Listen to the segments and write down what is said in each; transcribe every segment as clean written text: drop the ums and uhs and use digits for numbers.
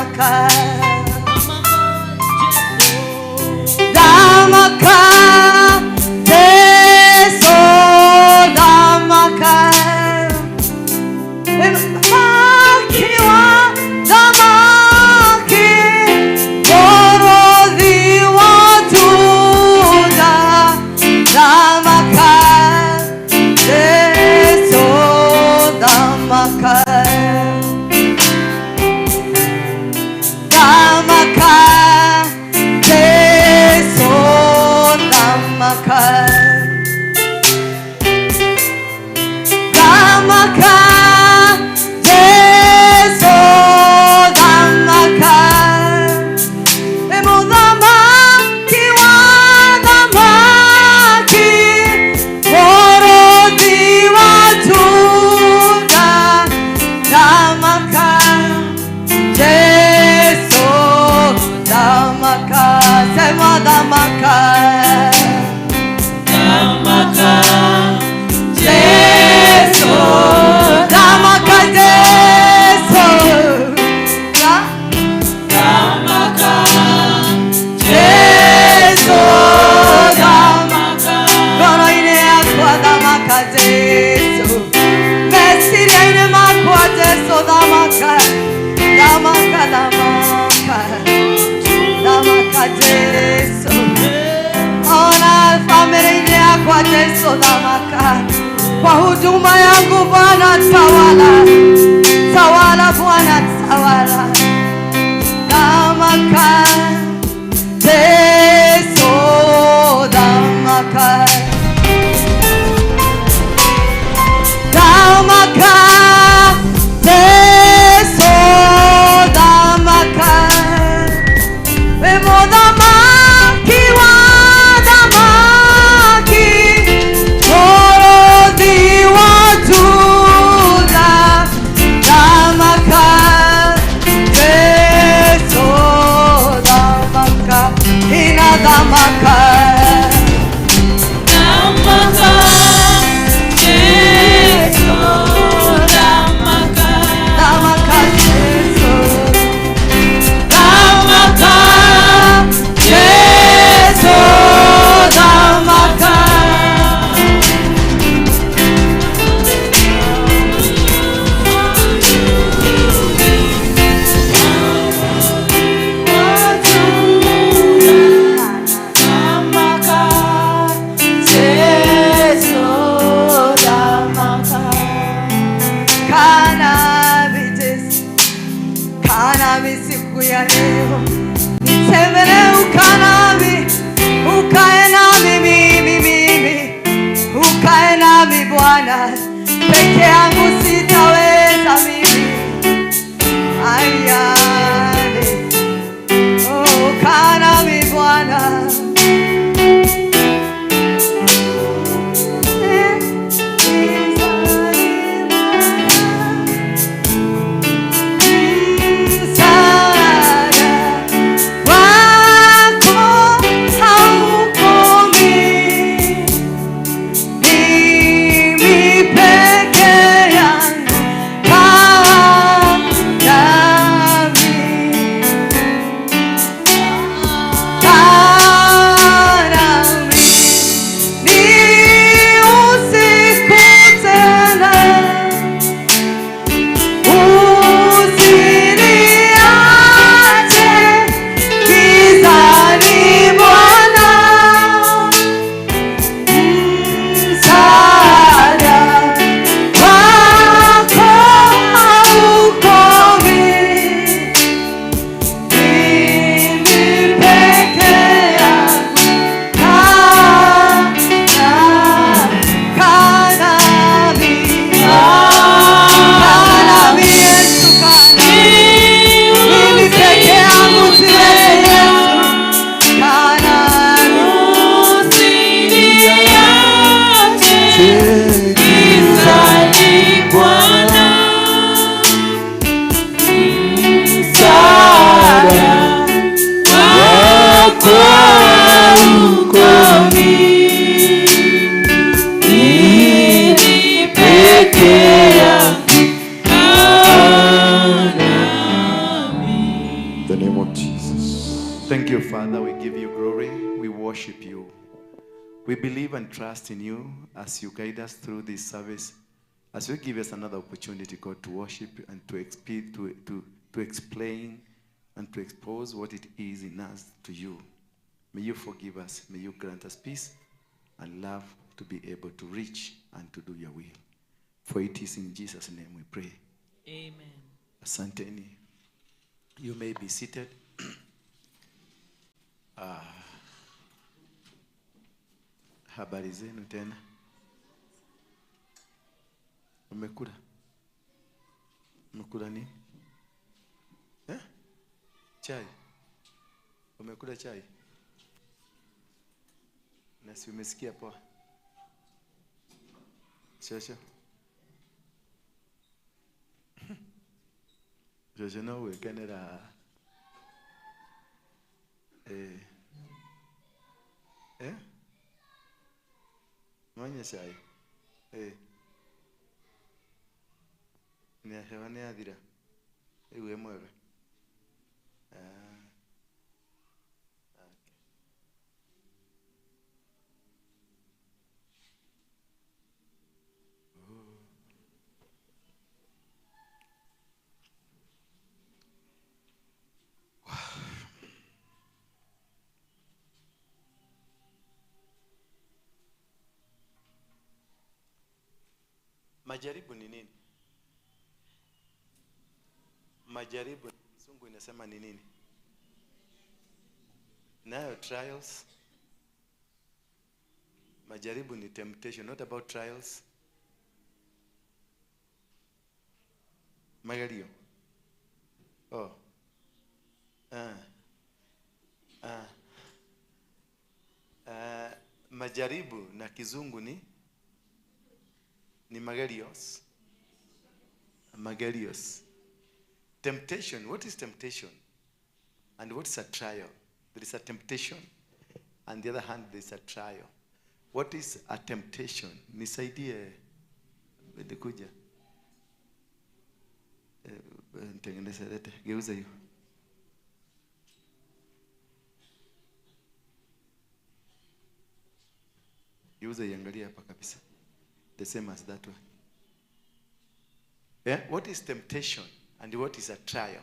Damaka, Damaka, Jesu Damaka, Makiwa Damaki, Borozi Watuda, Damaka, Jesu Damaka. Damaka, Jesu Damaka, Damaka, Jesu Damaka, Emudamaki wa damaki, Borozi Watuda, Damaka. Jesu Damaka, sema Damaka, Damaka, Jesu Damaka, Jesu Damaka, Jesu Damaka, Damaka, Ngoro-inĩ yakwa thamaka Jesu, meciria-inĩ makwa Jesu thamaka, thamaka, thamaka, thamaka Jesu. Ona familia yakwa Jesu thamaka, kwa huduma yangu Bwana tawala, tawala Bwana tawala, thamaka Jesu thamaka, thamaka Jesu thamaka, wĩ mũthamaki wa thamaki, bũrũri wa Juda, thamaka Jesu thamaka, ina thamaka. Damaka, Jesu Damaka, Thamaka Jesu, Damaka, Jesu thamaka. Damaka, Jesu Damaka. Kaa nami Jesu, kaa nami siku ya leo, nitembelee ukaa nami, ukae nami mimi mimi, ukae nami Bwana, peke yangu sitaweza mimi. Ayane, oh, kaa nami Bwana. Msaada wako haukomi, mimi peke yangu. Thank you, Father. We give you glory. We worship you. We believe and trust in you as you guide us through this service, as you give us another opportunity, God, to worship and to explain and to expose what it is in us to you. May you forgive us. May you grant us peace and love to be able to reach and to do your will. For it is in Jesus' name we pray. Amen. Asanteni. You may be seated. Habari zenu tena. Umekula? Umekula nini? Eh? Chai. Umekula chai? Na si umesikia poa? Shosho. Shosho no wekenera. Eh. Eh? Manya chai. Eh. Ni hewa ni adira. Iwe mwega. Ah. Okay. Oh. Majaribu ni nini? Majaribu, Kisungu inasema ni nini? Nayo trials. Majaribu ni temptation, not about trials. Magerio. Oh. Majaribu na Kizungu ni magerios. Magerios. Temptation. What is temptation? And what is a trial? There is a temptation, and the other hand, there is a trial. What is a temptation? Nisaidie kuja. Nitengeneze lete. Geuza hiyo. Geuza iangalia hapa kabisa. The same as that one. Yeah? What is temptation and what is a trial?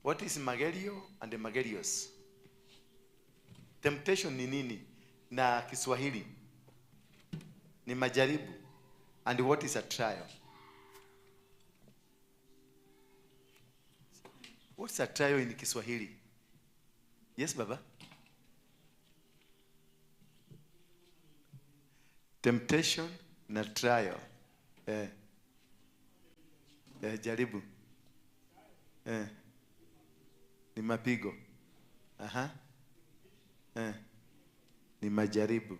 What is magerio and the magerios? Temptation ni nini na Kiswahili? Ni majaribu. And what is a trial? What's a trial in Kiswahili? Yes, Baba? Temptation na trial. Jaribu. Ni mapigo. Aha. Ni majaribu.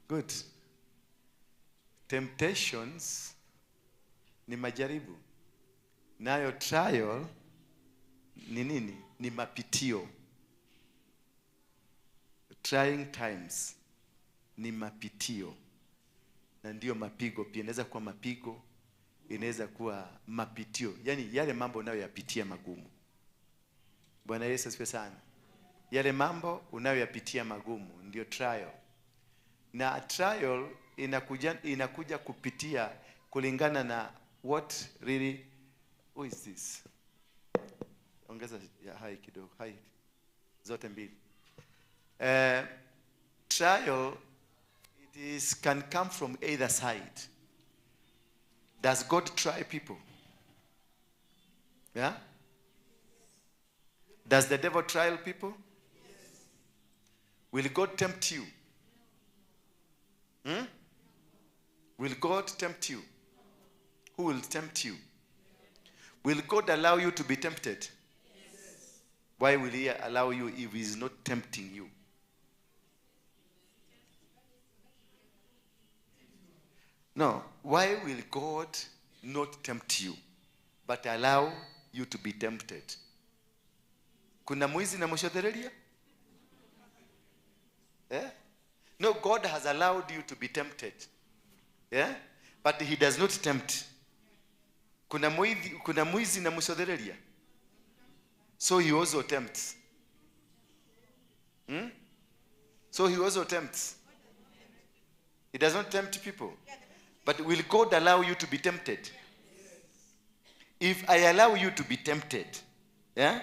Good. Temptations ni majaribu. Nayo trial ni nini? Ni mapitio. Trying times ni mapitio. Na ndio mapigo pia. Inaweza kuwa mapigo, inaweza kuwa mapitio. Yaani yale mambo unayoyapitia magumu. Bwana Yesu asifiwe sana. Yale mambo unayoyapitia magumu ndio trial. Na trial inakuja kupitia kulingana na what really. Who is this? Ongeza ya hai kidogo, hai zote mbili. Trial it is can come from either side. Does God try people? Yeah? Does the devil trial people? Yes. Will God tempt you? Hmm? Will God tempt you? Who will tempt you? Will God allow you to be tempted? Yes. Why will he allow you if he is not tempting you? No. Why will God not tempt you, but allow you to be tempted? Kuna mwizi na mshothereria? Eh? No, God has allowed you to be tempted. Yeah? But he does not tempt. Kuna mwizi na mshothereria? So he also tempts. Hmm? So he also tempts. He does not tempt people. But will God allow you to be tempted? If I allow you to be tempted, yeah,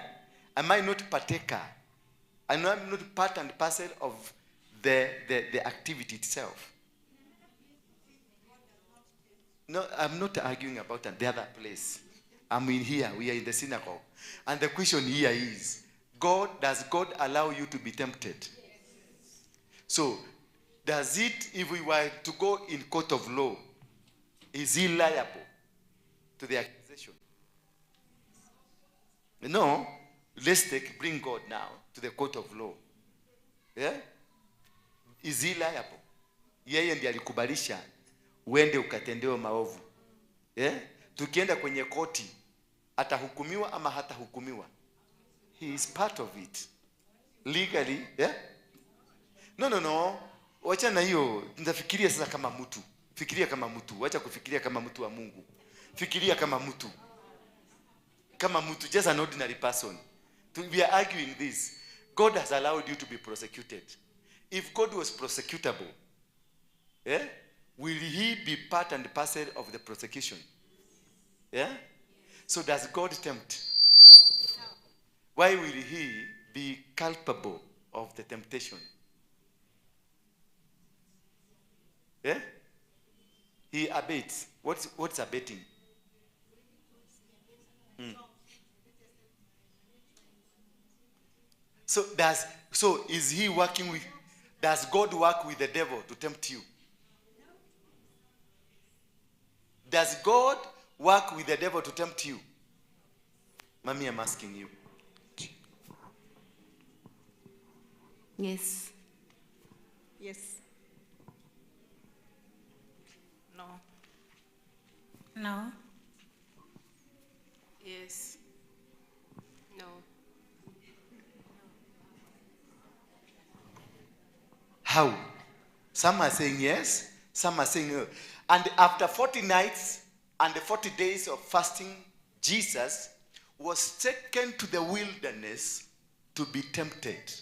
am I not partaker? Am I not part and parcel of the activity itself? No, I'm not arguing about the other place. I'm in here. We are in the synagogue. And the question here is, does God allow you to be tempted? Yes. So, does it, if we were to go in court of law, is he liable to the accusation? No. Let's bring God now to the court of law. Yeah? Is he liable? Yeye ndiye alikubalisha uende ukatendewe maovu. Yeah? Tukienda kwenye koti, atahukumiwa ama hatahukumiwa? He is part of it. Legally, yeah? No, no, no. Wacha na hiyo, nitafikiria sasa kama mtu. Fikiria kama mtu. Wacha kufikiria kama mtu wa Mungu. Fikiria kama mtu. Kama mtu, just an ordinary person. We are arguing this. God has allowed you to be prosecuted. If God was prosecutable, yeah, will he be part and parcel of the prosecution? Yeah? So does God tempt? Why will he be culpable of the temptation? Yeah? He abates. What's abating? So is he working with, does God work with the devil to tempt you? Does God work with the devil to tempt you? Mommy, I'm asking you. Yes. Yes. No. No. Yes. No. How? Some are saying yes, some are saying no. And after 40 nights and 40 days of fasting, Jesus was taken to the wilderness to be tempted.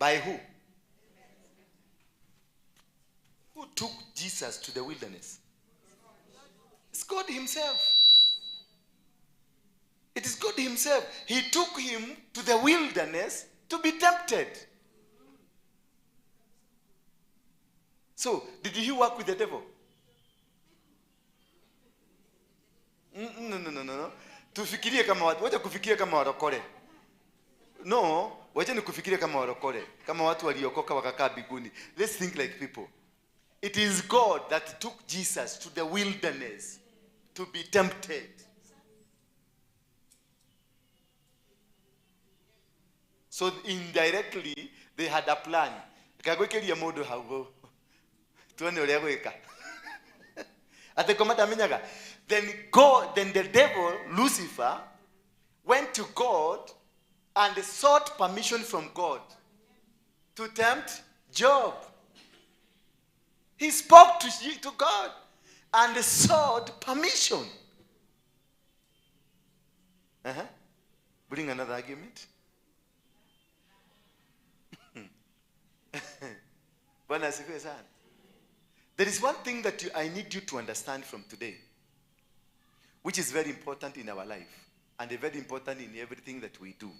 By who? Who took Jesus to the wilderness? It's God himself. It is God himself. He took him to the wilderness to be tempted. So, did he work with the devil? No, no, no, no. Tufikirie kama watu. Wacha kufikiria kama warokore. No, wacha ni kufikiria kama warokore. Kama watu waliokoka wakakaa biguni. Let's think like people. It is God that took Jesus to the wilderness to be tempted. So indirectly, they had a plan. Kagwekeria mundu hau. Tuone uria gwika. Then God, then the devil, Lucifer, went to God and sought permission from God to tempt Job. He spoke to God and sought permission. Bring another argument. Bwana asifiwe sana. There is one thing that I need you to understand from today, which is very important in our life and very important in everything that we do.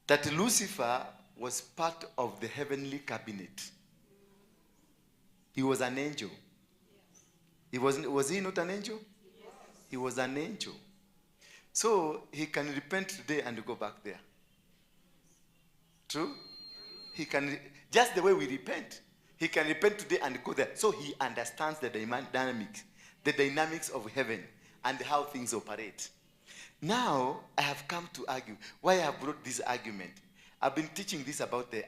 That Lucifer was part of the heavenly cabinet. He was an angel. He wasn't, was he not an angel? Yes. He was an angel. So he can repent today and go back there. True? He can, just the way we repent. He can repent today and go there. So he understands the dynamics of heaven and how things operate. Now, I have come to argue. Why I have brought this argument? I've been teaching this about the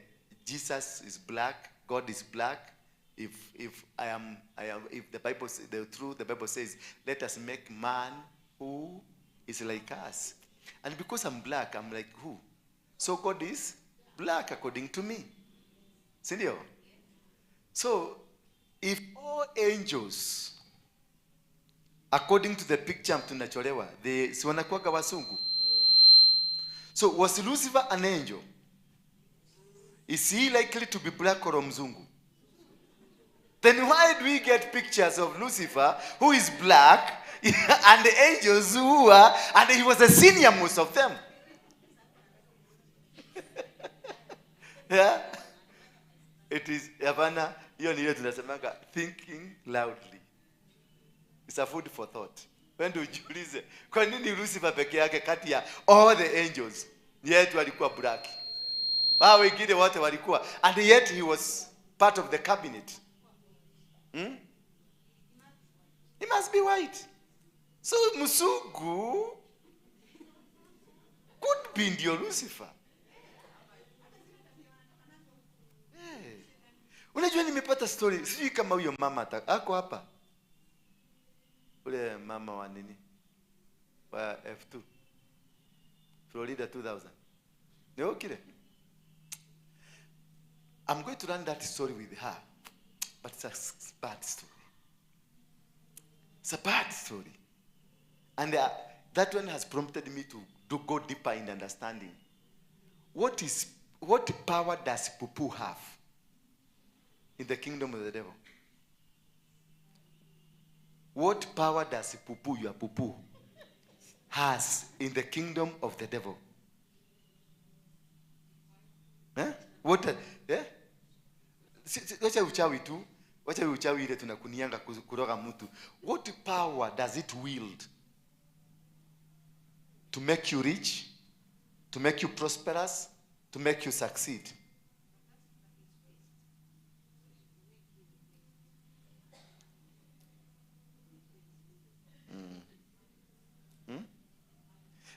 Jesus is black, God is black. If the Bible, the truth, the Bible says, let us make man who is like us. And because I'm black, I'm like who? So God is black according to me. Sindio? So, if all angels, according to the picture tunachorewa, they si wanakuwaga wasungu. So, was Lucifer an angel? Is he likely to be black or mzungu? Then why do we get pictures of Lucifer, who is black, and the angels who are, and he was a senior most of them? Yeah? It is, hapana, hiyo ni ile tunasemanga thinking loudly. It's a food for thought. Wende ujiulize, kwa nini Lucifer peke yake kati ya all the angels, yet walikuwa black? Wao wengine wote walikuwa, and yet he was part of the cabinet. Hmm? He must be white. So Musugu could be ndio Lucifer. Hey. Unajua nimepata story, sijui kama huyo mama ako hapa. Ule mama wa nini? Wa F2. Florida 2000. Ni okile. I'm going to run that story with her. But it's a bad story. It's a bad story. And that one has prompted me to go deeper in understanding. What power does poo-poo have in the kingdom of the devil? What power does poo-poo, your poo-poo, has in the kingdom of the devil? Eh? What? Eh? Wacha uchawi tu. Wacha uchawi ile tunakunianga kuroga mtu. What power does it wield to make you rich, to make you prosperous, to make you succeed? Mm.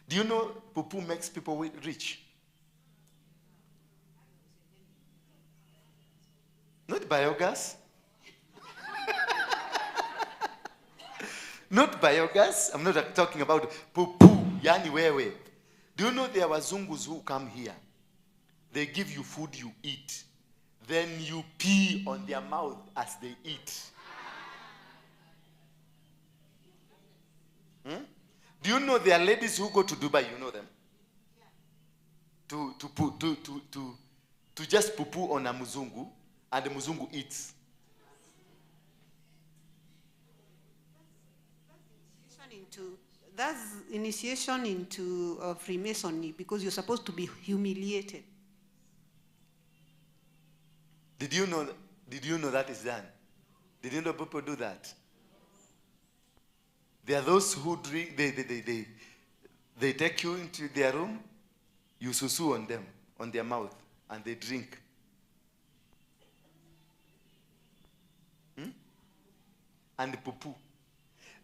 Do you know poo-poo makes people rich? Not biogas. Not biogas. I'm not talking about poo-poo. Yani wewe. Do you know there are wazungus who come here? They give you food you eat. Then you pee on their mouth as they eat. Hmm? Do you know there are ladies who go to Dubai? You know them? To just poo-poo on a muzungu. And the muzungu eats. That's initiation into Freemasonry, because you're supposed to be humiliated. Did you know that is done? Did you know people do that? There are those who drink, they take you into their room, you susu on them, on their mouth, and they drink. And poo-poo.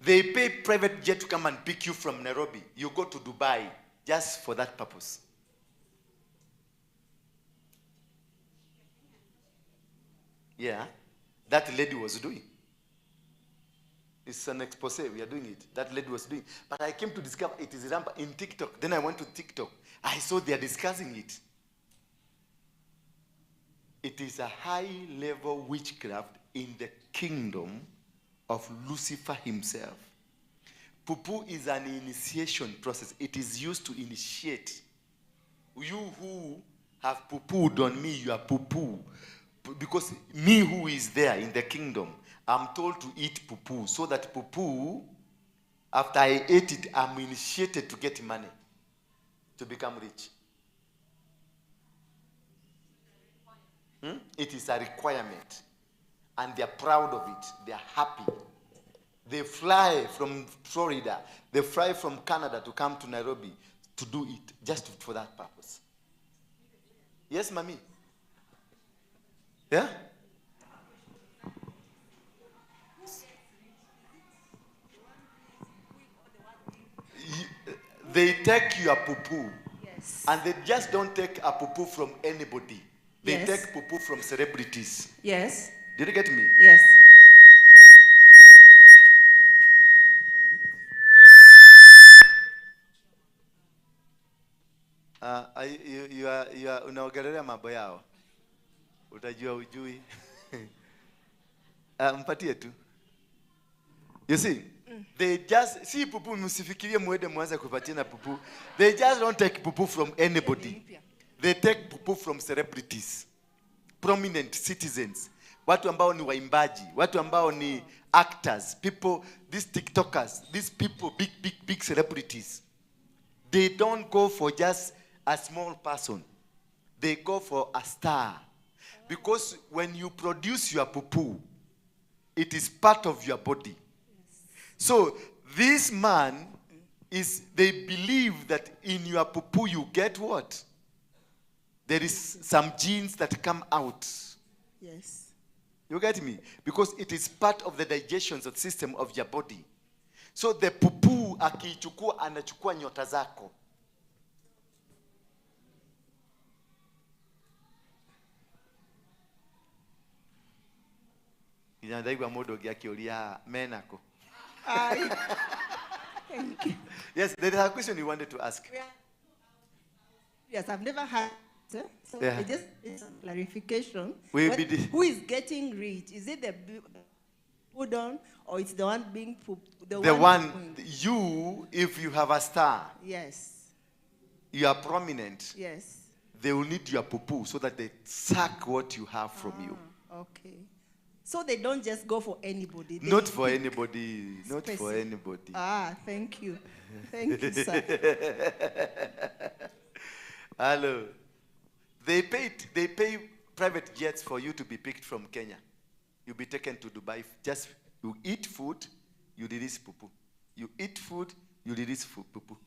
They pay private jet to come and pick you from Nairobi. You go to Dubai just for that purpose. Yeah, that lady was doing. It's an expose, we are doing it. That lady was doing. But I came to discover it is rampant in TikTok. Then I went to TikTok. I saw they are discussing it. It is a high-level witchcraft in the kingdom of Lucifer himself. Poo-poo is an initiation process. It is used to initiate. You who have poo-pooed on me, you are poo-poo. Because me who is there in the kingdom, I'm told to eat poo-poo. So that poo-poo, after I ate it, I'm initiated to get money, to become rich. Hmm? It is a requirement. And they are proud of it. They are happy. They fly from Florida. They fly from Canada to come to Nairobi to do it, just for that purpose. Yes, mommy? Yeah? They take your poo-poo. Yes. And they just don't take a poo-poo from anybody. They Yes. take poo-poo from celebrities. Yes. Did you get me? Yes. You are unaongelea mambo yao. Utajua ujui. Mpatie tu. You see, they just see pupu, msifikirie muende mwanze kupatia na pupu. They just don't take pupu from anybody. They take pupu from celebrities. prominent citizens, watu ambao ni waimbaji, watu ambao ni actors, people, these TikTokers, these people, big, big, big celebrities. They don't go for just a small person. They go for a star. Because when you produce your poo-poo, it is part of your body. So this man is, they believe that in your poo-poo you get what? There is some genes that come out. Yes. You get me? Because it is part of the digestion system of your body. So the poo-poo akiichukua, anachukua nyota zako. Ndaigua mũndũ ũngĩ akĩũria menako. Thank you. Yes, there is a question you wanted to ask. Yes, I've never had it. So Yeah. I just need some clarification. We'll be Who is getting rich? Is it the put on, or it's the one being put? The one, you, if you have a star. Yes. You are prominent. Yes. They will need your poo-poo so that they suck what you have from you. Okay. So they don't just go for anybody. They Not for pick anybody. Not for specific. anybody. Thank you. Thank you, sir. Hello. They pay private jets for you to be picked from Kenya. You'll be taken to Dubai. Just you eat food, you release poo-poo. You eat food, you release poo-poo.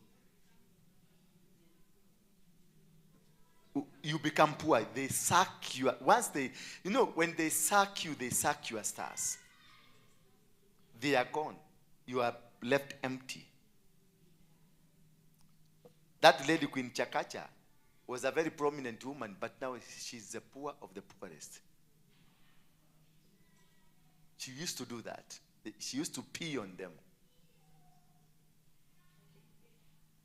You become poor. They suck you. Once they, you know, when they suck you, they suck your stars. They are gone. You are left empty. That lady, Queen Chakacha, was a very prominent woman, but now she's the poor of the poorest. She used to do that. She used to pee on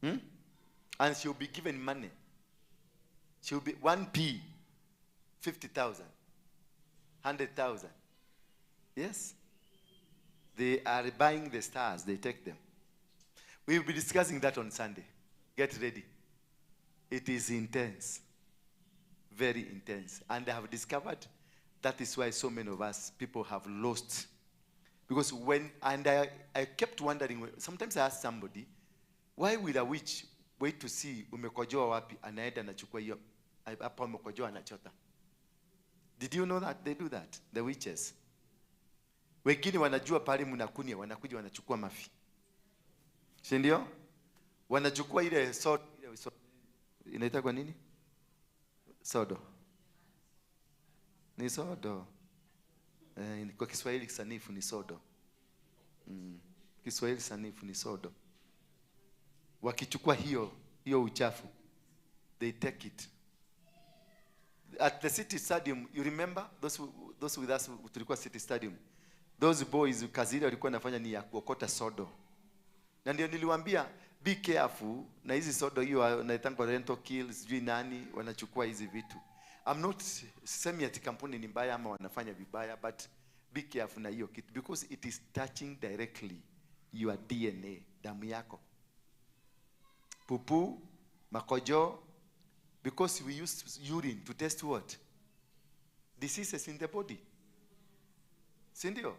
them. And she'll be given money. She'll be 1p, 50,000, 100,000. Yes. They are buying the stars. They take them. We will be discussing that on Sunday. Get ready. It is intense. Very intense. And I have discovered that is why so many of us, people have lost. Because when, and I kept wondering, sometimes I ask somebody, why will a witch wait to see umekojoa wapi, anaenda anachukua hiyo, hapa umekojoa anachota. Did you know that they do that? The witches. Wengine wanajua pale mnakunia, wanakuja wanachukua mafi. Si ndio? Wanachukua ile sodo, inaitwa kwa nini? Sodo. Ni sodo. Kwa Kiswahili sanifu ni sodo. Kiswahili sanifu ni sodo. Wakichukua hiyo uchafu, they take it. At the city stadium, you remember those with us tulikuwa city stadium. Those boys kazi ile walikuwa wanafanya ni ya kuokota sodo. Na ndio niliwaambia be careful na hizi sodo hiyo naitangwa rental kill, sijui nani wanachukua hizi vitu. I'm not sisemi ati kampuni ni mbaya ama wanafanya vibaya, but be careful na hiyo kitu because it is touching directly your DNA, damu yako. Pupu, makojo, because we use urine to test what? Diseases in the body. Sindio?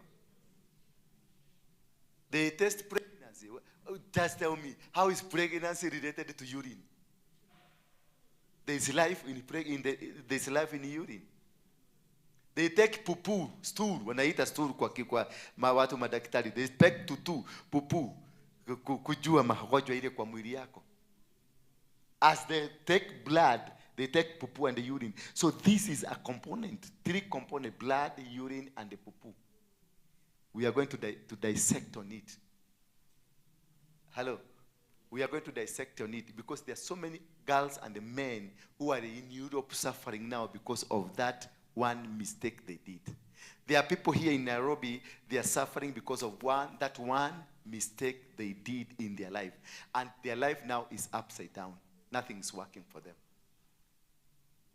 They test pregnancy. Just tell me, how is pregnancy related to urine? There is life in there's life in urine. They take pupu, stool. Wanaita stool kwa watu madaktari. They take tutu, pupu, kujua magonjwa ile kwa mwili yako. As they take blood, they take pupu and the urine. So this is a component, three component, blood, urine, and the pupu. We are going to dissect on it. Hello? We are going to dissect on it because there are so many girls and the men who are in Europe suffering now because of that one mistake they did. There are people here in Nairobi, they are suffering because of that one mistake they did in their life. And their life now is upside down. Nothing is working for them.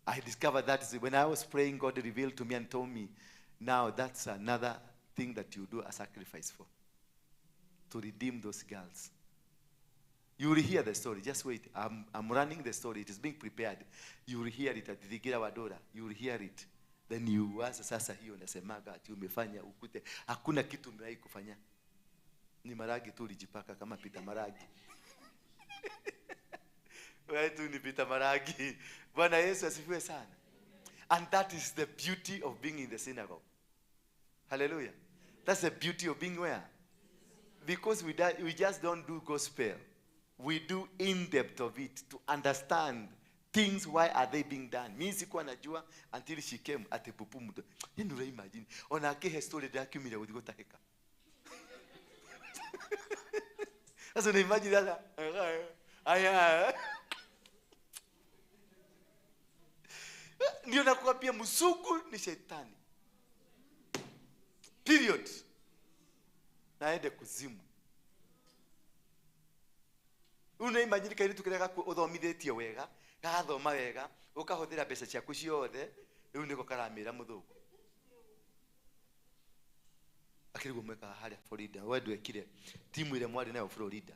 I discovered that when I was praying, God revealed to me and told me, now that's another thing that you do a sacrifice for. To redeem those girls. You will hear the story. Just wait. I'm running the story. It is being prepared. You will hear it at Thigira Wadora. You will hear it. Then you waza sasa hiyo unasemaga ati umefanya ukute hakuna kitu umewahi kufanya. Ni maragi tu ulijipaka kama Peter Maragi. Wewe tu ni Peter Maragi. Bwana Yesu asifiwe sana. And that is the beauty of being in the synagogue. Hallelujah. That's the beauty of being where? Because we just don't do gospel. We do in-depth of it to understand things, why are they being done. Mimi sikuwa najua until she came at pupu mtu. Yeye ndio imagine. Ona ake story ndakiumire guthi gutahika. Sasa una imagine sasa. Aya. Ndio nakwambia msugu ni shetani. Period. Naende kuzimu. Una imagine kairi tukirega uthomithitie wega, gathoma wega, ukahuthira mbeca ciaku ciothe, riu niko karamira muthungu. Akirigwo mweka haria Florida, we ndwekire timu ile mwari nayo Florida.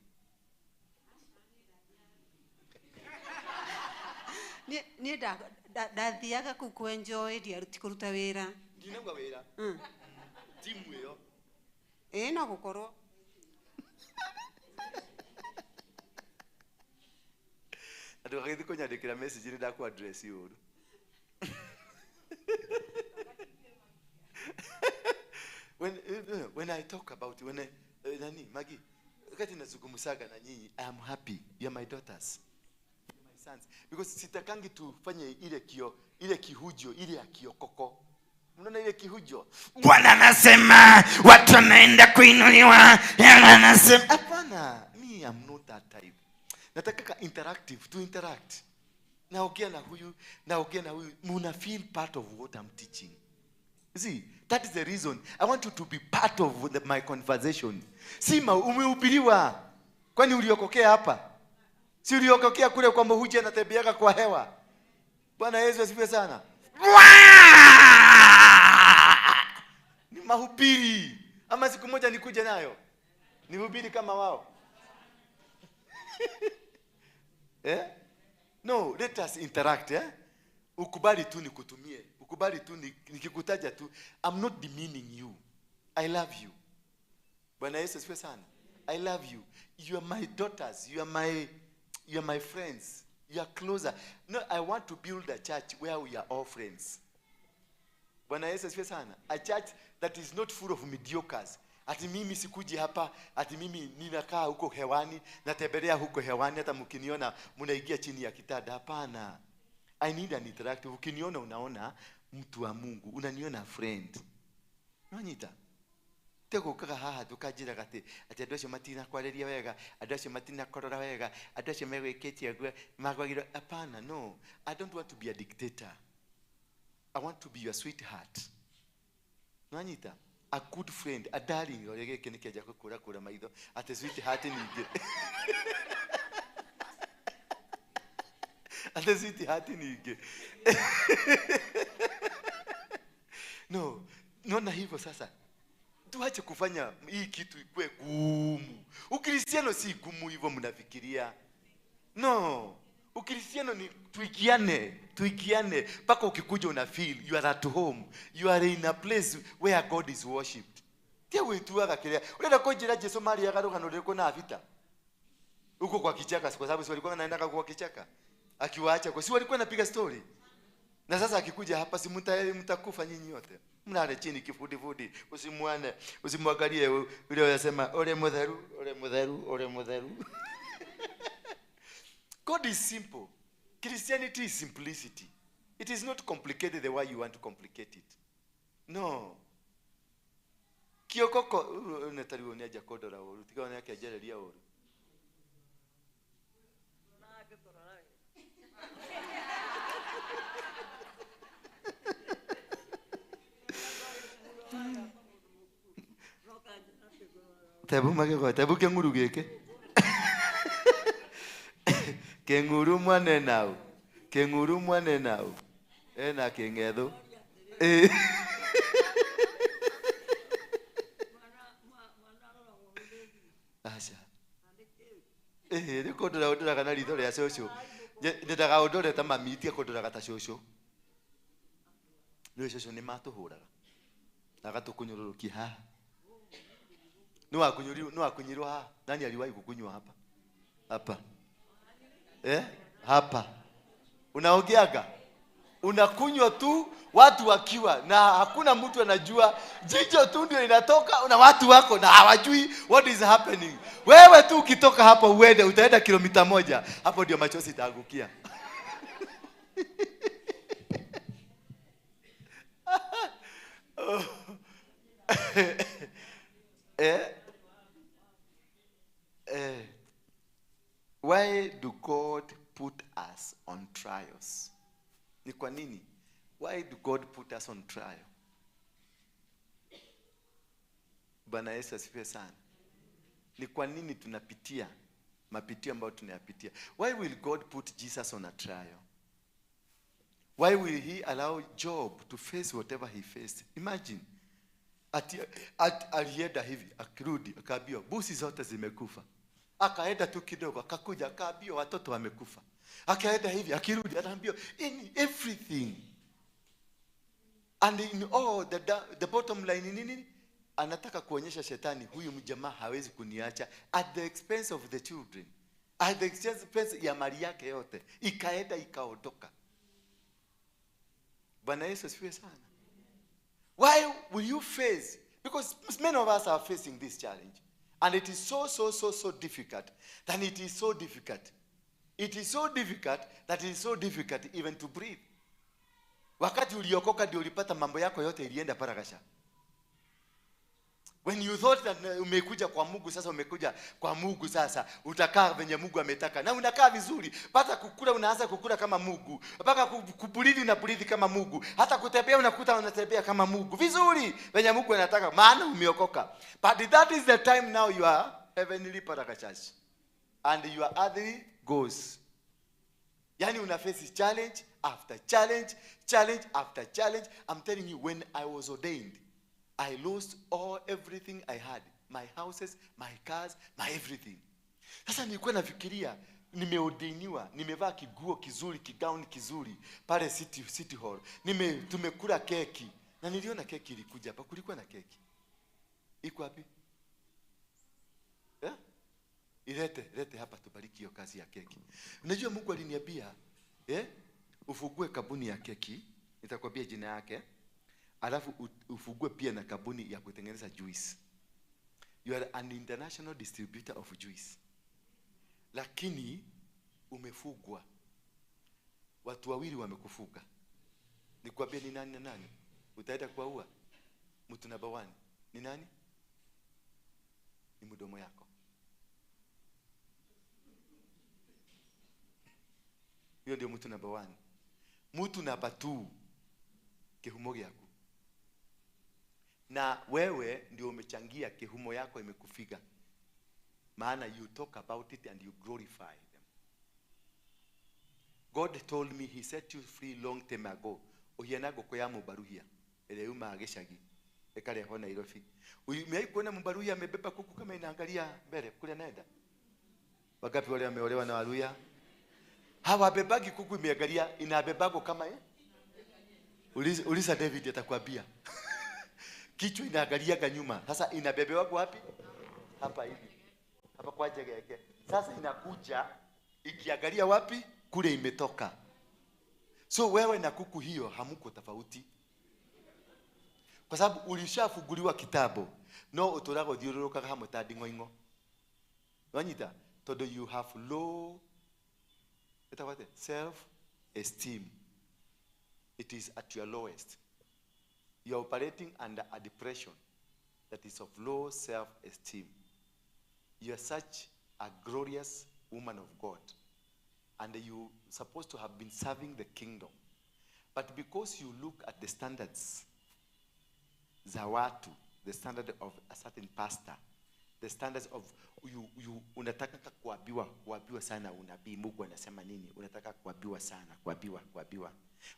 Ni ndathiaga kuu ku enjoy ndiaruti kuruta wira. Ndinauga wira. Timu iyo. No gukorwo. Andu agĩthiĩ kũnyandĩkĩra message nĩ ndakũ address ũru. When I talk about when I, nani Maggie, wakati nazungumzaga na nyinyi, I am happy. You are my daughters. You are my sons. Because sitakangi tufanye ile kihujo, ile ya kiokoko. Mnaona ile kihujo? Bwana anasema watu wanaenda kuinuliwa. Yeye anasema hapana, me am not that type. Nataka interactive, to interact. Naongea na huyu, naongea na huyu, muna feel part of what I'm teaching. You see, that is the reason I want you to be part of my conversation. Sima umehubiriwa. Kwani uliokokea hapa? Si uliokokea kule kwamba huja anatembeaga kwa hewa. Bwana Yesu asifiwe sana. Ni mahubiri. Ama siku moja nikuje nayo. Nihubiri kama wao. Eh? No, let us interact, eh? Ukubali tu nikutumie. Ukubali tu nikikutaja tu. I'm not demeaning you. I love you. Bwana Yesu asifiwe sana. I love you. You are my daughters. You are my friends. You are closer. No, I want to build a church where we are all friends. Bwana Yesu asifiwe sana. A church that is not full of mediocres. Ati mimi sikuji hapa, ati mimi ninakaa huko hewani, natembelea huko hewani, hata mkiniona mnaingia chini ya kitanda. Hapana. I need an interactive. Ukiniona unaona mtu wa Mungu, unaniona friend. Nonyita. Tego kaga haha tukajira gati ati andu acio matina kwariria wega, andu acio matina korora wega, andu acio megwikitie ũguo magwagirwo. Hapana, no. I don't want to be a dictator. I want to be your sweetheart. Nonyita. A good friend, a darling, or gĩkĩ nĩ kĩanjia gũkũra kũra maitho ati sweetheart ningĩ. Ati sweetheart ningĩ. No, naona hivyo sasa. Tuache kufanya hii kitu ikue gumu. Ukristiano si gumu hivyo mnafikiria. No. Ukristiano ni tuigiane, tuigiane mpaka ukikuja una feel you are at home. You are in a place where God is worshipped. Tia wetuaga kiria. Unaenda kujira Jesu Maria rugano ruriko na vita. Huko kwa kichaka kwa sababu si walikuwa wanaenda kwa kichaka. Akiwaacha kwa si walikuwa wanapiga story. Na sasa akikuja hapa si mtakufa nyinyi wote. Mlale chini kifudifudi, usimwane, usimwangalie yule anasema ole mudheru, ole mudheru, ole mudheru. God is simple. Christianity is simplicity. It is not complicated the way you want to complicate it. No. Kiokoko unetariwo ni aja kodora oru, tiga yake ajereria oru. Tebu magego, tebu kenguru geke. Kenguru mwane nau. Kenguru mwane nau. Ena kengetho. Eh. Acha. Eh, ni kondora ondoraga na ritho ria cucu. Nyendaga ondore ta mami, tiga kondoraga ta cucu. Nĩ ũcio nĩ matũhũraga na agatũkũnyũrũrũkia haha. Nĩ wakunyũrirwo, nĩ wakunyirwo haha. Nani aliwahi kukunywa hapa? Hapa. Eh? Hapa. Unaongeaga? Unakunywa tu watu wakiwa na hakuna mtu anajua, jicho tu ndio inatoka na watu wako na hawajui what is happening. Wewe tu ukitoka hapo uende, utaenda kilomita 1, hapo ndio machozi itaangukia. Why do God put us on trials? Ni kwa nini? Why do God put us on trial? Bwana Yesu asifiwe sana. Ni kwa nini tunapitia mapitio ambayo tunayapitia? Why will God put Jesus on a trial? Why will he allow Job to face whatever he faced? Imagine. Alienda hivi, akirudi, akaambiwa busi zote zimekufa. Akaenda tu kidogo, akakuja, akaambiwa watoto wamekufa. Akaenda hivi, akirudi, anaambiwa in everything. And in all, the bottom line ni nini? Anataka kuonyesha shetani, huyu mjamaa hawezi kuniacha at the expense of the children. At the expense ya mali yake yote. Ikaenda ikaondoka. Bwana Yesu asifiwe sana. Why will you face? Because many of us are facing this challenge. And it is so, so, so, so difficult. That it is so difficult. It is so difficult that it is so difficult even to breathe. Wakati uliokoka ndio ulipata mambo yako yote ilienda paragasha. When you thought that umekuja kwa Mungu sasa, umekuja kwa Mungu sasa, utakaa venye Mungu ametaka. Na unakaa vizuri. Pata kukula unaanza kukula kama Mungu. Mpaka kubulidhi unabulidhi kama Mungu. Hata kutembea unakuta unatembea kama Mungu. Vizuri venye Mungu anataka, maana umeokoka. But that is the time now you are heavenly paragachas. And your earthly goes. Yani una face challenge after challenge, challenge after challenge. I'm telling you, when I was ordained, I lost everything I had. My houses, my cars, my everything. Sasa nilikuwa nafikiria, nimeordainiwa, nimevaa kiguo kizuri, kigauni kizuri, pale City Hall. Tumekula keki. Na niliona keki ilikuja hapa, kulikuwa na keki. Iko wapi? Eh? Ilete hapa tubariki hiyo kazi ya keki. Unajua Mungu aliniambia, ufugue kabuni ya keki, nitakwambia jina yake. Alafu ufugue pia na kabuni ya kutengeneza juice. You are an international distributor of juice. Lakini umefugwa. Watu wawili wamekufuga. Nikwambie ni nani na nani? Utaenda kuwaua. Mtu namba 1 ni nani? Ni mdomo yako. Hiyo ndio mtu namba 1. Mtu namba 2, kihumo yako. Na wewe ndio umechangia kihumo yako imekufiga. Maana you talk about it and you glorify them. God told me he set you free long time ago. Ohianago kwa mubaruhia. Ele yuma ageshagi. Ekale hona Nairobi. Umewahi kuona mubaruhia amebeba kuku kama inaangalia mbele kule anaenda? Wangapi wale wameolewa na Waluya? Hawabebagi kuku imeangalia, inabebago kama eh? Uliza David atakwambia. Kichwa inaangaliaga nyuma. Sasa inabebewa wapi? Hapa hivi. Hapa kwa jegeke. Sasa inakuja ikiangalia wapi? Kule imetoka. So wewe na kuku hiyo hamuko tofauti. Kwa sababu ulishafunguliwa kitabu. No utorago thiururukaga hamwe ta nding'oing'o. Wanyita? Todo you have low self esteem. It is at your lowest. You are operating under a depression that is of low self-esteem. You are such a glorious woman of God. And you are supposed to have been serving the kingdom. But because you look at the standards, za watu, the standard of a certain pastor, the standards of you unataka kuambiwa sana unabii Mungu anasema nini, unataka kuambiwa sana, kuambiwa.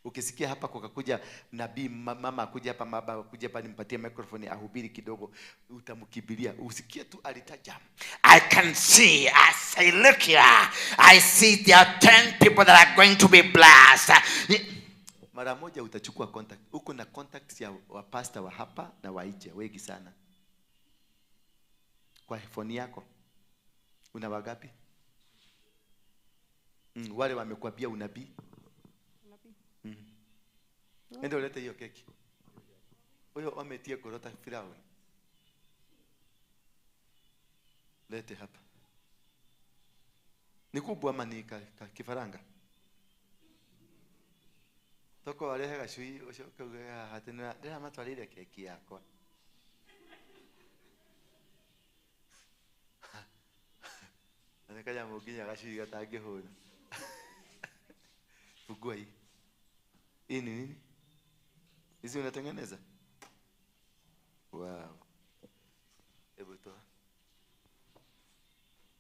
Ukisikia hapa kukakuja nabii, mama akuja hapa, baba akuja hapa, nimpatie microphone ahubiri kidogo, utamkibiria. Usikie tu alitaja. I can see as I look here, I see there are 10 people that are going to be blessed. Mara moja utachukua contact. Uko na contacts ya wapasta wa hapa na wa nje wengi sana. Kwa phone yako una wagapi? Wale wamekuambia unabii. Enda ulete hiyo keki. Huyo ametia korota Firauni. Lete hapa. Ni kubwa ama ni kifaranga? Toko warehe gacui ucoke uge haha atĩ ndĩramatwarĩire keki yakwa. Na nĩ kanyamũ nginya gacui gatangĩhũna. Fungua hii. Hii ni nini? Hizi unatengeneza? Wow. Hebu toa.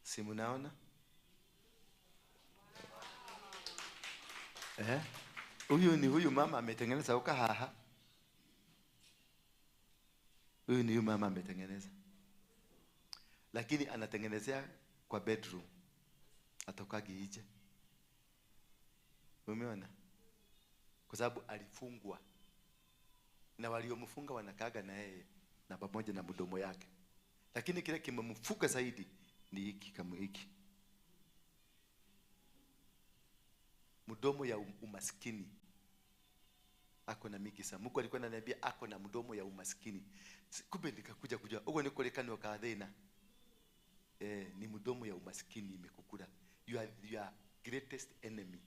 Si mnaona? Huyu ni huyu mama ametengeneza uka haha. Huyu ni huyu mama ametengeneza. Lakini anatengenezea kwa bedroom. Atokagi nje. Umeona? Kwa sababu alifungwa. Na waliomfunga wanakaga na yeye na pamoja na mdomo yake. Lakini kile kimemfuka zaidi ni hiki kama hiki. Mdomo ya umaskini. Ako na mingi sana. Mungu alikuwa ananiambia ako na mdomo ya umaskini. Kumbe nikakuja kujua ugo niko lekano ka thina. Ni mdomo ya umaskini imekukula. You are your greatest enemy.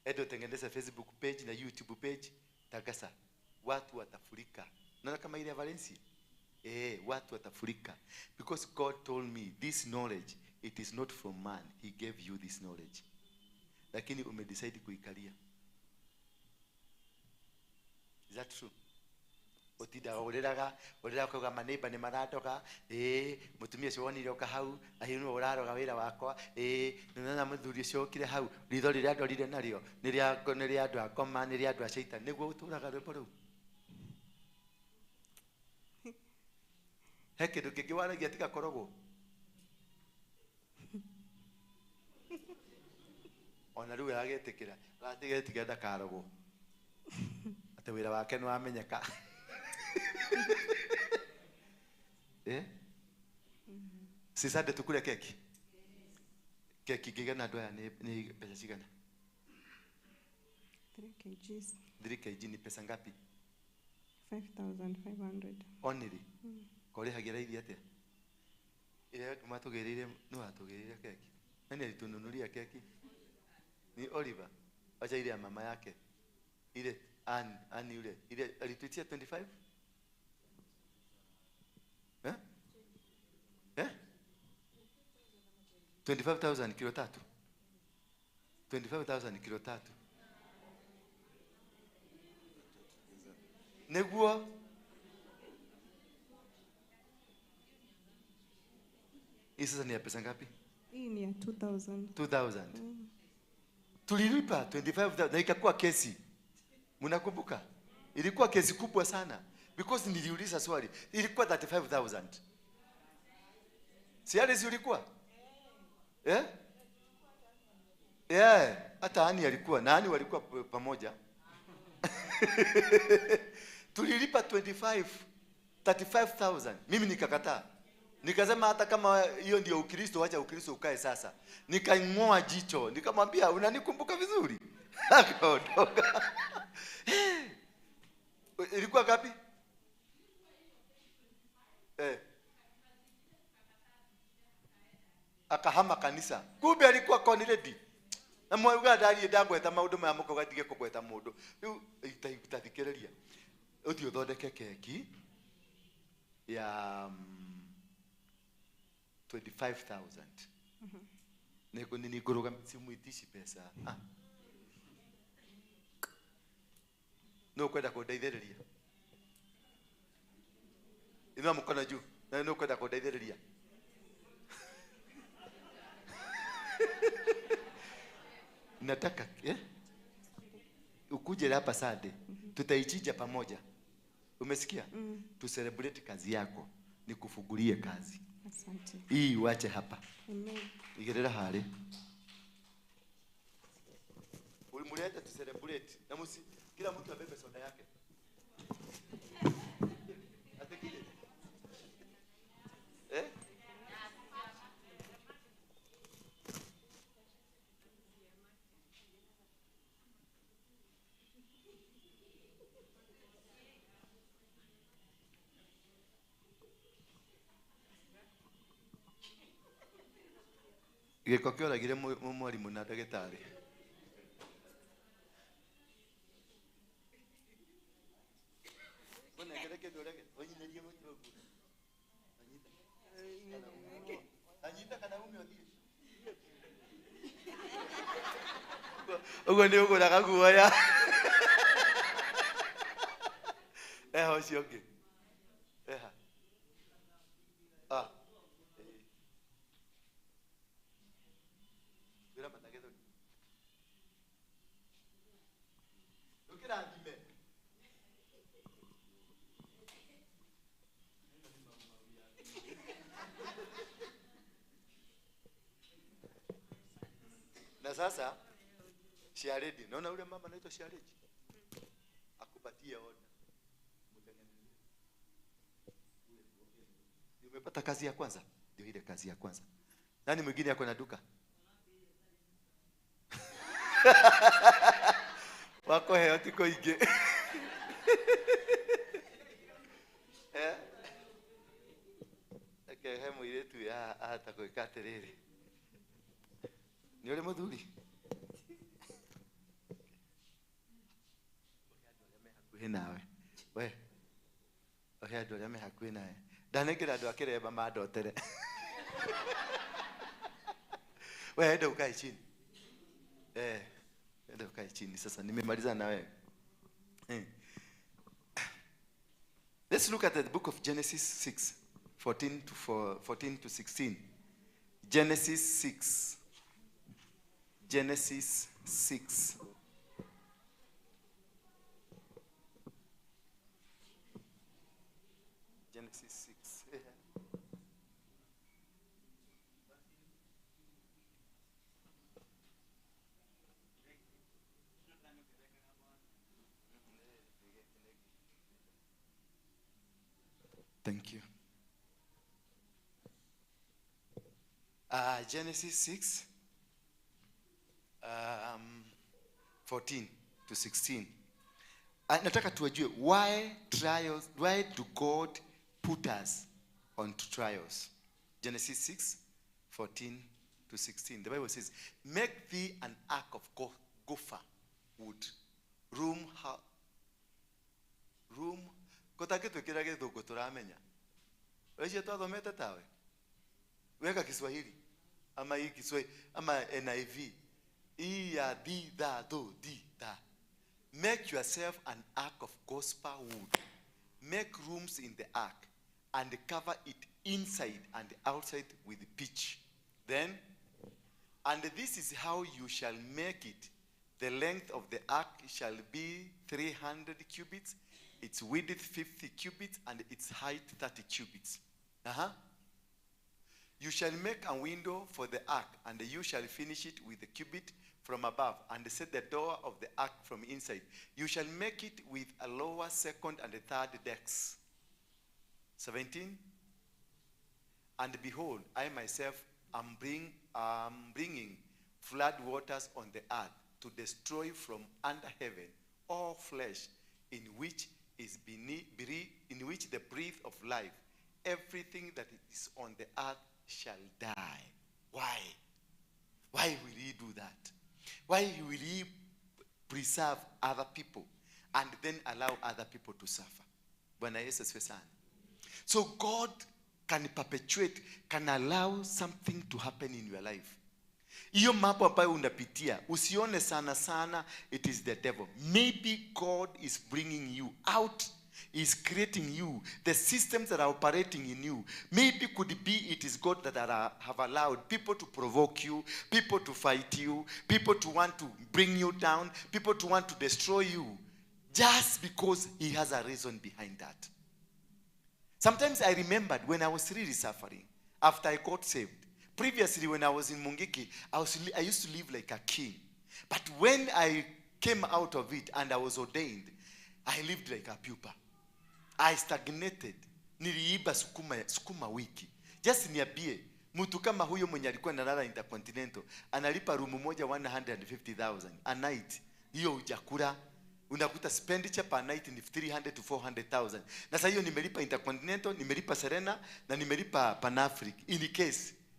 Edo tengeneza Facebook page na YouTube page, tagasa. Watu watafurika. Unaona kama ile ya Valencia? Watu watafurika. Because God told me this knowledge, it is not from man. He gave you this knowledge. Lakini umedecide kuikalia. Is that true? Otida oreraga, oreraga maneiba ni maradoga, mutumia ucio wonire oka hau, ahiũ nĩwe ũraroga wĩra wakwa, nĩna mũthuri ũcio okire hau, ritho rĩrĩa ndorire narĩo, nĩ rĩa andũ a ngoma, nĩ rĩa andũ a caitani, nĩguo ũtũraga rwĩmbo rũu. He kĩndũ kĩngĩ waragia tiga korogwo. Ona rĩu agetĩkĩra, aratigĩtĩkĩra ndakarogwo. Atĩ wĩra wake nĩwamenyeka. Si Sunday tukule keki. Keki kigana andũ aya ni pesa cigana? 3 kgs. 3 kg ni pesa ngapi? 5,500. Only. Korĩhagia raithi atĩa? Ĩrĩa matũgĩrĩire, nĩ watũgĩrĩire keki. Nani alitununulia keki? Ni Oliver. Acha ile ya mama yake. Ile Ann yule. Ile alituitia 25? 25,000 kilo tatu. 25,000 kilo tatu. Neguo. Hii sasa ni ya pesa ngapi? Hii ni ya 2,000. 2,000. Tulilipa 25,000 na ikakuwa kesi. Mnakumbuka? Ilikuwa kesi kubwa sana. Because niliuliza swali. Ilikuwa 35,000. Si yale si ulikuwa? Hata Ani alikuwa. Na Ani walikuwa pamoja. Tulilipa 35,000. Mimi nikakataa. Nikasema hata kama hiyo ndio Ukristo, acha Ukristo ukae sasa. Nikaingoa jicho, nikamwambia unanikumbuka vizuri? Akaondoka. Ilikuwa ngapi? Akahama kanisa. Kumbe alikuwa koniredi. Na mwauga ndari ndagweta maundu maya muko gatige kugweta mundu. Riu itathikiriria. Uthi uthondeke keki ya 25,000. Niko nini kuruga simuitishi pesa. No kwenda kundeithĩrĩria. Inua mkono juu. Na no kwenda kundeithĩrĩria. Nataka ukuje hapa Sunday. Tutaichinja pamoja. Umesikia? Tu celebrate kazi yako. Nikufungulie kazi. Asante. Hii uache hapa. Amen. Igerera hali. Tumulete tu celebrate. Na musi kila mtu abebe soda yake. Atekile. Eh? Gĩko kĩoragire mwarimũ na ndagĩtarĩ. Ũguo nĩ ũgũraga guoya. Eha ũcio ũngĩ. Eha. Ah. Na sasa Shiaredi, naona yule mama anaitwa Shiaredi. Akupatie oda. Mtengenezee. Umepata kazi ya kwanza? Ndio ile kazi ya kwanza. Nani mwingine yako na duka? Wako heo tiko ige. Eh? Okay, he muiretu ya ahata gwika atiriri. Ni uri muthuri? Hakuhi nawe. We. Ohe andu aria me hakuhi nawe. Ndanengera andu a kiremba mandotere. We enda ukae chini. Eh, enda ukae chini sasa nimemaliza na wewe. Let's look at the book of Genesis 6, 14 to 16. Genesis 6. Genesis 6. Genesis 6. Yeah. Thank you. Genesis 6, 14 to 16. Nataka tuwajue why trials, why do God put us onto trials? Genesis 6, 14 to 16. The Bible says, make thee an ark of gopher wood, room room kotake gĩthũngũ tũramenya. Wecio twathomete tawe. Weka Kiswahili ama hii Kiswahili ama NIV. Hii ya di da do di da. Make yourself an ark of gopher wood. Make rooms in the ark and cover it inside and outside with pitch. Then, and this is how you shall make it. The length of the ark shall be 300 cubits, its width 50 cubits, and its height 30 cubits. Uh-huh. You shall make a window for the ark, and you shall finish it with a cubit from above, and set the door of the ark from inside. You shall make it with a lower, second, and a third decks. 17. And behold, I myself am bringing flood waters on the earth to destroy from under heaven all flesh in which is in which the breath of life, everything that is on the earth shall die. Why? Why will he do that? Why will he preserve other people and then allow other people to suffer? Bwana Yesu asifiwe sana. So God can perpetuate, can allow something to happen in your life. Hiyo mambo ambayo unapitia, usione sana sana it is the devil. Maybe God is bringing you out, is creating you, the systems that are operating in you. Maybe could be it is God that have allowed people to provoke you, people to fight you, people to want to bring you down, people to want to destroy you, just because he has a reason behind that. Sometimes I remembered when I was really suffering, after I got saved. Previously, when I was in Mungiki, I used to live like a king. But when I came out of it and I was ordained, I lived like a pupa. I stagnated. Niliiba sukuma wiki. Just niambie, mtu kama huyo mwenye alikuwa analala Intercontinental, analipa room moja 150,000 a night. Hiyo hujakula. Unakuta expenditure per night ni 300 to 400,000. Na sasa hiyo nimelipa Intercontinental, nimelipa Serena na nimelipa Panafric.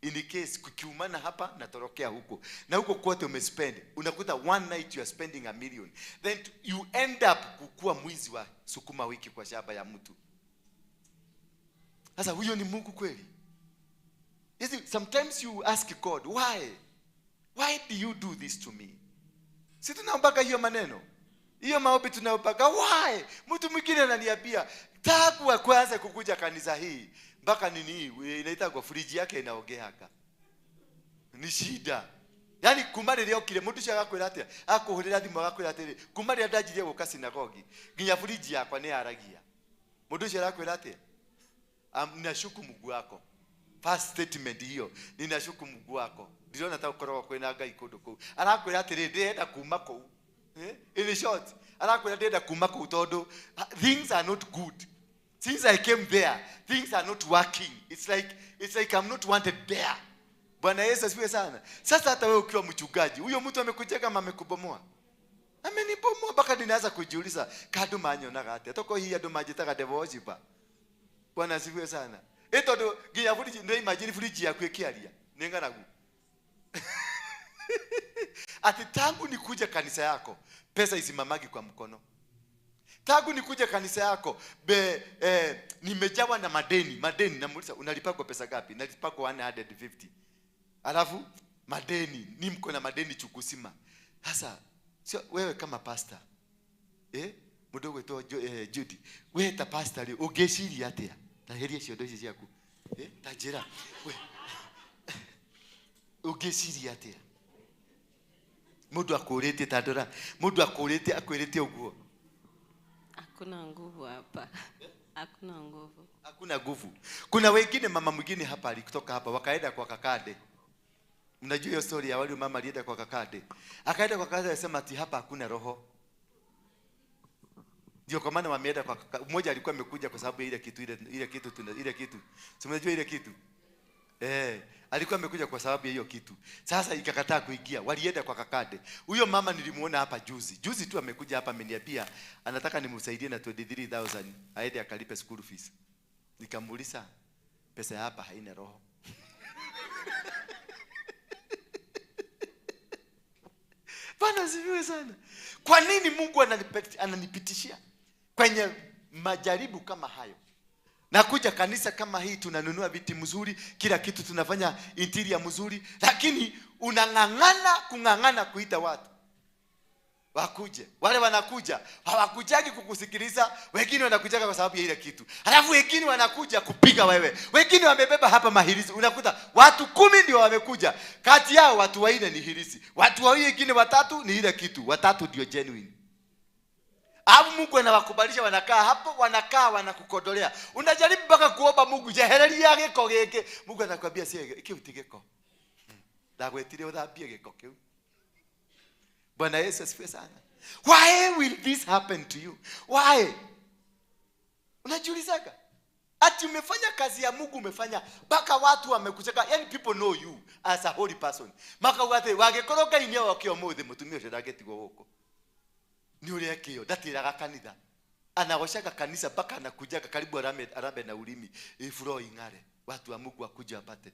In case kukiumana hapa natorokea huko. Na huko kote umespend. Unakuta one night you are spending 1 million. Then you end up kukua mwizi wa sukuma wiki kwa shamba ya mtu. Sasa huyo ni Mungu kweli? You see, sometimes you ask God, why? Why do you do this to me? Si tunaombaga hiyo maneno? Hiyo maombi tunaombaga, why? Mtu mwingine ananiambia, tangu wa kwanza kukuja kanisa hii, mpaka nini hii, inaita kwa friji yake inaongeaga. Ni shida. Yaani kuma rĩrĩa okire mũndũ ũcio agakwĩra atĩa, akũhũrĩra thimũ agakwĩra atĩrĩ, kuma rĩrĩa ndanjirie gũka synagogue nginya friji yakwa nĩ yaragia. Mũndũ ũcio arakwĩra atĩa? Ninashuku Mungu wako. First statement hiyo, ninashuku Mungu wako. Ndirona ta ũkoragwo kwĩna Ngai kũndũ kũu. Arakwĩra atĩrĩ, ndĩrenda kuma kũu. Eh? In short, arakwĩra ndĩrenda kuma kũu tondũ things are not good. Since I came there, things are not working. It's like I'm not wanted there. Bwana Yesu asifiwe sana. Sasa hata wewe ukiwa mchungaji, huyo mtu amekujenga ama amekubomoa? Amenibomoa mpaka ninaanza kujiuliza, kandu manyonaga atia? Toko hii andu manjitaga devil worshiper. Bwana asifiwe sana. Ĩ tondũ nginya fridge, nĩ imagine fridge yaku ĩkĩaria, nĩ ng'aragu. Ati tangu nikuje kanisa yako, pesa isimamagi kwa mkono. Tangu nikuje kanisa yako, nimejawa na madeni, madeni. Namuuliza, unalipa kwa pesa ngapi? Nalipa kwa 150. Alafu madeni, ni mko na madeni chukusima. Sasa sio wewe kama pastor. Eh? Mũndũ ũgwĩtwo Judy, we ta pastor rĩ, ũngĩciria atĩa? Ta heria ciondo ici ciaku. Eh? Ta njĩra. We. Ũngĩciria atĩa? Mũndũ akũrĩtie ta ndora, mũndũ akũrĩtie akwĩrĩte ũguo. Hakuna nguvu hapa. Hakuna nguvu. Hakuna nguvu. Kuna wengine, mama mwingine hapa alikutoka hapa wakaenda kwa Kakande. Mnajua hiyo story ya wale mama alienda kwa Kakande. Akaenda kwa Kakande akasema ati hapa hakuna roho. Ndio kwa maana wameenda kwa mmoja alikuwa amekuja kwa sababu ya ile kitu ile ile kitu tuna ile kitu. Si mnajua ile kitu? Eh, alikuwa amekuja kwa sababu ya hiyo kitu. Sasa ikakataa kuingia. Walienda kwa Kakande. Huyo mama nilimuona hapa juzi. Juzi tu amekuja hapa ameniambia anataka nimsaidie na 23,000 aende akalipe school fees. Nikamuuliza, pesa ya hapa haina roho. Bwana asifiwe sana. Kwa nini Mungu ananipitishia kwenye majaribu kama hayo? Na kuja kanisa kama hii, tunanunua viti mzuri, kila kitu tunafanya interior mzuri, lakini unang'ang'ana kung'ang'ana kuita watu wakuje. Wale wanakuja hawakujagi kukusikiliza, wengine wanakujaga kwa sababu ya ile kitu, halafu wengine wanakuja kupiga wewe, wengine wamebeba hapa mahirizi. Unakuta watu 10 ndio wamekuja, kati yao watu wanne ni hirizi, watu wawili wengine watatu ni ile kitu, watatu ndio genuine. Alafu Mungu anawakubalisha, wanakaa hapo, wanakaa wanakukodolea. Unajaribu mpaka kuomba Mungu, jehereria gĩko gĩkĩ. Mungu anakwambia si kĩu ti gĩko. Ndagwĩtire ũthambie gĩko kĩu. Bwana Yesu asifiwe sana. Why will this happen to you? Why? Unajiulizaga? Ati umefanya kazi ya Mungu, umefanya mpaka watu wamekucheka. Yani people know you as a holy person. Makauga atĩ wangĩkorwo Ngai nĩ oke ũmũthĩ, mũtumia ũcio ndangĩtigwo gũkũ. Ni ũrĩa kĩo ndatĩraga kanitha. Anaoshaga kanisa mpaka anakujaga karibu arambe, arambe na ulimi ifuro ing'are. Watu wa Mungu wakuja wapate.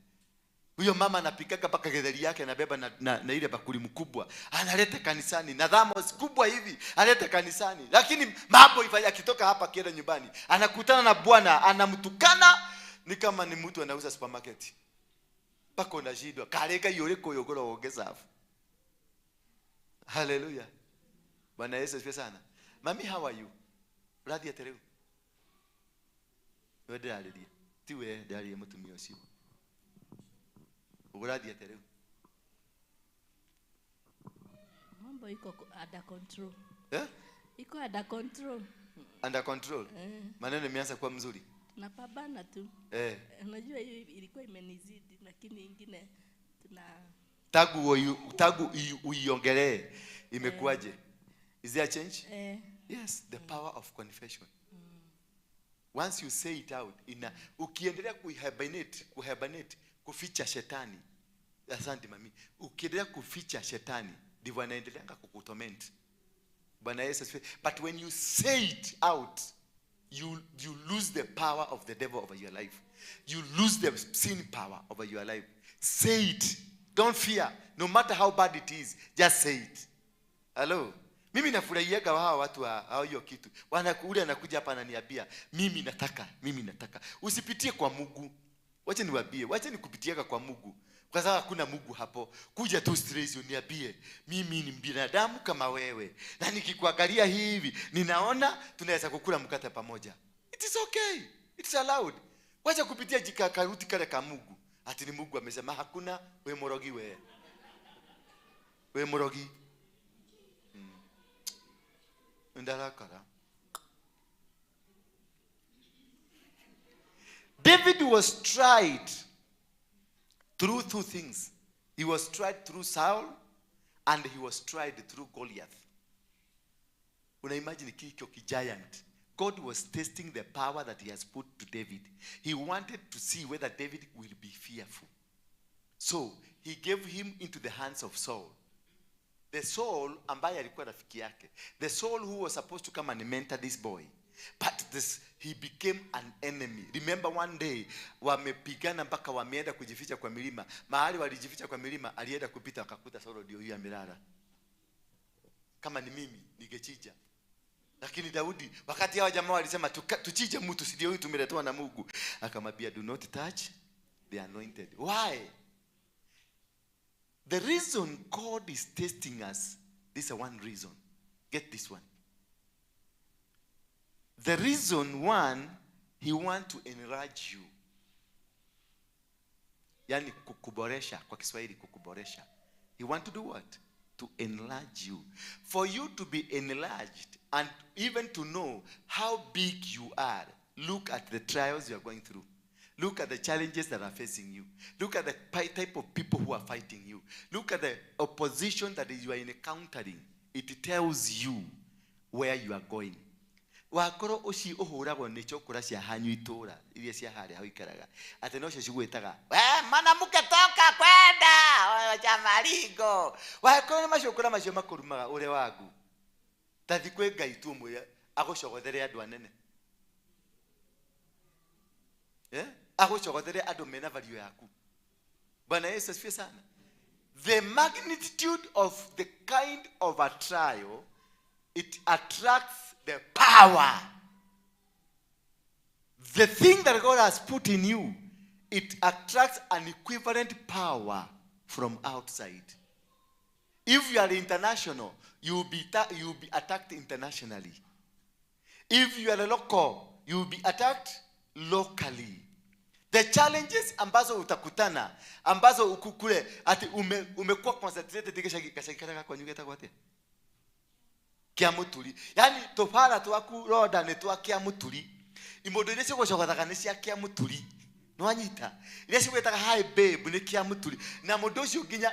Huyo mama anapikaga mpaka getheri yake anabeba na ile bakuli mkubwa analeta kanisani na thamos kubwa hivi analeta kanisani, lakini mambo ifanya akitoka hapa akienda nyumbani anakutana na bwana anamtukana ni kama ni mtu anauza supermarket, mpaka unashindwa kareka yuriko yogoro ongeza. Haleluya! Bwana Yesu asifiwe sana. Mami, how are you? Ũrathiĩ atĩa rĩu? We ndĩrarĩria ti we, ndĩrarĩria mũtumia ũcio. Ũrathiĩ atĩa rĩu? Mambo iko under control. Eh? Iko under control. Under control. Eh. Maneno imeanza kuwa mzuri. Tunapambana tu. Eh. Unajua hiyo ilikuwa imenizidi, lakini ingine tuna Tagu uiongelee imekuwaje? Is there a change? Eh. Yes, the power of confession. Once you say it out, ukiendelea kuhibernate, kuficha shetani. Asante mami. Ukiendelea kuficha shetani, ndivyo anaendelea kukutorment. Bwana Yesu asifiwe. But when you say it out, you lose the power of the devil over your life. You lose the sin power over your life. Say it. Don't fear. No matter how bad it is, just say it. Hello. Mimi nafurahiaga hawa watu wa hiyo kitu. Ule anakuja hapa ananiambia, mimi nataka. Usipitie kwa Mungu. Wacha niwaambie, wacha nikupitiaga kwa Mungu. Kwa sababu hakuna Mungu hapo. Kuja tu straight uniambie, mimi ni binadamu kama wewe. Na nikikuangalia hivi, ninaona tunaweza kukula mkate pamoja. It is okay. It's allowed. Wacha kupitia jikakaruti kale ka Mungu. Ati ni Mungu amesema hakuna, we morogi we. We morogi. Ndarakara. David was tried through two things. He was tried through Saul and he was tried through Goliath. Una imagine kikyo ki giant. God was testing the power that he has put to David. He wanted to see whether David will be fearful. So he gave him into the hands of Saul. The Saul ambaye alikuwa rafiki yake. The Saul who was supposed to come and mentor this boy. But he became an enemy. Remember one day, wamepigana mpaka wameenda kujificha kwa milima. Mahali walijificha kwa milima, alienda kupita akakuta Saul ndio huyu amelala. Kama ni mimi, ningechija. Lakini Daudi, wakati hawa jamaa walisema tuchije mtu, si ndio huyu tumeletewa na Mungu. Akamwambia, do not touch the anointed. Why? The reason God is testing us, this is one reason. Get this one. The reason one, he wants to enlarge you. Yani kukuboresha, kwa Kiswahili kukuboresha. He wants to do what? To enlarge you. For you to be enlarged and even to know how big you are, look at the trials you are going through. Look at the challenges that are facing you. Look at the type of people who are fighting you. Look at the opposition that you are encountering. It tells you where you are going. Wakoro uci uhuragwo ni chokora cia hanyu itura iria cia haria wikaraga ati no cio cigwitaga we mwanamke toka kwenda cha maringo. Wakoro ni macokora macio makurumaga ure wagu tathi kwi Ngai tu mwire agucogothere andu anene, agucogothere andu mena value yaku. Bwana Yesu asifiwe sana. The magnitude of the kind of a trial, it attracts the power. The thing that God has put in you, it attracts an equivalent power from outside. If you are international, you will be attacked internationally. If you are local, you will be attacked locally. The challenges ambazo utakutana, ambazo ukukule, ati umekuwa concentrated kashaki kwa nyugeta kwa kia muturi. Yani tofara twaku roda ni twa kia muturi. Imondo iria cigũcogothaga nĩ cia kia muturi. Nĩwanyita? Iria cigwĩtaga hi babe nĩ kia muturi. Na mũndũ ũcio nginya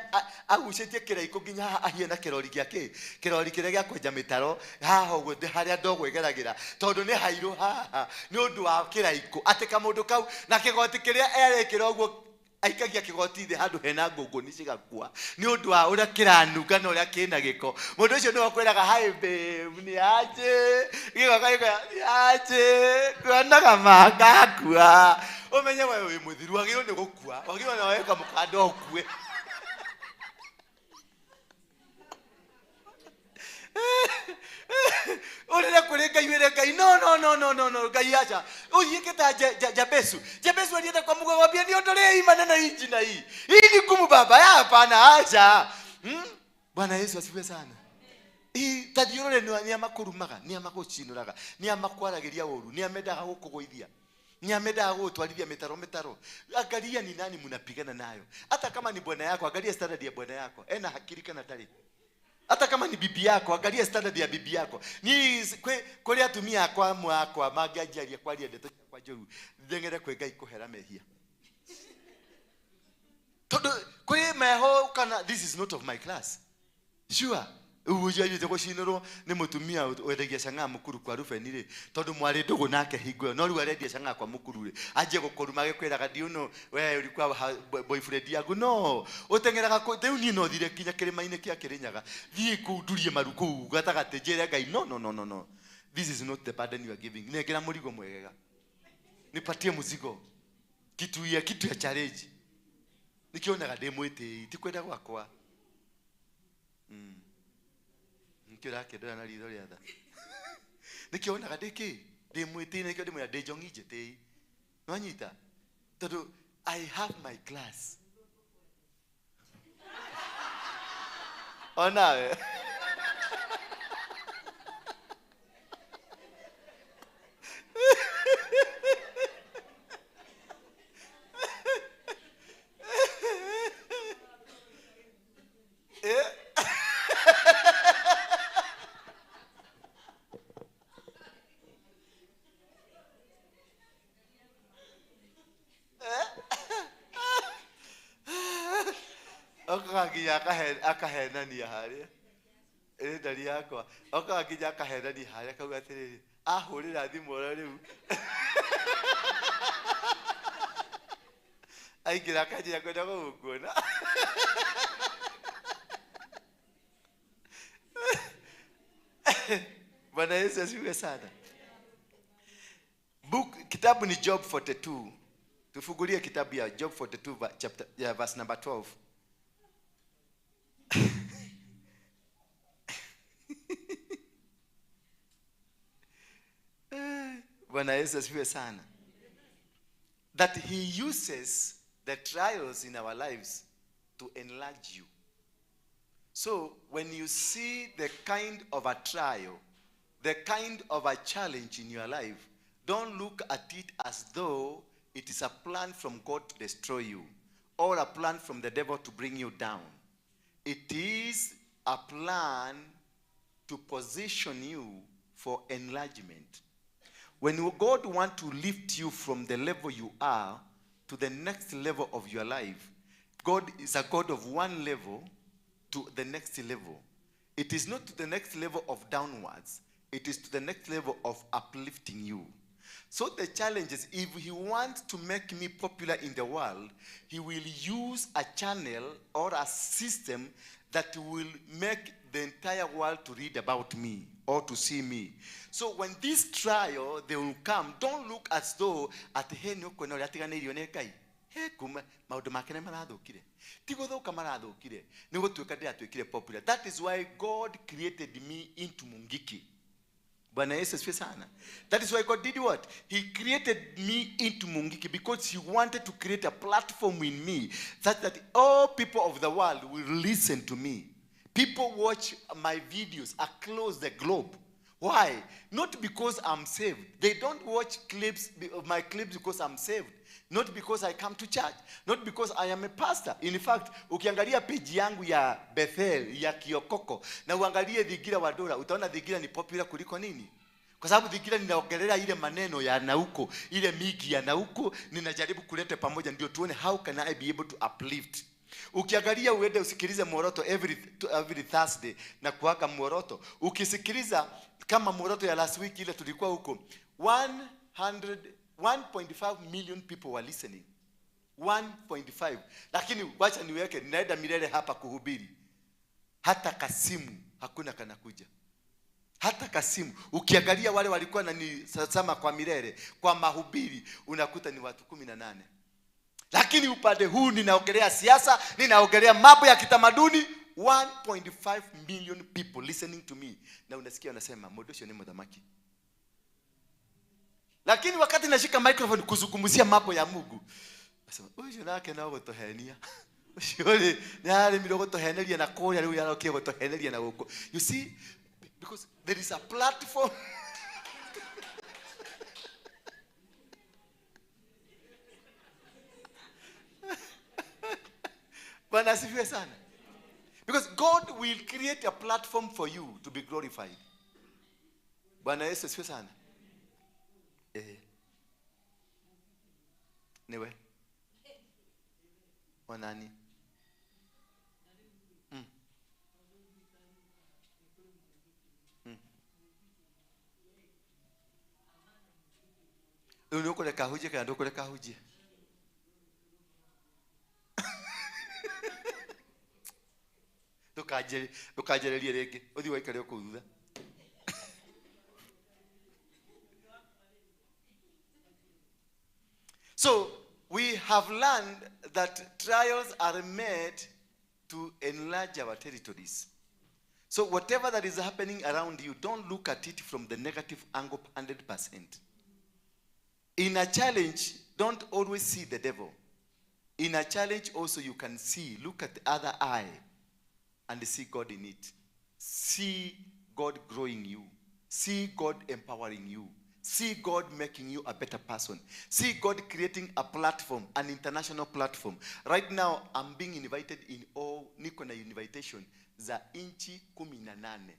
agucĩtie kĩraikũ nginya haha ahiana kĩrori gĩa kĩ? Kĩrori kĩrĩa gĩa kwenja mĩtaro haha ũguo harĩa ndogo ĩgeragĩra tondũ nĩ hairũ haha nĩ ũndũ wa kĩraikũ. Atĩ kamũndũ kau na kĩgoti kĩrĩa erekĩra ũguo aikagia kĩgoti thĩ handũ hena ngũngũni cigakua nĩ ũndũ wa ũrĩa kĩranunga na ũrĩa kĩna gĩko. Mũndũ ũcio nĩwe ũkwĩraga hi babe nĩ aje gĩgoka gĩkoya nĩ aje nduonaga mangakua. Ũmenye we wĩ mũthiru, wagĩrĩirwo nĩ gũkua, wagĩrĩirwo nĩ woe kamũkanda ũkue. Ũrĩre kũrĩ Ngai wĩre Ngai no no no no no no Ngai acha ũthiĩke ta Jabesu. Jabesu alienda kwa Mungu akamwambia niondolee hii maneno hii jina hii. Hii ni ngumu baba, ya hapana acha. Bwana Yesu asifiwe sana. Hii tathiũrũre nĩ amakurumaga, nĩ amagucinũraga, nĩ amakwaragĩria ũru, nĩ amendaga gũkũgũithia. Ni amendaga gũgũtwarithia mĩtaro mĩtaro. Angalia ni nani mnapigana nayo. Hata kama ni bwana yako, angalia standard ya bwana yako. Ena hakiri kana tari. Hata kama ni bibi yako, angalia standard ya bibi yako. Ni kuri atumia akwa mwakwa mangĩanjaria kwaria ndeto ciakwa njũru, theng'ere kwĩ Ngai kũhera mehia. Tondũ kũrĩ meho kana this is not of my class. Sure. Uyu ajuite gucinirwo ni mutumia wendagia cang'a mukuru kwa Rubeni ri tondu mwari ndugu nake hingo ĩyo no riu arendia cang'a kwa mukuru ri anjie gukuruma agikwiraga ndiuno we ulikuwa boyfriend yaku no uteng'eraga riu niĩ no thire kinya kĩrĩma-inĩ kĩa Kĩrĩnyaga thiĩ kũu ndurie maru kũu gatagatĩ njĩre Ngai no no no no no, this is not the burden you are giving. Nengera mũrigo mwegega, nipatie mũzigo kitu ya challenge nikionaga ndĩ mwĩtĩi ti kwenda gwakwa. Nikio rakendora na ritho rĩa tha nikionaga ndĩ kĩ ndĩ mwĩtĩi nikio ndĩmwĩra ndĩ njongi njĩtĩi nwanyita tondu I have my class onawe. Nginya akahenania haria ĩ ndari yakwa okaga nginya akahenania haria akauga atĩrĩrĩ ahũrĩra thimũ oro rĩu aingĩra akanjĩra kwenda gũgũkuona. Bwana Yesu asifiwe sana. Book kitabu ni Job 42. Tufungulie kitabu ya Job 42 chapter ya verse number 12. Bwana Yesu asifiwe sana. That he uses the trials in our lives to enlarge you. So when you see the kind of a trial, the kind of a challenge in your life, don't look at it as though it is a plan from God to destroy you or a plan from the devil to bring you down. It is a plan to position you for enlargement. When God wants to lift you from the level you are to the next level of your life, God is a God of one level to the next level. It is not to the next level of downwards. It is to the next level of uplifting you. So the challenge is, if he wants to make me popular in the world, he will use a channel or a system that will make the entire world to read about me or to see me. So when this trial, they will come, don't look as though at he nĩ ũkuona ũrĩa atiganĩirio nĩ Ngai. He kuma maũndũ make nĩ marathũkire. Ti gũthũka marathũkire, nĩ gũtuĩka ndĩratuĩkire popular. That is why God created me into Mungiki. Bwana Yesu asifiwe sana. That is why God did what? He created me into Mungiki because he wanted to create a platform in me such that all people of the world will listen to me. People watch my videos across the globe. Why? Not because I'm saved. They don't watch clips of my clips because I'm saved. Not because I come to church. Not because I am a pastor. In fact, ukiangalia page yangu ya Bethel, ya Kiokoko, na uangalie Thigira wa Dora, utaona Thigira ni popular kuliko nini? Kwa sababu Thigira ninaongelea ile maneno ya nauko, ile migi ya nauko, ninajaribu kuleta pamoja ndio tuone how can I be able to uplift. Ukiangalia uende usikilize Muoroto every Thursday na kuwaka Muoroto. Ukisikiliza kama Muoroto ya last week ile tulikuwa huko 1.5 million people were listening. 1.5. Lakini wacha niweke ninaenda milele hapa kuhubiri. Hata kasimu hakuna kanakuja. Hata kasimu. Ukiangalia wale walikuwa wananitazama kwa milele kwa mahubiri unakuta ni watu 18. Lakini upande huu ninaongelea siasa, ninaongelea mambo ya kitamaduni. 1.5 million people listening to me. Na unasikia wanasema Mũndũ ni muthamaki. Lakini wakati nashika microphone kuzungumzia mambo ya Mungu, nasema ucio nake no gutuhenia. Ucio ri nĩararemirwo gutuheneria na kũrĩa rĩu arokire gutuheneria na gũkũ. You see, because there is a platform. Bwana asifiwe sana. Because God will create a platform for you to be glorified. Bwana Yesu asifiwe sana. Niwe. Onani. Rĩu nĩ ũkũreka hunjie kana ndũkũreka hunjie? Ndũkanjĩrĩrie rĩngĩ, ũthiĩ waikare o kũu thutha. So we have learned that trials are made to enlarge our territories. So whatever that is happening around you, don't look at it from the negative angle 100%. In a challenge, don't always see the devil. In a challenge also you can see, look at the other eye and see God in it. See God growing you. See God empowering you. See God making you a better person. See God creating a platform, an international platform. Right now, I'm being invited in all, niko na invitation za inchi 18.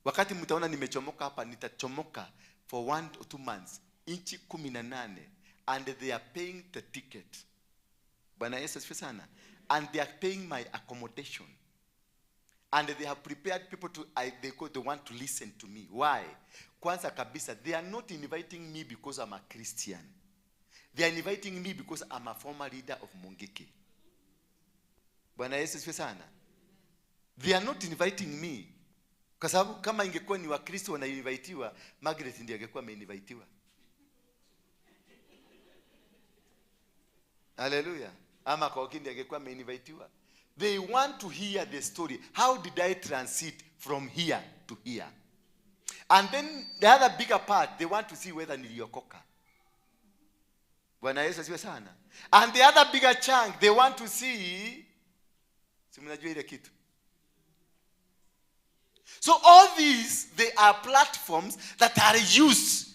Wakati mtaona nimechomoka hapa, nitachomoka for 1 or 2 months. Inchi 18. And they are paying the ticket. Bwana Yesu asifiwe sana. And they are paying my accommodation. And they have prepared people to, they want to listen to me. Why? Kwanza kabisa, they are not inviting me because I'm a Christian. They are inviting me because I'm a former leader of Mungiki. Bwana Yesu asifiwe sana. They are not inviting me. Kwa sababu kama ingekuwa ni Wakristo wanainvitiwa, Margaret ndiye angekuwa ameinvitiwa. Hallelujah. Ama kwa ndiye angekuwa ameinvitiwa. They want to hear the story. How did I transit from here to here? And then the other bigger part, they want to see whether niliokoka. Bwana Yesu asifiwe sana. And the other bigger chunk, they want to see, si mnajua ile kitu. So all these, they are platforms that are used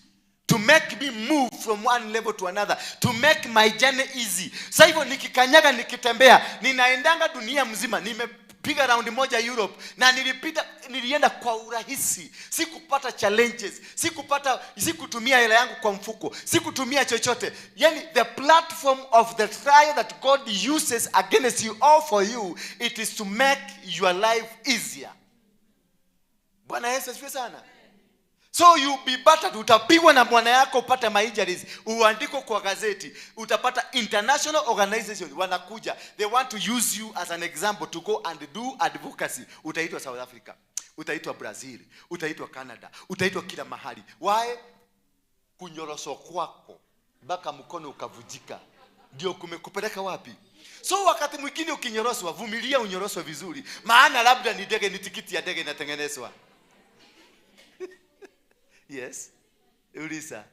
to make me move from one level to another, to make my journey easy. Sasa hivyo nikikanyaga nikitembea, ninaendanga dunia mzima, nimepiga round moja Europe na nilienda kwa urahisi. Sikupata challenges, sikutumia hela yangu kwa mfuko, sikutumia chochote. Yani the platform of the trial that God uses against you or for you, it is to make your life easier. Bwana Yesu asifiwe sana. So you be battered, utapigwa na mwana yako upate injuries, uandikwe kwa gazeti, utapata international organization wanakuja, they want to use you as an example to go and do advocacy. Utaitwa South Africa, utaitwa Brazil, utaitwa Canada, utaitwa kila mahali. Why? Kunyoroshwa kwako mpaka mkono ukavujika ndio kumekupeleka wapi? So wakati mwingine ukinyoroshwa, vumilia unyoroshwe vizuri, maana labda ni ndege, ni tikiti ya ndege inatengenezwa. Yes. Ulisa.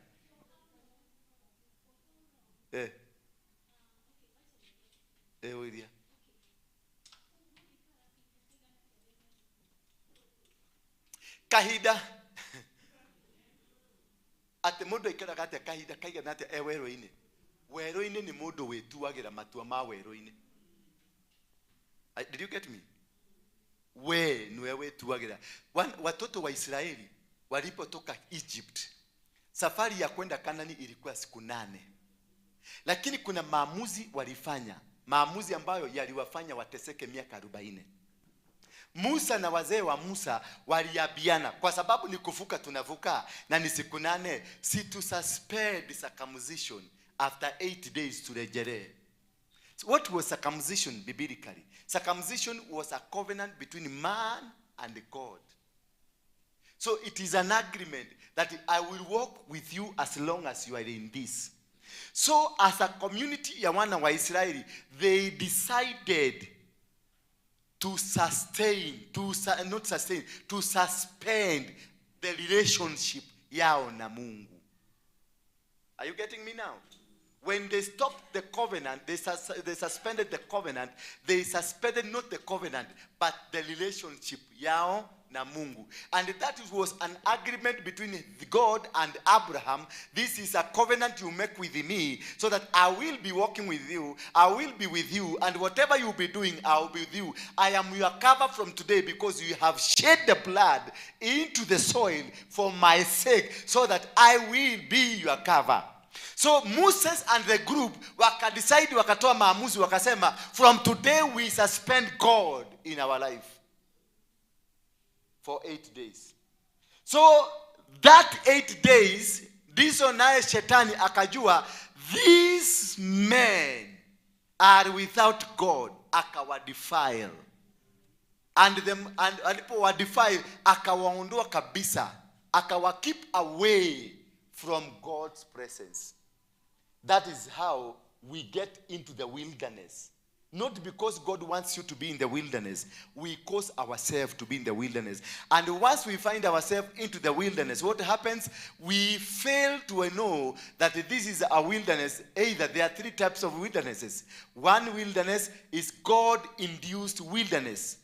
Ulia. Kahinda. Ate mundu aikaraga atia kahinda kaigana atia e werũ-inĩ. Werũ-inĩ nĩ mũndũ wĩtuagĩra matua ma werũ-inĩ. Did you get me? We niwe wĩtuagĩra. Watoto wa Israeli walipotoka Egypt, safari ya kwenda Kanani ilikuwa siku 8. Lakini kuna maamuzi walifanya, maamuzi ambayo yaliwafanya wateseke miaka 40. Musa na wazee wa Musa waliabiana, kwa sababu ni kuvuka tunavuka na ni siku 8, si to suspend circumcision after 8 days turejelee. So what was circumcision biblically? Circumcision was a covenant between man and God. So it is an agreement that I will walk with you as long as you are in this. So as a community ya wana wa Israeli, they decided to sustain, to suspend the relationship yao na Mungu. Are you getting me now? When they stopped the covenant, they suspended the covenant. They suspended not the covenant, but the relationship yao na Mungu. And that was an agreement between God and Abraham. This is a covenant you make with me, so that I will be walking with you, I will be with you, and whatever you be doing, I will be with you. I am your cover from today, because you have shed the blood into the soil for my sake, so that I will be your cover. So Moses and the group wakadecide, wakatoa maamuzi, wakasema, from today we suspend God in our life for 8 days. So that 8 days Ndizo naye shetani akajua these men are without God, akawadefile. And alipowadefile akawaondoa kabisa, akawa keep away from God's presence. That is how we get into the wilderness. Not because God wants you to be in the wilderness. We cause ourselves to be in the wilderness. And once we find ourselves into the wilderness, what happens? We fail to know that this is a wilderness. Either there are three types of wildernesses. One wilderness is God-induced wilderness.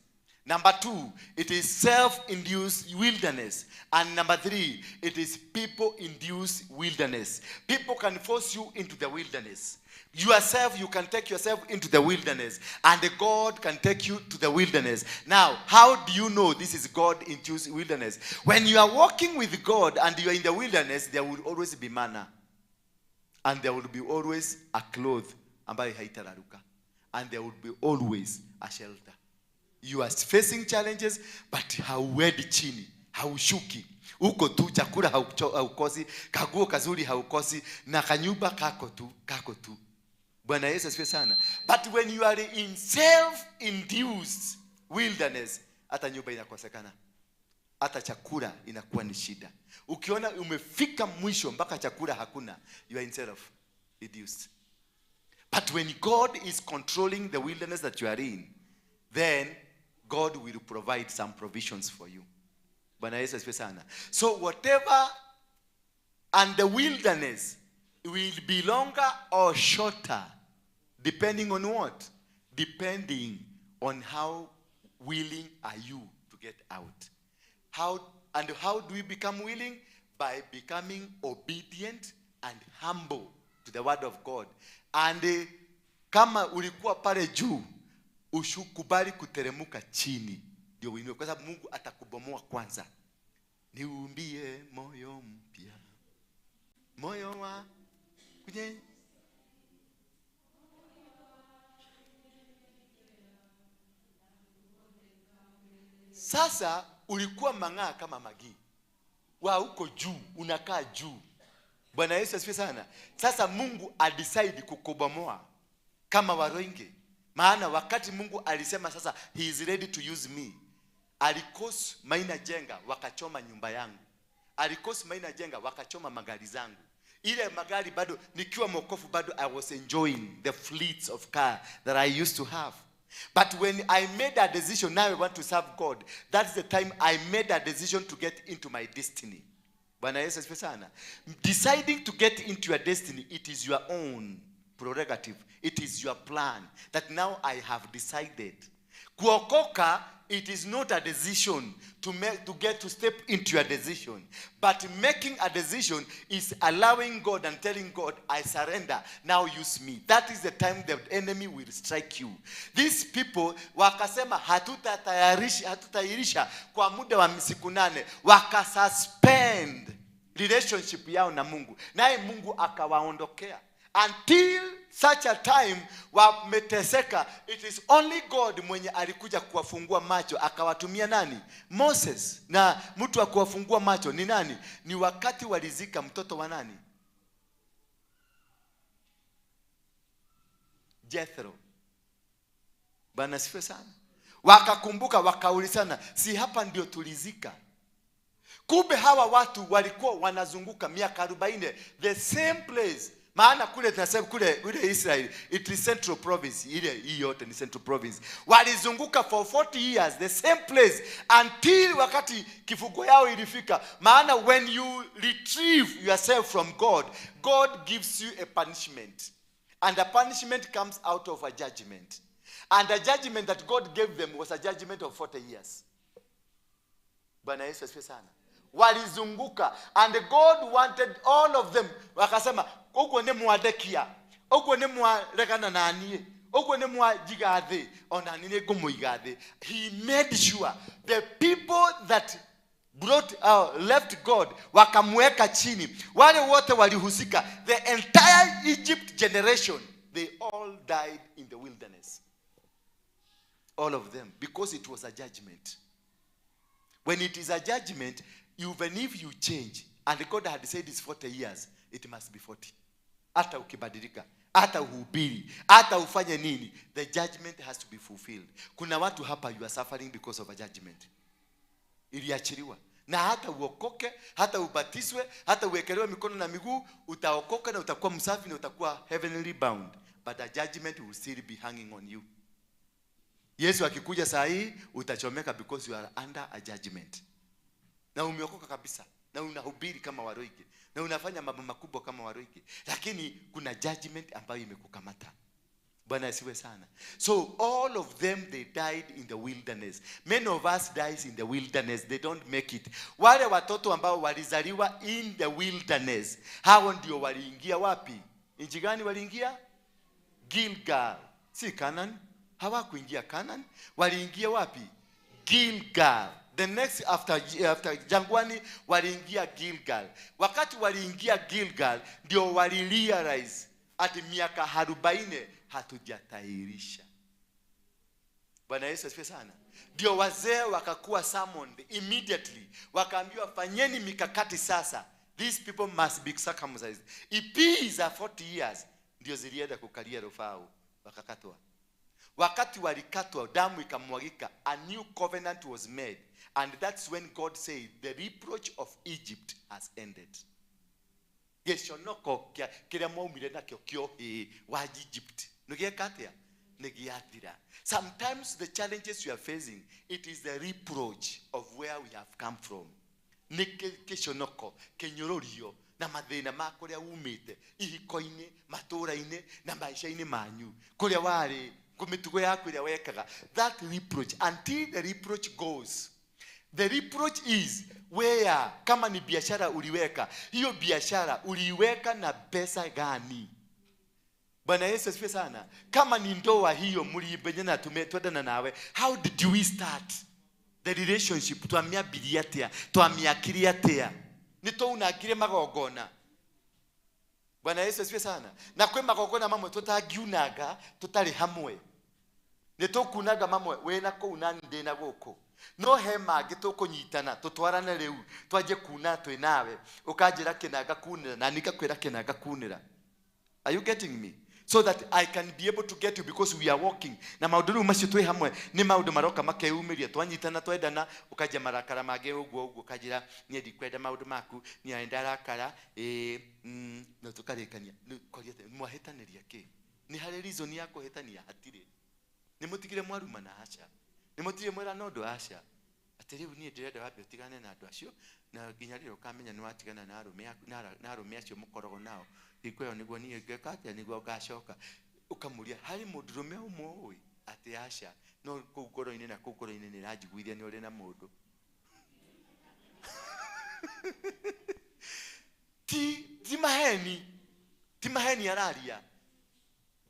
Number two, it is self-induced wilderness. And number three, it is people-induced wilderness. People can force you into the wilderness. Yourself, you can take yourself into the wilderness. And God can take you to the wilderness. Now, how do you know this is God-induced wilderness? When you are walking with God and you are in the wilderness, there will always be manna. And there will be always a cloth ambayo haitararuka. And there will be always a shelter. You are facing challenges, but hauendi chini, haushuki. Uko tu, chakula haukosi, kaguo kazuri haukosi, na kanyumba kako tu, kako tu. Bwana Yesu asifiwe sana. But when you are in self-induced wilderness, hata nyumba inakosekana. Hata chakula inakuwa ni shida. Ukiona umefika mwisho mpaka chakula hakuna, you are in self-induced. But when God is controlling the wilderness that you are in, then God will provide some provisions for you. Bwana Yesu asifiwe sana. So whatever, and the wilderness will be longer or shorter, depending on what? Depending on how willing are you to get out. How do we become willing? By becoming obedient and humble to the word of God. And kama ulikuwa pale juu, ushukubali kuteremuka chini ndio uinue, kwa sababu Mungu atakubomoa kwanza. Niumbie moyo mpya, moyo wa kunye. Sasa ulikuwa mang'aa kama magi wa uko juu, unakaa juu. Bwana Yesu asifiwe sana. Sasa Mungu adecide kukubomoa kama waroinge. Maana wakati Mungu alisema sasa he is ready to use me, alikos Maina Jenga wakachoma nyumba yangu. Alikos Maina Jenga wakachoma magari zangu. Ile magari bado nikiwa mwokofu bado I was enjoying the fleets of car that I used to have. But when I made a decision, now I want to serve God, that's the time I made a decision to get into my destiny. Bwana Yesu asifiwe sana. Deciding to get into your destiny, it is your own prerogative. It is your plan that now I have decided. Kuokoka, it is not a decision to make, to get to step into your decision. But making a decision is allowing God and telling God, I surrender, now use me. That is the time the enemy will strike you. These people wakasema hatutatayarisha kwa muda wa siku 8, wakasuspend relationship yao na Mungu. Naye Mungu akawaondokea. Until such a time wameteseka, it is only God mwenye alikuja kuwafungua macho, akawatumia nani? Moses. Na mtu akuwafungua macho ni nani? Ni wakati walizika mtoto wa nani? Jethro. Bwana asifiwe sana. Wakakumbuka, wakaulizana, si hapa ndio tulizika? Kumbe hawa watu walikuwa wanazunguka miaka 40 the same place. Maana kule tunasema kule Israel, it is Central Province, ile hii yote ni Central Province. Walizunguka for 40 years the same place until wakati kifungo yao ilifika. Maana when you retrieve yourself from God, God gives you a punishment. And the punishment comes out of a judgment. And the judgment that God gave them was a judgment of 40 years. Bwana Yesu asifiwe sana. Walizunguka, and God wanted all of them. Wakasema uko ne mwadekia, uko ne mwaregana nanie, uko ne mwajigathe, ona nini gumuigathe. He made sure the people that brought left God wakamweka chini. Wale wote walihusika, the entire Egypt generation, they all died in the wilderness. All of them, because it was a judgment. When it is a judgment, even if you change, And God had said it's 40 years, it must be 40. Hata ukibadilika, hata uhubiri, hata ufanye nini, the judgment has to be fulfilled. Kuna watu hapa, you are suffering because of a judgment iliachiliwa. Na hata uokoke, hata ubatiswe, hata uwekelewe mikono na miguu, utaokoka na utakuwa msafi na utakuwa heavenly bound, but the judgment will still be hanging on you. Yesu akikuja saa hii, utachomeka because you are under a judgment. Na umeokoka kabisa, na unahubiri kama Waroige, na unafanya mambo makubwa kama Waroige, lakini kuna judgment ambayo imekukamata. Bwana asiwe sana. So all of them, they died in the wilderness. Many of us dies in the wilderness. They don't make it. Wale watoto ambao walizaliwa in the wilderness, hao ndio waliingia wapi? Nchi gani waliingia? Gilgal. Si Canaan. Hawakuingia Canaan. Waliingia wapi? Gilgal. The next after jangwani waliingia Gilgal. Wakati waliingia Gilgal ndio walirealize ati miaka 40 hatujatairisha. Bwana Yesu asifiwe sana. Ndio wazee wakakuwa summoned immediately. Wakaambiwa, "Fanyeni mikakati sasa. These people must be circumcised." Ipii za 40 years ndio zilienda kukalia rufao, wakakatwa. Wakati walikatwa, damu ikamwagika, a new covenant was made. And that's when God said the reproach of Egypt has ended. Gĩconoko kĩrĩa mwaumire nakĩo kĩa wa Egypt nĩgĩeka atĩa? Nĩgĩathira. Sometimes the challenges you are facing, it is the reproach of where we have come from. Nĩ kĩconoko, kĩnyũrũrio na mathĩna ma kũrĩa umĩte, ihiko-inĩ, matũũra-inĩ na maica-inĩ manyu, kũrĩa warĩ, mĩtugo yaku ĩrĩa wekaga. That reproach, until the reproach goes. The reproach is where, kama ni biashara uliweka, hiyo biashara uliweka na pesa gani? Bwana Yesu asifiwe sana. Kama ni ndoa hiyo mliibenyana twendana nawe, how did we start the relationship? Twamiambirie atia? Twamiakirie atia? Nĩ twaunangire magongona. Bwana Yesu asifiwe sana. Na kwĩ magongona mamwe tũtangiunanga tũtarĩ hamwe. Nĩ tũkunaga mamwe wĩna kũu na ndĩ na gũkũ. No he mangĩ tũkũnyitana tũtwarane rĩu twanjie kuna twĩ nawe, ũkanjĩra kĩnanga kunĩra na niĩ ngakwĩra kĩnanga kunĩra. Are you getting me? So that I can be able to get you because we are walking. Na maũndũ rĩu macio twĩ hamwe nĩ maũndũ maroka makeyumĩria, twanyitana twendana, ũkanjia marakara mangĩ ũguo ũguo, ũkanjĩra niĩ ndikwenda maũndũ maku, niĩ ndarakara, ĩĩ, no tũkarĩkania. Nĩ ũkoria atĩ, mwahĩtanĩria kĩ? Nĩ harĩ reason ya kũhĩtania? Hatirĩ. Nĩ mũtigire mwarumana? Aca. Nĩ mũtigire mwĩrana ũndũ? Aca. Atĩ rĩu niĩ ndĩrenda wambe ũtigane na andũ acio, na nginya rĩrĩa ũkamenya nĩ watigana na arũme aku, na arũme acio mũkoragwo nao, hingo ĩyo nĩguo niĩ ngeka atĩa, nĩguo ngacoka. Ũkamũria, harĩ mũndũrũme ũmwe ũĩ? Atĩ aca, no kũu ngoro-inĩ na kũu ngoro-inĩ nĩ ĩranjiguithia nĩ ũrĩ na mũndũ. Ti maheni, ti maheni araria.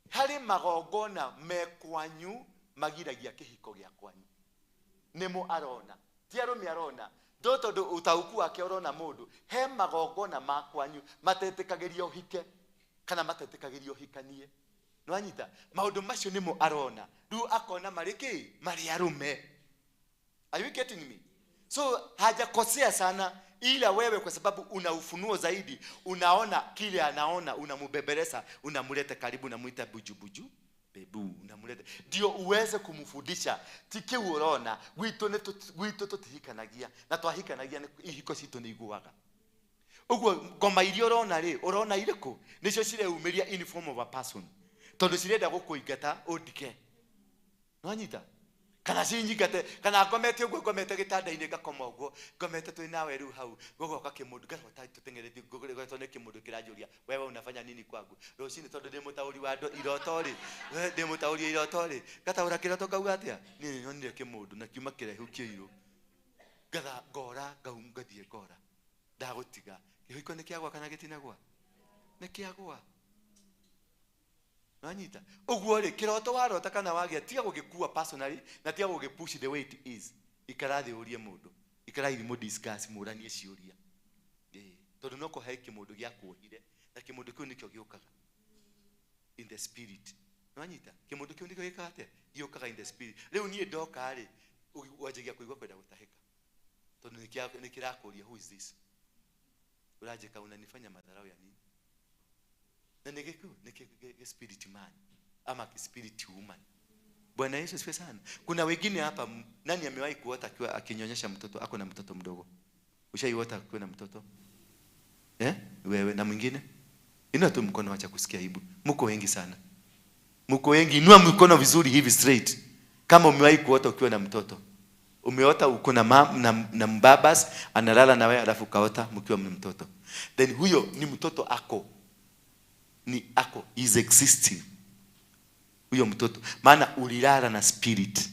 Harĩ magongona me kwanyu magiragia kĩhiko gĩa kwanyu. Nĩmo arona, ti arũme arona. Ndo tondũ ũtaũku wake ũrona mũndũ, he magongona ma kwanyu matetĩkagĩrio ũhike kana matetĩkagĩrio ũhikanie. Nĩwanyita? Maũndũ macio nĩmo arona. Rĩu akona marĩ kĩ? Marĩ arũme. Are you getting me? So hajakosea sana, ila wewe kwa sababu una ufunuo zaidi, unaona kile anaona, unamubebeleza, unamleta karibu, unamuita bujubuju bebu, unamleta ndio uweze kumfundisha. Ti kiu urona gwitũ nĩ gwitũ tũtihikanagia, na twahikanagia ihiko citũ nĩ iguaga. Ũguo ngoma iria ũrona rĩ, ũrona irĩkũ? Nĩcio cireyumĩria in form of a person, tondũ cirenda gũkũingata ũndike. Nĩwanyita? Kana cinyingate, kana ngomete ũguo, ngomete gĩtanda-inĩ ngakoma ũguo, ngomete twĩ nawe rĩu hau, gũgoka kĩmũndũ, ngarota tũteng'erete, ngoretwo nĩ kĩmũndũ kĩranjũria, "Wewe unafanya nini kwangu?" Rũcinĩ tondũ ndĩ mũtaũri wa iroto rĩ, ndĩ mũtaũri wa iroto rĩ, ngataũra kĩroto ngauga atĩa? Niĩ nĩnyonire kĩmũndũ na kiuma kĩraihu kĩirũ. Ngatha ngora, ngau ngathiĩ ngora. Ndagũtiga. Kĩhiko nĩ kĩagwa kana gĩtinagwa? Nĩ kĩagwa. Nĩwanyita? Ũguo rĩ, kĩroto warota kana wagĩa, tiga gũgĩkua personally na tiga gũgĩpush the way it is. Ikara thĩ ũrie mũndũ. Ikara thĩ mũdiscuss, mũranie ciũria. Ĩĩ, tondũ no kũhe kĩmũndũ gĩakuohire, na kĩmũndũ kĩu nĩkĩo gĩũkaga in the spirit. Nĩwanyita? Kĩmũndũ kĩu nĩkĩo gĩkaga atĩa? Gĩũkaga in the spirit. Rĩu niĩ ndoka rĩ, wanjagia kũigua kwenda gũtahĩka. Tondũ nĩ kĩrakũria, who is this? Urajeka unanifanya madharau ya nini? Na nĩ nĩ spirit man ama spirit woman. Bwana Yesu asifiwe sana. Kuna wengine hapa, nani amewahi kuota akiwa akinyonyesha mtoto, ako na mtoto mdogo? Ushaiota akiwa na mtoto? Eh? Wewe na mwingine? Inua tu mkono, acha kusikia aibu. Mko wengi sana. Mko wengi, inua mkono vizuri hivi straight. Kama umewahi kuota ukiwa na mtoto. Umeota uko na na mbabas analala na wewe, alafu kaota mkiwa na mtoto. Then huyo ni mtoto ako. Ni ako, is existing. Huyo mtoto, maana ulilala na spirit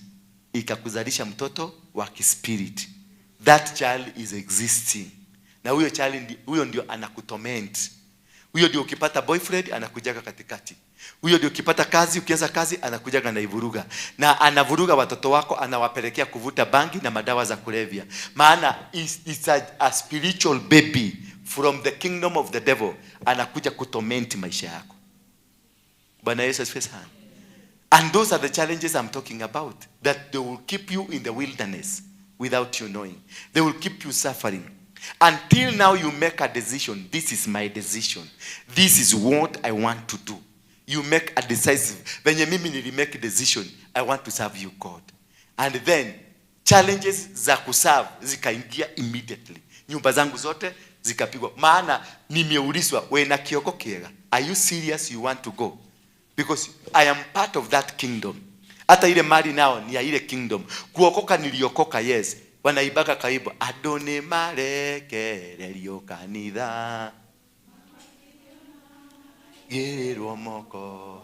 ikakuzalisha mtoto wa kispirit. That child is existing. Na huyo child, huyo ndio anakutorment. Huyo ndio ukipata boyfriend anakujaga katikati. Huyo ndio ukipata kazi, ukianza kazi anakujaga anaivuruga. Na anavuruga watoto wako, anawapelekea kuvuta bangi na madawa za kulevya. Maana it's a spiritual baby from the kingdom of the devil, anakuja kutorment maisha yako. Bwana Yesu asifiwe sana. And those are the challenges I'm talking about, that they will keep you in the wilderness without you knowing. They will keep you suffering. Until now you make a decision. This is my decision. This is what I want to do. You make a decisive. Venye mimi nili make a decision, I want to serve you, God. And then challenges za kuserve zikaingia immediately. Nyumba zangu zote zikapigwa. Maana nimeulizwa, we na kioko kiega. Are you serious you want to go? Because I am part of that kingdom. Hata ile mali nao ni ya ile kingdom. Kuokoka niliokoka, yes. Wanaibaga kaibo adone marekererio kanitha gĩrĩrwo moko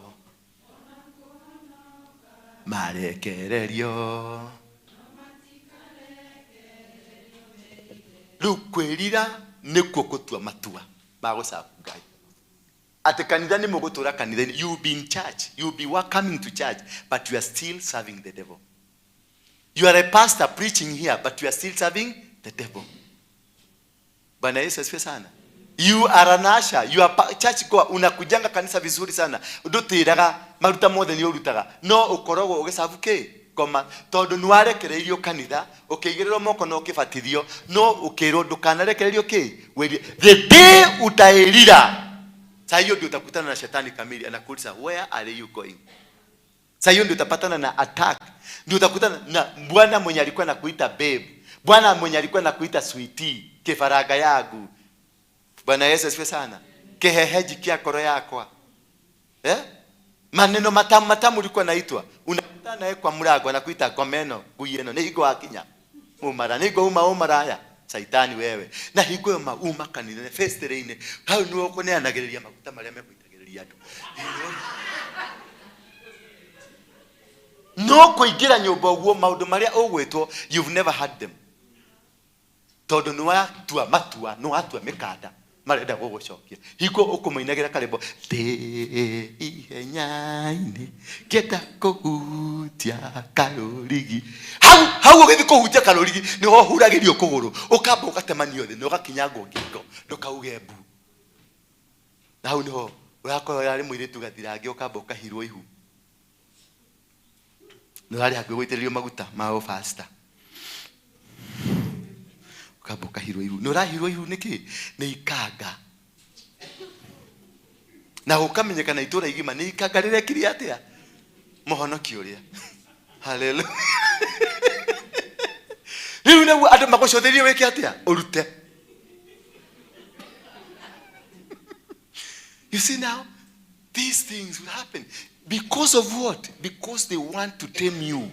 marekererio. Rĩu kwĩrira nĩkuo gũtua matua ma gũcabu Ngai. Atĩ kanitha nĩ mũgũtũra kanitha-inĩ, you will be in church, you will be coming to church, but you are still serving the devil. You are a pastor preaching here, but you are still serving the devil. Bwana Yesu asifiwe sana. You are an usher, you are church goer, unakujanga kanisa vizuri sana. Ndutiraga maruta mothe ni urutaga. No ukoragwo ugicabu ki? Koma tondu ni warekereirio kanitha, ukiigĩrĩrwo moko na ũkĩbatithio, no ũkĩrwo ndũkanarekererio ki? The day utairira, saa hiyo ndio utakutana na shetani kamili, anakuuliza where are you going? Saa hiyo ndio utapatana na attack. Ndio utakutana na bwana mwenye alikuwa anakuita babe, bwana mwenye alikuwa anakuita sweetie, kifaraga yangu. Bwana Yesu asifiwe sana. Kiheheji kia koro yakwa. Eh? Maneno matamu matamu ulikuwa naitwa. Unakutana naye kwa mlango anakuita gomeno, guyeno, ni higo akinya. Umara, ni higo uma umaraya. Saitani wewe. Na higo ma uma kanitha festireine. Hau niwe ukuneanagĩrĩria maguta marĩa mekũitagĩrĩria andũ. No kũingĩra nyũmba ũguo maũndũ marĩa ũgwĩtwo, you've never had them. Tondũ nĩ watua matua, nĩ watua mĩkanda marenda gũgũcokia. Hingo ũkũmũinagĩra karĩmbo, ndĩ ihenya-inĩ ngĩenda kũhutia karũrigi. Hau, hau ũgĩthiĩ kũhutia karũrigi nĩho ũhuragĩrio kũgũrũ, ũkamba ũgatemanio thĩ na ũgakinyangwo ngingo, ndũkauge mbu. Na hau nĩho ũrakorwo arĩ mũirĩtu gathirange ũkamba ũkahirwo ihu. Nĩ ũrarĩ hakuhĩ gũitĩrĩrio maguta ma ũbasta. Ũkamba ũkahirwo ihu. Nĩ ũrahirwo ihu nĩkĩ? Nĩ ikanga. Na gũkamenyekana itũũra igima nĩ ikanga rĩrekire atĩa? Mũhonoki ũrĩa. Hallelujah. Rĩu nĩguo andũ magũcũthĩrĩrie wĩke atĩa? Ũrute. You see now, these things will happen. Because of what? Because they want to tame you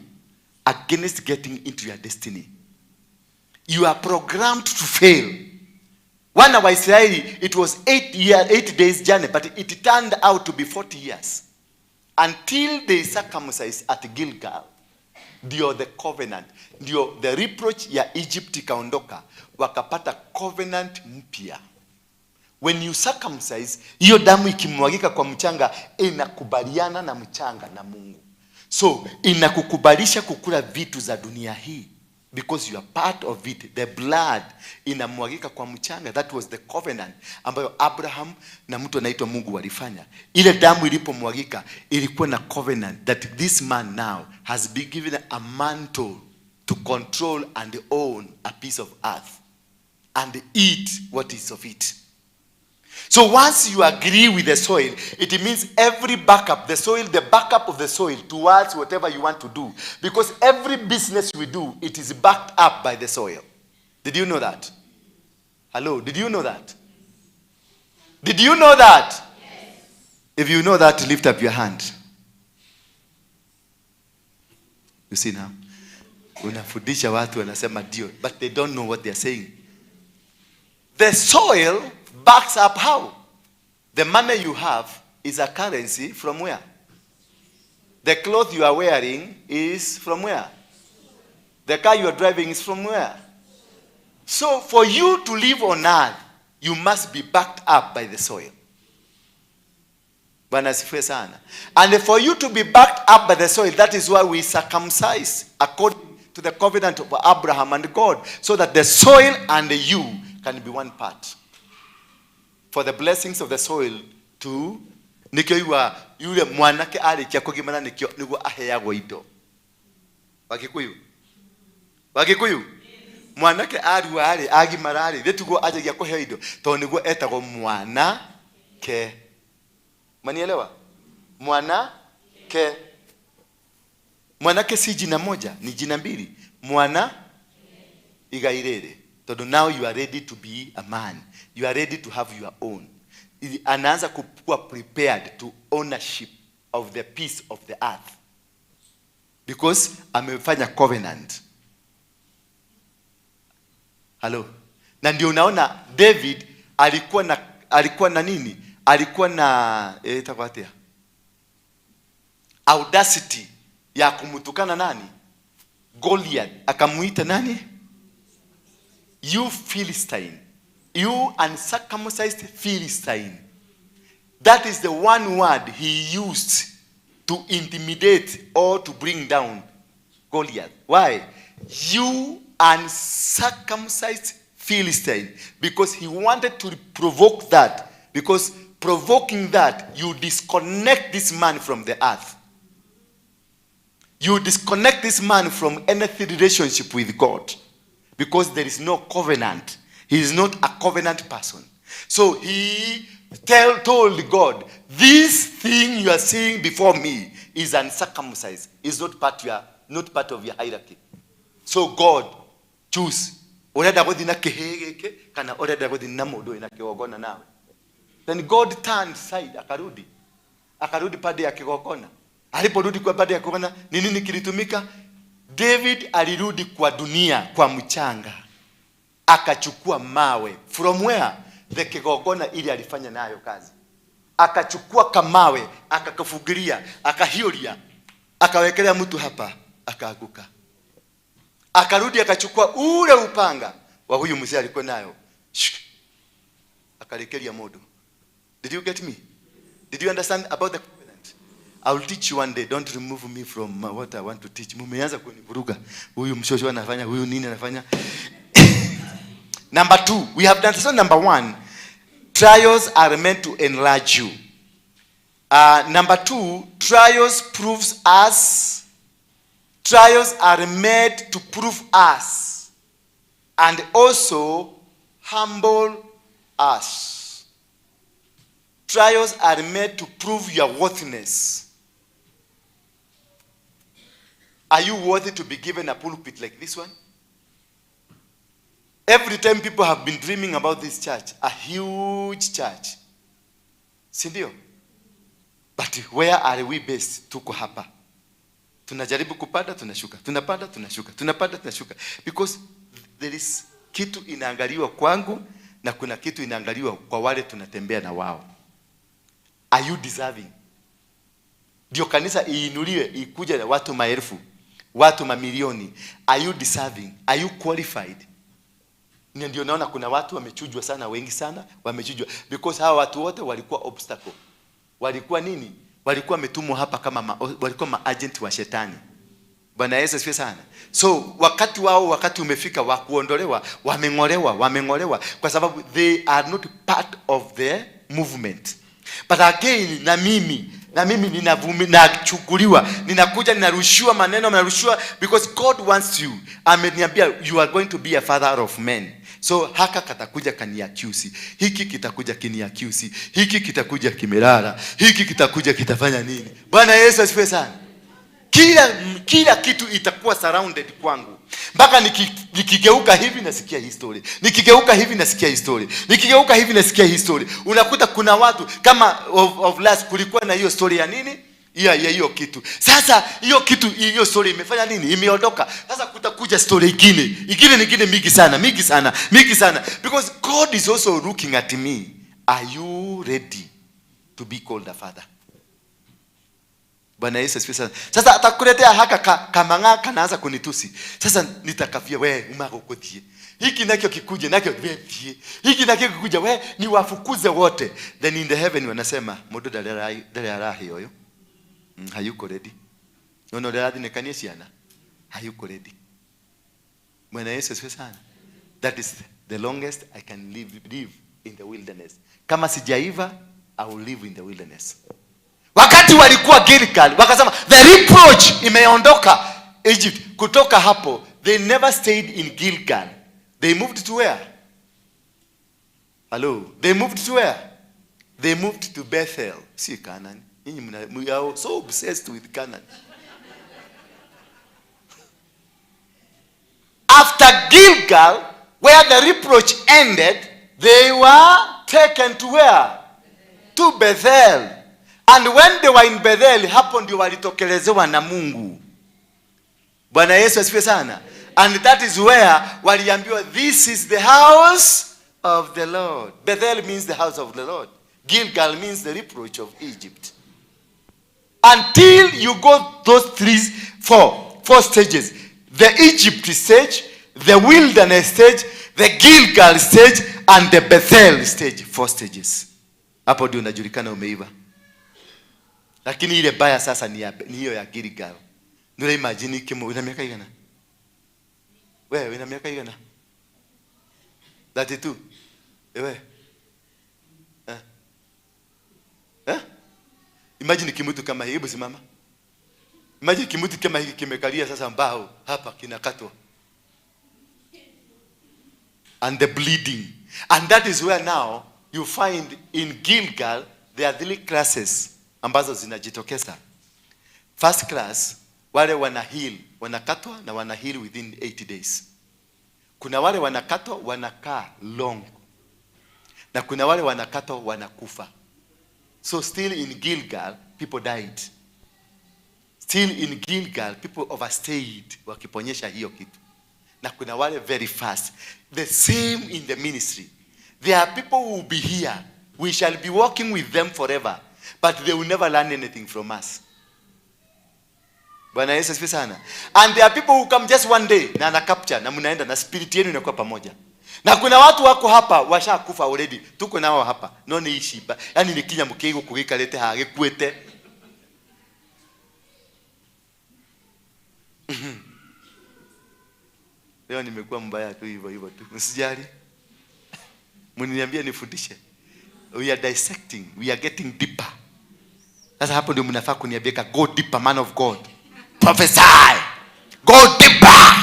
against getting into your destiny. You are programmed to fail. Wana wa Israeli, it was 8 days journey, but it turned out to be 40 years. Until they circumcised at Gilgal. Ndio the covenant. Ndio the reproach ya Egypt ikaondoka. Wakapata covenant mpya. When you circumcise, hiyo damu ikimwagika kwa mchanga, inakubaliana na mchanga na Mungu. So, inakukubalisha kukula vitu za dunia hii. Because you are part of it. The blood inamwagika kwa mchanga. That was the covenant ambayo Abraham na mtu anaitwa Mungu walifanya. Ile damu ilipomwagika, ilikuwa na covenant that this man now has been given a mantle to control and own a piece of earth and eat what is of it. So once you agree with the soil, it means every backup, the soil, the backup of the soil towards whatever you want to do. Because every business we do, it is backed up by the soil. Did you know that? Hello, did you know that? Did you know that? Yes. If you know that, lift up your hand. You see now? Unafundisha watu wanasema ndio, but they don't know what they are saying. The soil backs up how? The money you have is a currency from where? The cloth you are wearing is from where? The car you are driving is from where? So for you to live on earth, you must be backed up by the soil. Bwana asifiwe sana. And for you to be backed up by the soil, that is why we circumcise according to the covenant of Abraham and God, so that the soil and you can be one part. For the blessings of the soil to nikio iwa yule mwanake arĩkia kũgimara nikio nĩguo aheagwo indo. Wakikuyu, Wakikuyu, mwanake arua rĩ, agimara rĩ, gĩtuguo anjagia kũheo indo tondũ nĩguo etagwo mwanake. Manielewa? Mwanake. Mwanake si jina moja, ni jina mbili. Mwana igai rĩrĩ. Tondũ now you are ready to be a man. You are ready to have your own. Anaanza kuwa prepared to ownership of the peace of the earth. Because amefanya covenant. Hello. Na ndio unaona David alikuwa na nini? Alikuwa na itakuwa atia? Audacity ya kumtukana nani? Goliath. Akamuita nani? You Philistine. You uncircumcised Philistine. That is the one word he used to intimidate or to bring down Goliath. Why? You uncircumcised Philistine. Because he wanted to provoke that. Because provoking that, you disconnect this man from the earth. You disconnect this man from any relationship with God. Because there is no covenant. He is not a covenant person. So he told God, this thing you are seeing before me is uncircumcised. It's not part of your hierarchy. So God, choose. Urenda guthi na kihii giki kana urenda guthi na mundu wina kigongona nawe. Then God turned side, akarudi. Akarudi pande ya kigongona. Aliporudi kwa pande ya kigongona, ni nini kilitumika? David alirudi kwa dunia, kwa mchanga. Akachukua mawe. From where? The kigongona ili alifanya nayo kazi. Akachukua kamawe, akakafugilia, akahiuria, akawekelea mtu hapa, akaanguka. Akarudi akachukua ule upanga wa huyu mzee alikuwa nayo. Shh. Akalekelia modo. Did you get me? Did you understand about the covenant? I will teach you one day. Don't remove me from what I want to teach. Mumeanza kunivuruga. Huyu mshosho anafanya, huyu nini anafanya. Number two, we have done so. Number one, trials are meant to enlarge you. Number two, trials proves us. Trials are made to prove us and also humble us. Trials are made to prove your worthiness. Are you worthy to be given a pulpit like this one? Every time people have been dreaming about this church, a huge church. Si ndio? But where are we based? Tuko hapa. Tunajaribu kupanda, tunashuka. Tunapanda, tunashuka. Tunapanda, tunashuka. Because there is kitu inaangaliwa kwangu na kuna kitu inaangaliwa kwa wale tunatembea na wao. Are you deserving? Ndio kanisa iinuliwe ikuje na watu maelfu, watu mamilioni. Are you deserving? Are you qualified? Na ndio naona kuna watu wamechujwa sana, wengi sana wamechujwa because hawa watu wote walikuwa obstacle. Walikuwa nini? Walikuwa wametumwa hapa kama walikuwa maagent wa shetani. Bwana Yesu asifiwe sana. So wakati wao, wakati umefika wa kuondolewa, wameng'olewa, wameng'olewa kwa sababu they are not part of the movement. But again, na mimi ninachukuliwa, ninakuja, ninarushiwa maneno, ninarushiwa because God wants you. Ameniambia you are going to be a father of men. So haka katakuja kaniaccuse, hiki kitakuja kiniaccuse, hiki kitakuja kimelala, hiki kitakuja kitafanya nini. Bwana Yesu asifiwe sana. Kila kitu itakuwa surrounded kwangu. Mpaka nikigeuka hivi nasikia history, nikigeuka hivi nasikia history, nikigeuka hivi nasikia history. Unakuta kuna watu kama of last kulikuwa na hiyo story ya nini? Ya hiyo kitu. Sasa hiyo kitu, hiyo story imefanya nini? Imeondoka. Sasa kutakuja story ingine mingi sana, mingi sana, mingi sana. Because God is also looking at me. Are you ready to be called a father? Bwana Yesu asifiwe sana. Sasa atakuletea haka kamanga kanaanza kunitusi. Sasa nitakafia we umagokotie. Hiki nakyo kikuje nakyo vye. Hiki nakyo kikuje we ni wafukuze wote. Then in the heaven wanasema mundu ndare arahi oyo. Hayuko ready. No ndarathine ciana. Hayuko ready. Bwana Yesu asifiwe sana. That is the longest I can live in the wilderness. Kama sijaiva, I will live in the wilderness. Wakati walikuwa Gilgal, wakasema the reproach imeondoka Egypt. Kutoka hapo, they never stayed in Gilgal. They moved to where? Hello. They moved to where? They moved to Bethel. Si Canaan. We are so obsessed with Canaan. After Gilgal, where the reproach ended, they were taken to where? To Bethel. And when they were in Bethel, hapo ndio walitokelezewa na Mungu. Bwana Yesu asifiwe sana. And that is where waliambiwa, this is the house of the Lord. Bethel means the house of the Lord. Gilgal means the reproach of Egypt. Until you go those four stages. The Egypt stage, the wilderness stage, the Gilgal stage, and the Bethel stage. 4 stages. Hapo ndio unajulikana umeiva. Lakini ile baya sasa ni hiyo ya Gilgal. Ndio imagine kimo una miaka igana? Wewe una miaka igana? 32. Ewe. Eh? Imagine kimutu kama hii, hebu simama. Imagine kimutu kama hiki kimekalia sasa mbao hapa kinakatwa. And the bleeding. And that is where now you find in Gilgal there are three classes ambazo zinajitokeza. First class, wale wana heal, wanakatwa na wana heal within 80 days. Kuna wale wanakatwa wanakaa long. Na kuna wale wanakatwa wanakufa. So still in Gilgal people died. Still in Gilgal people overstayed wakiponyesha hiyo kitu. Na kuna wale very fast. The same in the ministry. There are people who will be here. We shall be working with them forever. But they will never learn anything from us. Bwana Yesu asifiwe sana. And there are people who come just one day na ana capture na mnaenda na spirit yenu inakuwa pamoja. Na kuna watu wako hapa washakufa already. Tuko nao hapa. No ni ishiba. Yaani ni kinya mkigo kugikalete hagikuete. Leo nimekuwa mbaya tu hivyo hivyo tu. Msijali. Mniambie nifundishe. We are dissecting. We are getting deeper. Sasa hapo ndio mnafaa kuniambia go deeper, man of God. Prophesy. Go deeper.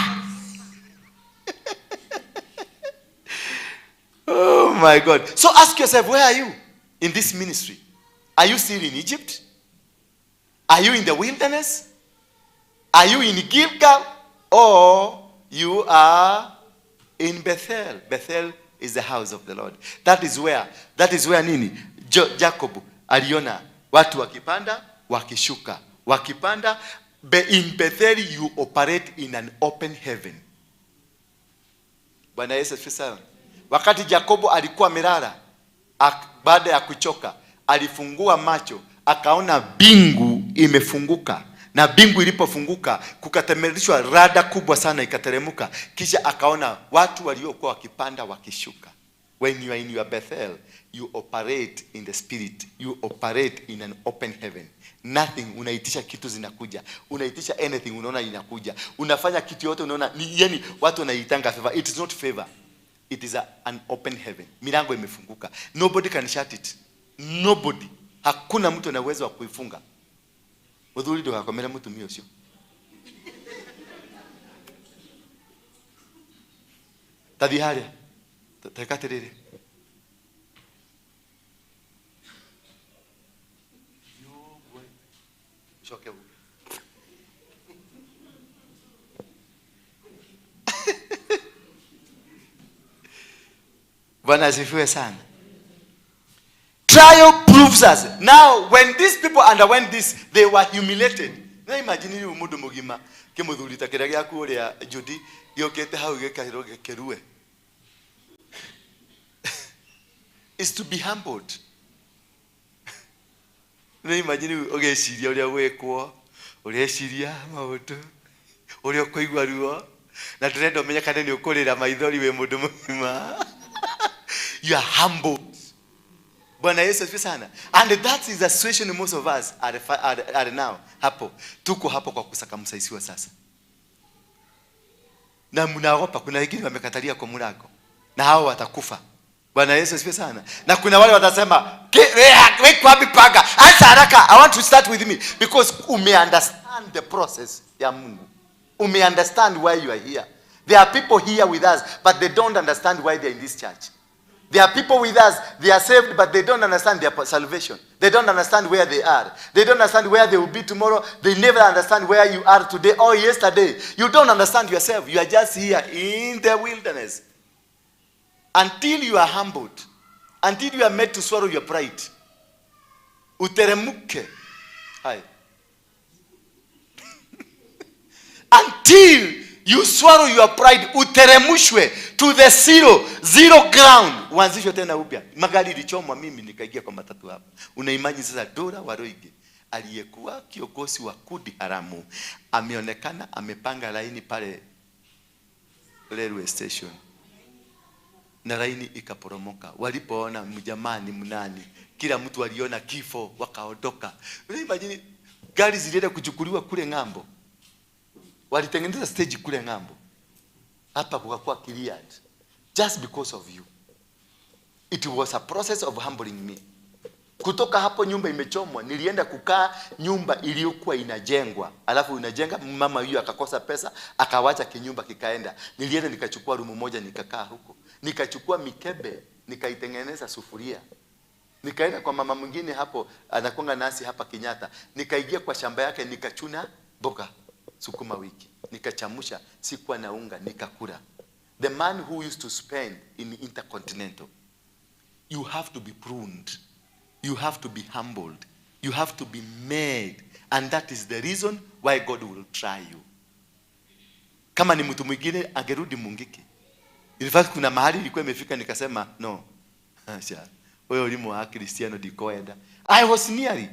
Oh my God. So ask yourself, where are you in this ministry? Are you still in Egypt? Are you in the wilderness? Are you in Gilgal? Or you are in Bethel? Bethel is the house of the Lord. That is where nini? Jacob aliona watu wakipanda, wakishuka, wakipanda. In Bethel you operate in an open heaven. Bwana Yesu asifiwe sana. Wakati Jacobo alikuwa amelala baada ya kuchoka, alifungua macho, akaona mbingu imefunguka. Na mbingu ilipofunguka, kukatemelishwa rada kubwa sana ikateremuka. Kisha akaona watu waliokuwa wakipanda wakishuka. When you are in your Bethel, you operate in the spirit. You operate in an open heaven. Nothing, unaitisha kitu zinakuja. Unaitisha anything, unaona inakuja. Unafanya kitu yote unaona, yani watu wanaitanga favor. It is not favor. It is an open heaven. Milango imefunguka. Nobody can shut it. Nobody. Hakuna mtu ana uwezo wa kuifunga. Udhuri ndio akomera mtu mio sio. Tadhi haria. Teka atiriri. Coke uge. Bwana asifiwe sana. Trial proves us. Now, when these people underwent this, they were humiliated. Now imagine you mundu mugima kimuthuri ta kiria giaku uria Judy giukite hau gikahirwo gikirue. Is to be humbled. Now imagine ugeciria uria gwikwo, ureciria maundu, uria ukuigua ruo, na ndĩrenda ũmenye kana nĩ ũkũrĩra maithori wĩ mũndũ mũgima. You are humbled. Bwana Yesu asifiwe sana. And that is the situation most of us are now. Hapo. Tuko hapo kwa kusakamsaisiwa sasa. Na mnaogopa kuna wengine wamekatalia kwa mlango. Na hao watakufa. Bwana Yesu asifiwe sana. Na kuna wale watasema, "Weka wapi panga? Anza haraka. I want to start with me because ume understand the process ya Mungu. Ume understand why you are here. There are people here with us but they don't understand why they are in this church. There are people with us, they are saved, but they don't understand their salvation. They don't understand where they are. They don't understand where they will be tomorrow. They never understand where you are today or yesterday. You don't understand yourself. You are just here in the wilderness. Until you are humbled, until you are made to swallow your pride. Uteremuke. Hi. Until you swallow your pride, uteremushwe to the zero ground. Uanzishwe tena upya. Magari ilichomwa, mimi nikaingia kwa matatu hapa. Unaimagine sasa Dora Waroige aliyekuwa kiongozi wa kundi haramu ameonekana amepanga laini pale railway station. Na laini ikaporomoka. Walipoona mjamani mnani, kila mtu aliona kifo, wakaondoka. Unaimagine gari zilienda kuchukuliwa kule ng'ambo. Walitengeneza stage kule ng'ambo. Hapa kukakuwa cleared. Just because of you. It was a process of humbling me. Kutoka hapo nyumba imechomwa, nilienda kukaa nyumba iliyokuwa inajengwa. Alafu inajenga, mama huyu akakosa pesa, akawacha kinyumba kikaenda. Nilienda nikachukua rumu moja nikakaa huko. Nikachukua mikebe, nikaitengeneza sufuria. Nikaenda kwa mama mwingine hapo, anakuanga nasi hapa Kenyatta. Nikaingia kwa shamba yake nikachuna mboga. Sukuma wiki, nikachamusha, sikuwa na unga, nikakula. The man who used to spend in Intercontinental, you have to be pruned. You have to be humbled. You have to be made. And that is the reason why God will try you. Kama ni mtu mwingine angerudi Mungiki. In fact, kuna mahali ilikuwa imefika nikasema, no. Wewe ulimu wa Kristiano dikoenda. I was nearly.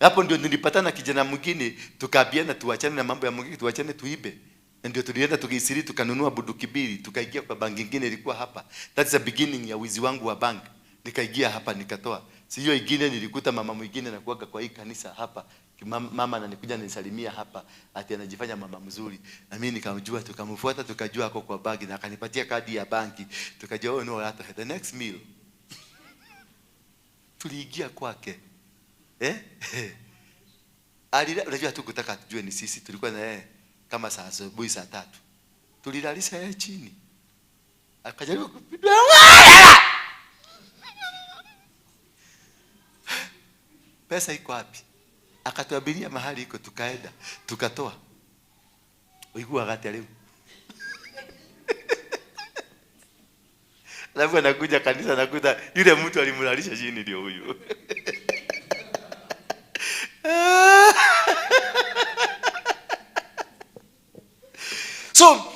Hapo ndio nilipatana kijana mwingine, tukaambiana tuachane na mambo ya Mungiki, tuachane tuibe. Na ndio tulienda tukiisiri, tukanunua bunduki mbili, tukaingia kwa banki nyingine ilikuwa hapa. That's the beginning ya wizi wangu wa bank. Nikaingia hapa nikatoa. Si hiyo ingine nilikuta mama mwingine anakuaga kwa hii kanisa hapa. Mama ananikuja ananisalimia hapa, ati anajifanya mama mzuri. Na mimi nikamjua, tukamfuata, tukajua ako kwa banki na akanipatia kadi ya banki. Tukajua oh no, hata the next meal. Tuliingia kwake. Unajua hatukutaka tujue ni sisi, tulikuwa na yeye kama saa asubuhi saa 3. Tulilalisha yeye chini. Akajaribu kupindua. Pesa iko wapi? Akatuabiria mahali iko, tukaenda, tukatoa. Uigua gati leo. Alafu anakuja kanisa anakuta yule mtu alimlalisha chini ndio huyu. So,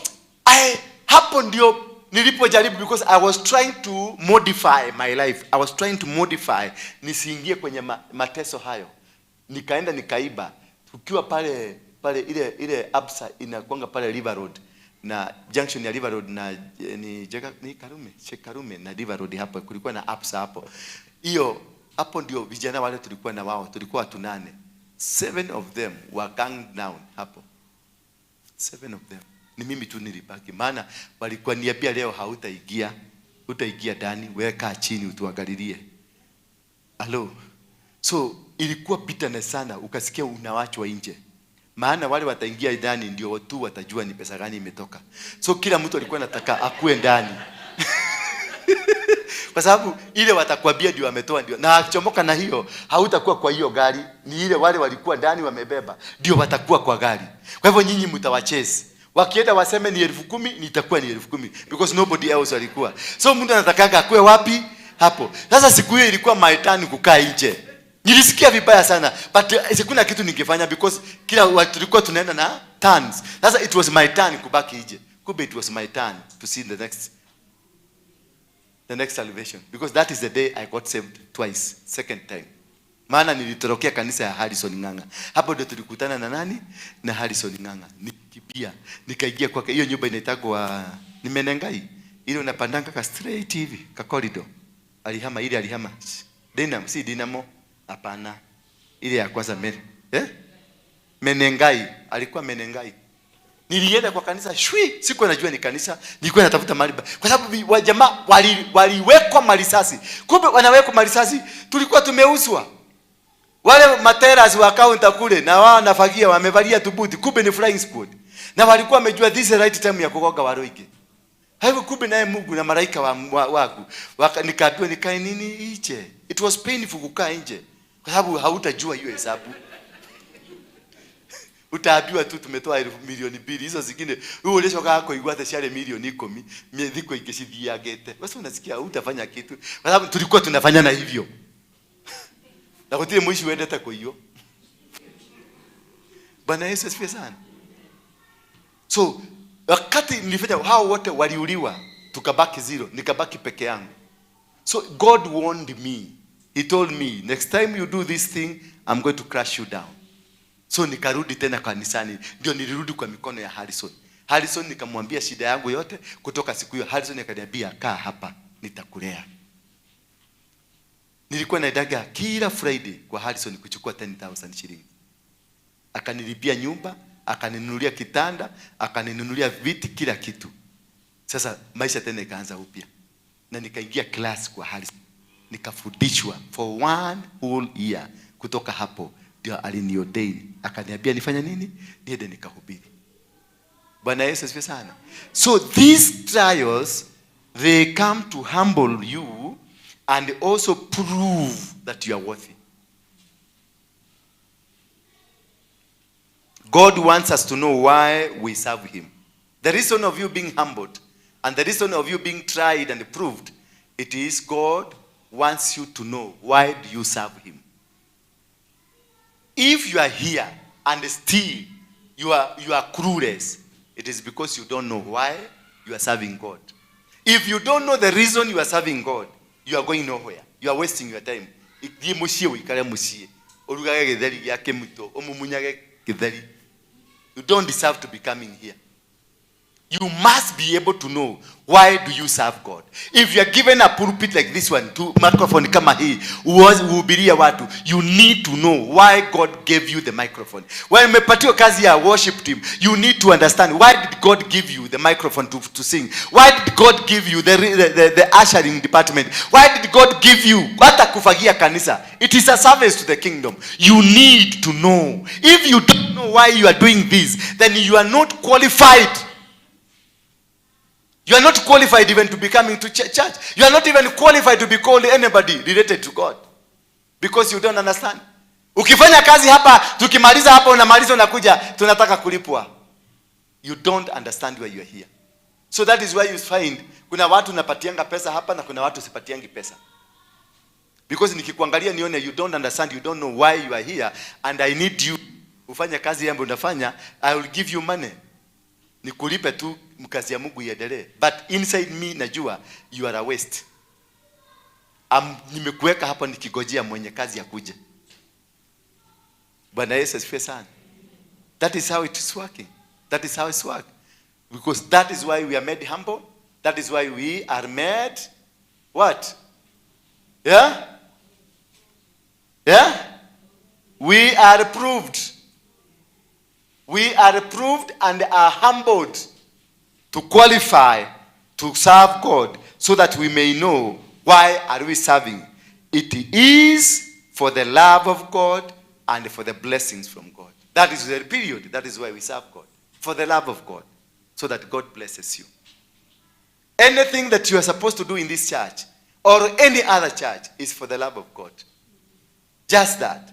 hapo ndio nilipojaribu because I was trying to modify my life. I was trying to modify nisiingie kwenye mateso hayo. Nikaenda nikaiba. Tukiwa pale pale ile Absa inakuanga pale River Road na junction ya River Road na ni Karume, Sheikh Karume na River Road hapo kulikuwa na Absa hapo. Hiyo hapo ndio vijana wale tulikuwa na wao, tulikuwa watu 8. 7 of them were gunned down hapo. 7 of them. Ni mimi tu nilibaki, maana walikuwa niambia leo hautaingia, utaingia ndani, weka chini utuangalilie. Hello. So ilikuwa bitterness sana, ukasikia unawachwa nje. Maana wale wataingia ndani ndio tu watajua ni pesa gani imetoka. So kila mtu alikuwa anataka akue ndani. Kwa sababu ile watakwambia ndio wametoa ndio. Na akichomoka na hiyo hautakuwa kwa hiyo gari, ni ile wale walikuwa ndani wamebeba ndio watakuwa kwa gari. Kwa hivyo nyinyi mtawachase. Wakienda waseme ni 10,000, nitakuwa ni 10,000 because nobody else alikuwa. So mtu anatakanga akue wapi? Hapo. Sasa siku hiyo ilikuwa my turn kukaa nje. Nilisikia vibaya sana, but sikuna kitu ningefanya because kila tulikuwa tunaenda na turns. Sasa it was my turn kubaki nje. Kumbe it was my turn to see the next salvation, because that is the day I got saved twice, second time. Maana nilitorokea kanisa ya Harrison Ng'ang'a. Hapo ndio tulikutana na nani? Na Harrison Ng'ang'a. Nikimbia, nikaingia kwake. Hiyo nyumba inaitagwa ni Menengai. Ile unapandanga ka straight hivi, ka corridor. Alihama ile alihama. Dinamo, si Dinamo. Hapana. Ile ya kwanza eh? Menengai, alikuwa Menengai. Nilienda kwa kanisa shwi, sikuwa najua ni kanisa, nilikuwa natafuta mahali kwa sababu wajamaa waliwekwa marisasi. Kumbe wanawekwa marisasi, tulikuwa tumeuzwa. Wale materas wa counter kule na wao wanafagia wamevalia tubuti, kumbe ni flying squad. Na walikuwa wamejua this is the right time ya kugoga Waruinge. Hivyo kumbe naye Mungu na malaika wa wangu nikaambiwa nikae nini nje. It was painful kukaa nje kwa sababu hautajua hiyo hesabu. Utaambiwa tu tumetoa 2 milioni, hizo zingine wewe ulichoka kuigua atĩ ciarĩ milioni 10, thikũ ingĩ cithiangĩte. Basi unasikia hutafanya kitu kwa sababu tulikuwa tunafanya na hivyo na gũtirĩ mũici wendete kũiywo. Bwana Yesu asifiwe sana. So wakati nilifanya, hao wote waliuliwa, tukabaki zero, nikabaki peke yangu. So God warned me. He told me, "Next time you do this thing, I'm going to crush you down." So nikarudi tena kanisani, ndio nilirudi kwa mikono ya Harrison. Harrison nikamwambia shida yangu yote. Kutoka siku hiyo Harrison akaniambia, "Kaa hapa, nitakulea." Nilikuwa naendaga kila Friday kwa Harrison kuchukua 10,000 shillings. Akanilipia nyumba, akaninunulia kitanda, akaninunulia viti, kila kitu. Sasa maisha tena ikaanza upya, na nikaingia class kwa Harrison, nikafundishwa for one whole year. Kutoka hapo ndio aliniordain, akaniambia nifanye nini, niende nikahubiri. Bwana Yesu asifiwe sana. So these trials, they come to humble you and also prove that you are worthy. God wants us to know why we serve him. The reason of you being humbled and the reason of you being tried and proved, it is God wants you to know why do you serve him. If you are here and still you are clueless, it is because you don't know why you are serving God. If you don't know the reason you are serving God, you are going nowhere. You are wasting your time. Thiĩ mũciĩ ũikare mũciĩ ũrugage gĩtheri gĩa kĩmũtũ ũmumunyage gĩtheri. You don't deserve to be coming here. You must be able to know why do you serve God. If you are given a pulpit like this one, to microphone kama hii, uhubirie watu, you need to know why God gave you the microphone. When umepatiwa kazi ya worship team, you need to understand why did God give you the microphone to sing? Why did God give you the ushering department? Why did God give you hata kufagia kanisa? It is a service to the kingdom. You need to know. If you don't know why you are doing this, then you are not qualified. You are not qualified even to be coming to church. You are not even qualified to be called anybody related to God. Because you don't understand. Ukifanya kazi hapa, tukimaliza hapa unamaliza unakuja, tunataka kulipwa. You don't understand why you are here. So that is why you find kuna watu napatianga pesa hapa na kuna watu sipatiangi pesa. Because nikikuangalia nione you don't understand, you don't know why you are here, and I need you ufanye kazi ambayo unafanya, I will give you money. Nikulipe tu kazi ya Mungu iendelee. But inside me najua you are a waste. Nimekuweka hapa nikigojea mwenye kazi ya kuja. Bwana Yesu asifiwe sana. That is how it is working. That is how it's working. Because that is why we are made humble. That is why we are made what? Yeah? Yeah? We are proved. We are proved and are humbled to qualify to serve God so that we may know why are we serving. It is for the love of God and for the blessings from God. That is the period. That is why we serve God. For the love of God. So that God blesses you. Anything that you are supposed to do in this church, or any other church is for the love of God. Just that.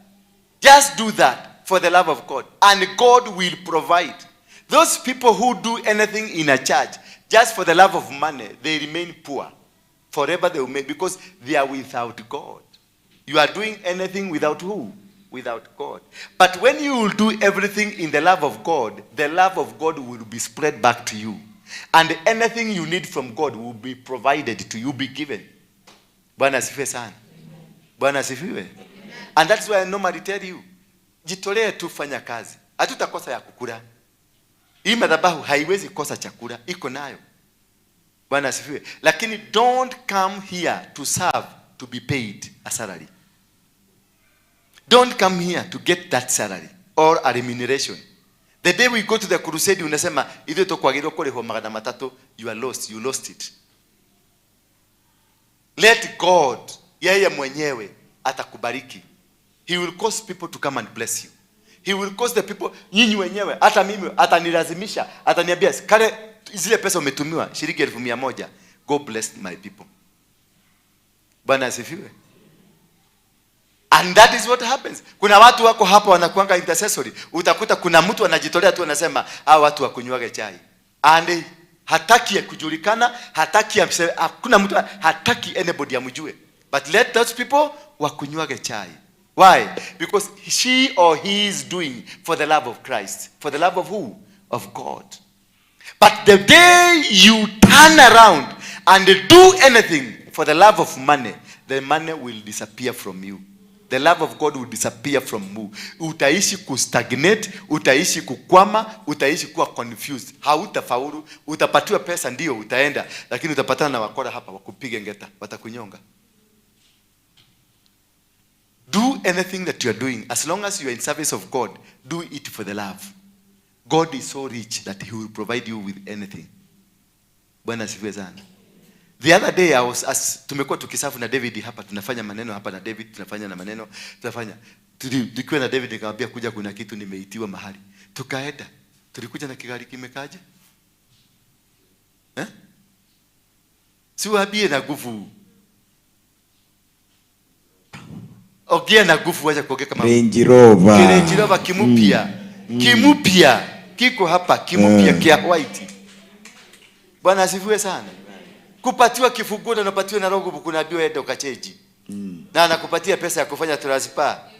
Just do that for the love of God, and God will provide. Those people who do anything in a church just for the love of money, they remain poor. Forever they will make, because they are without God. You are doing anything without who? Without God. But when you will do everything in the love of God, the love of God will be spread back to you. And anything you need from God will be provided to you, be given. Bwana asifiwe sana. Bwana asifiwe. And that's why I normally tell you, jitolee tu, fanya kazi. Hatutakosa ya kukula. Hii madhabahu haiwezi kosa chakula, iko nayo. Bwana asifiwe. Lakini don't come here to serve to be paid a salary. Don't come here to get that salary or a remuneration. The day we go to the crusade, unasema ithuĩ tũkwagĩrĩirwo kũrĩhwo 300, you are lost, you lost it. Let God, yeye mwenyewe atakubariki. He will cause people to come and bless you. He will cause the people, nyinyi wenyewe, hata mimi atanilazimisha, ataniambia kale zile pesa umetumiwa shilingi 100,000, go bless my people. Bwana asifiwe. And that is what happens. Kuna watu wako hapa wanakuanga intercessory. Utakuta kuna mtu anajitolea tu anasema hawa watu wakunywage chai. And hataki ya kujulikana, hataki ya, hakuna mtu hataki anybody amjue. But let those people wakunywage chai. Why? Because she or he is doing for the love of Christ. For the love of who? Of God. But the day you turn around and do anything for the love of money, the money will disappear from you. The love of God will disappear from you. Utaishi kustagnate, utaishi kukwama, utaishi kuwa confused. Hautafaulu, utapatiwa pesa ndio utaenda, lakini utapatana na wakora hapa wakupige ngeta, watakunyonga. Do anything that you are doing, as long as you are in service of God, do it for the love. God is so rich that he will provide you with anything. Bwana asifiwe sana. The other day I was, as tumekuwa tukisafu na David hapa, tunafanya maneno hapa na David, tunafanya na maneno, tunafanya. Tukiwa na David nikamwambia kuja kuna kitu nimeitiwa mahali. Tukaenda. Tulikuja na kigari kimekaje? Eh? Si waambie na nguvu. Ongea na nguvu, wacha kuongea kama Range Rover. Range Rover kimupya. Kimupya. Kiko hapa, kimupya kia white. Bwana asifiwe sana. Kupatiwa kifunguo na unapatiwa na rogo, kunaambiwa enda ukacheji. Na anakupatia pesa ya kufanya transfer.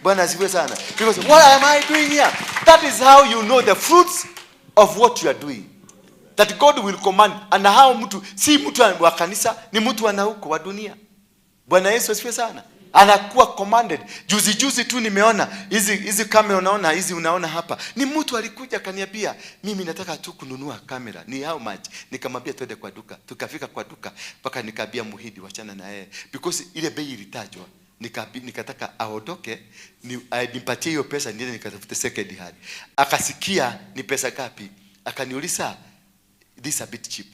Bwana asifiwe sana. Because what am I doing here? That is how you know the fruits of what you are doing. That God will command. And how mtu, si mtu wa kanisa, ni mtu ana huko wa dunia. Bwana Yesu asifiwe sana. Anakuwa commanded. Juzi juzi tu nimeona hizi kamera, unaona hizi, unaona hapa. Ni mtu alikuja akaniambia mimi nataka tu kununua kamera. Ni how much? Nikamwambia twende kwa duka. Tukafika kwa duka mpaka nikaambia Muhidi wachana na yeye because ile bei ilitajwa. Nikataka aondoke, nipatie hiyo pesa niende nikatafute second hand. Akasikia ni pesa ngapi? Akaniuliza this is a bit cheap.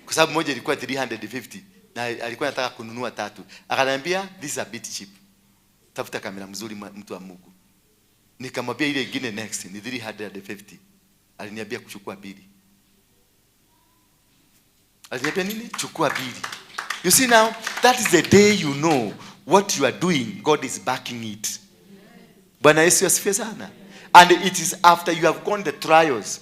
Kwa sababu moja ilikuwa 350 na alikuwa anataka kununua 3. Akaniambia this is a bit cheap. Tafuta kamera mzuri mtu wa Mungu. Nikamwambia ile nyingine next ni 350. Aliniambia kuchukua bili. Aliniambia nini? Chukua bili. You see now, that is the day you know what you are doing, God is backing it. Bwana Yesu asifiwe sana. And it is after you have gone the trials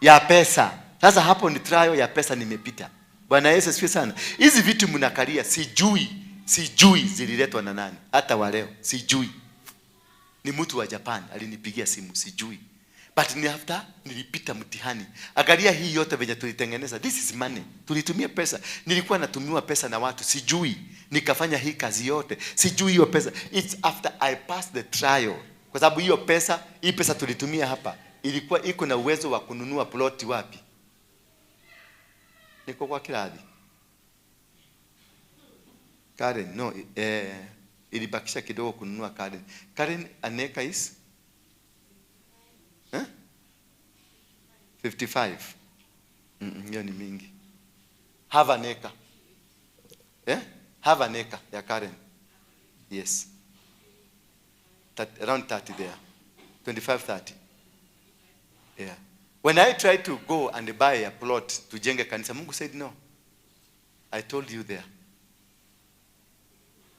ya pesa. Sasa hapo ni trial ya pesa nimepita. Bwana Yesu asifiwe sana. Hizi vitu mnakalia sijui zililetwa na nani. Hata wa leo sijui. Ni mtu wa Japan alinipigia simu, sijui. But ni after nilipita mtihani. Angalia hii yote venye tulitengeneza. This is money. Tulitumia pesa. Nilikuwa natumiwa pesa na watu, sijui. Nikafanya hii kazi yote, sijui hiyo pesa. It's after I passed the trial. Kwa sababu hiyo pesa, hii pesa tulitumia hapa ilikuwa iko na uwezo wa kununua ploti wapi? Niko kwa Kiradhi. Karen, no, ilibakisha kidogo kununua Karen. Karen aneka is 55. Hiyo ni mingi. Have an acre. Have an acre ya Karen. Yes. Around 30 there. 25, 30. Yeah. When I tried to go and buy a plot to jenga kanisa, Mungu said no. I told you there.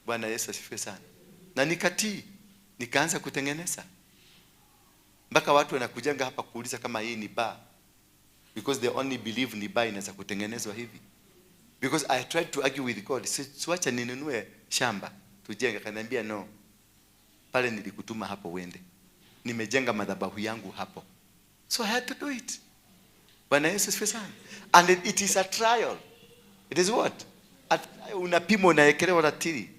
Bwana Yesu asifiwe sana. Na nikatii, nikaanza kutengeneza. Mpaka watu wanakujanga hapa kuuliza kama hii ni bar. Because they only believe ni bar inaweza kutengenezwa hivi. Because I tried to argue with God. Siwacha ninunue shamba tujenge. Akaniambia no. Pale nilikutuma hapo uende. Nimejenga madhabahu yangu hapo. So I had to do it. Bwana Yesu asifiwe sana. And it is a trial. It is what? Unapimwa, unaekelewa ratili.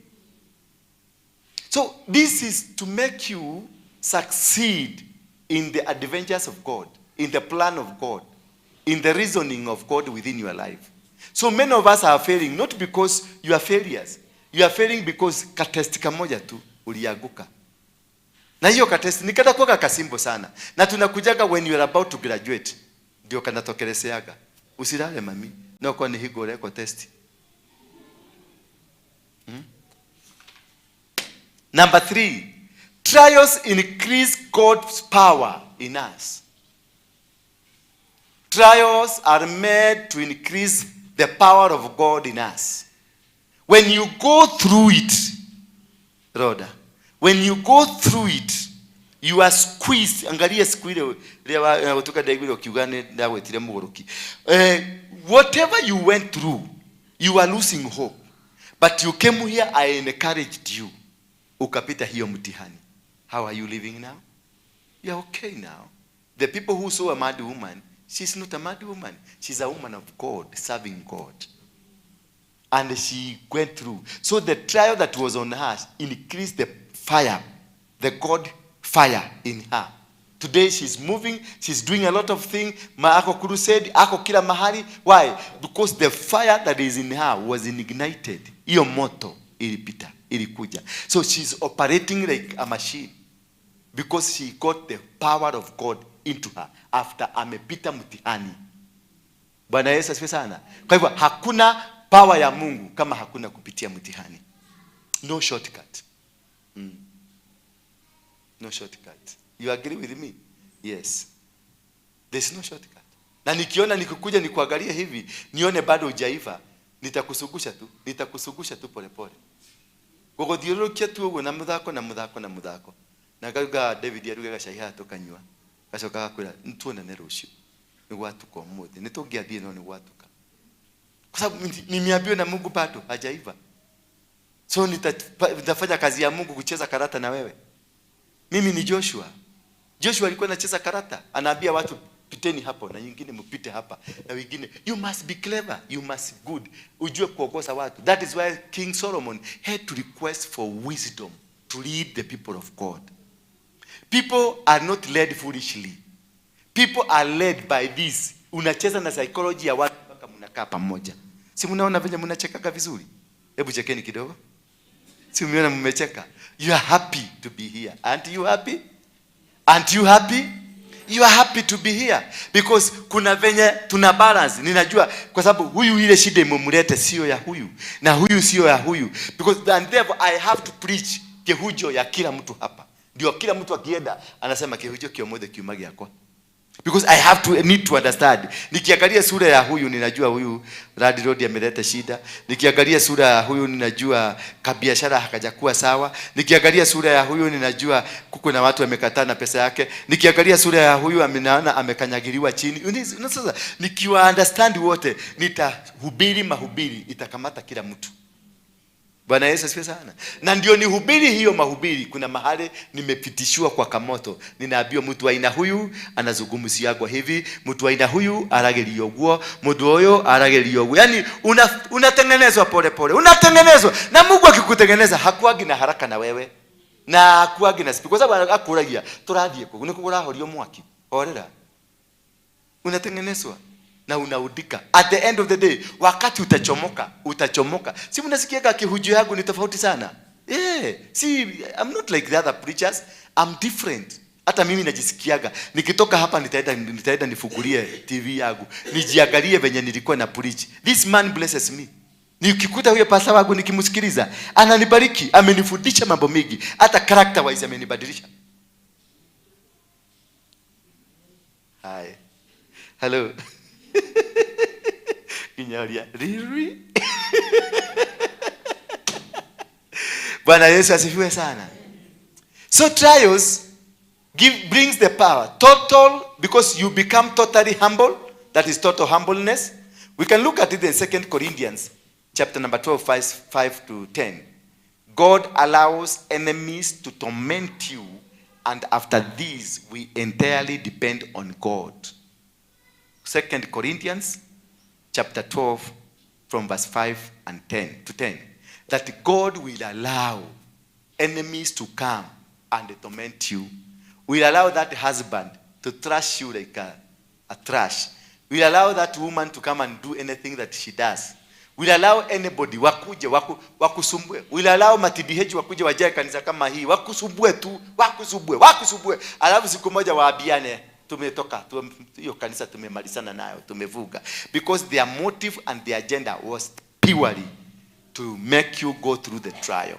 So this is to make you succeed in the adventures of God, in the plan of God, in the reasoning of God within your life. So many of us are failing, not because you are failures. You are failing because katesti kamoja tu ulianguka. Na hiyo katesti ni katakuwa kasimbo sana. Na tunakujaga when you are about to graduate, ndio kanatokeleseaga. Usilale mami, no kwa ni higo leko testi. Number 3, trials increase God's power in us. Trials are made to increase the power of God in us. When you go through it, Rhoda, when you go through it, you are squeezed. Angalia siku ile ile kutoka ndaiguire ukiuga nĩ ndagwĩtire mũgũrũki. Whatever you went through, you are losing hope. But you came here, I encouraged you. Ukapita hiyo mtihani. How are you living now? You are okay now. The people who saw a mad woman, she's not a mad woman. She's a woman of God, serving God. And she went through. So the trial that was on her increased the fire, the God fire in her. Today she's moving, she's doing a lot of things. Ako crusade, ako kila mahali. Why? Because the fire that is in her was ignited. Iyo moto ilipita, ilikuja. So she's operating like a machine. Because she got the power of God into her after amepita mtihani. Bwana Yesu asifiwe sana. Kwa hivyo hakuna power ya Mungu kama hakuna kupitia mtihani. No shortcut. No shortcut. You agree with me? Yes. There's no shortcut. Na nikiona nikikuja nikuangalie hivi, nione bado hujaiva, nitakusugusha tu, nitakusugusha tu pole pole. Guguthiũrũrũkia tu ũguo na mũthako na mũthako na mũthako. Na ngauga David aruge gacai haha tũkanyua. Gacoka gakwĩra nĩtuonane rũciũ. Nĩ gwatuka ũmũthĩ. Nĩ tũngĩathiĩ no nĩ gwatuka. Kwa sababu nimeambiwa na Mungu bado hajaiva. So nitafanya kazi ya Mungu kucheza karata na wewe. Mimi ni Joshua. Joshua alikuwa anacheza karata, anaambia watu piteni hapo na nyingine mpite hapa na wengine. You must be clever, you must be good. Ujue kuongoza watu. That is why King Solomon had to request for wisdom to lead the people of God. People are not led foolishly. People are led by this. Unacheza na psychology ya watu mpaka mnakaa pamoja. Si mnaona venye mnachekaga vizuri? Hebu chekeni kidogo. Si mmeona mmecheka? You are happy to be here. Aren't you happy? Aren't you happy? You are happy to be here because kuna venye tuna balance. Ninajua kwa sababu huyu ile shida imemlete sio ya huyu na huyu sio ya huyu, because and therefore I have to preach kihujo ya kila mtu hapa. Ndio kila mtu akienda anasema kihujo kiomothe kiumagi yako. Because I have to need to understand. Nikiangalia sura ya huyu ninajua huyu Radi Road ameleta shida. Nikiangalia sura ya huyu ninajua kabiashara hakajakuwa sawa. Nikiangalia sura ya huyu ninajua kuko na watu wamekataa na pesa yake. Nikiangalia sura ya huyu amenaona amekanyagiliwa chini. Sasa nikiwa understand wote nitahubiri mahubiri itakamata kila mtu. Bwana Yesu asifiwe sana. Na ndio nihubiri hiyo mahubiri. Kuna mahali nimepitishiwa kwa kamoto. Ninaambiwa mtu aina huyu anazungumzia kwa hivi, mtu aina huyu aragerio guo, mtu huyo aragerio guo. Yaani unatengenezwa pole pole. Unatengenezwa. Na Mungu akikutengeneza hakuagi na haraka na wewe. Na hakuagi na speed. Kwa sababu akuragia turathie ku ni kugurahorio mwaki. Horera. Unatengenezwa na unaudika. At the end of the day, wakati utachomoka, utachomoka. Si mnasikiaga kihujo yangu ni tofauti sana? Yeah. See, I'm not like the other preachers. I'm different. Hata mimi najisikiaga. Nikitoka hapa nitaenda nifungulie TV yangu. Nijiangalie venye nilikuwa na preach. This man blesses me. Nikikuta huyo pastor wangu nikimsikiliza, ananibariki, amenifundisha mambo mengi. Hata character wise amenibadilisha. Hi. Hello. Kinyaria. Really? Bwana Yesu asifiwe sana. So trials brings the power. Total, because you become totally humble. That is total humbleness. We can look at it in 2 Corinthians chapter number 12, verse 5 to 10. God allows enemies to torment you, and after this, we entirely depend on God. 2 Corinthians chapter 12, from verse 5 and 10 to 10. That God will allow enemies to come and torment you. Will allow that husband to trash you like a trash. Will allow that woman to come and do anything that she does. Will allow anybody wakuje wakusumbue. Will allow matidiheji wakuje wajae kanisa kama hii, wakusumbue tu, wakusumbue, wakusumbue. Alafu siku moja waabiane, tumetoka, hiyo kanisa tumemalizana nayo, tumevuga. Because their motive and their agenda was purely to make you go through the trial.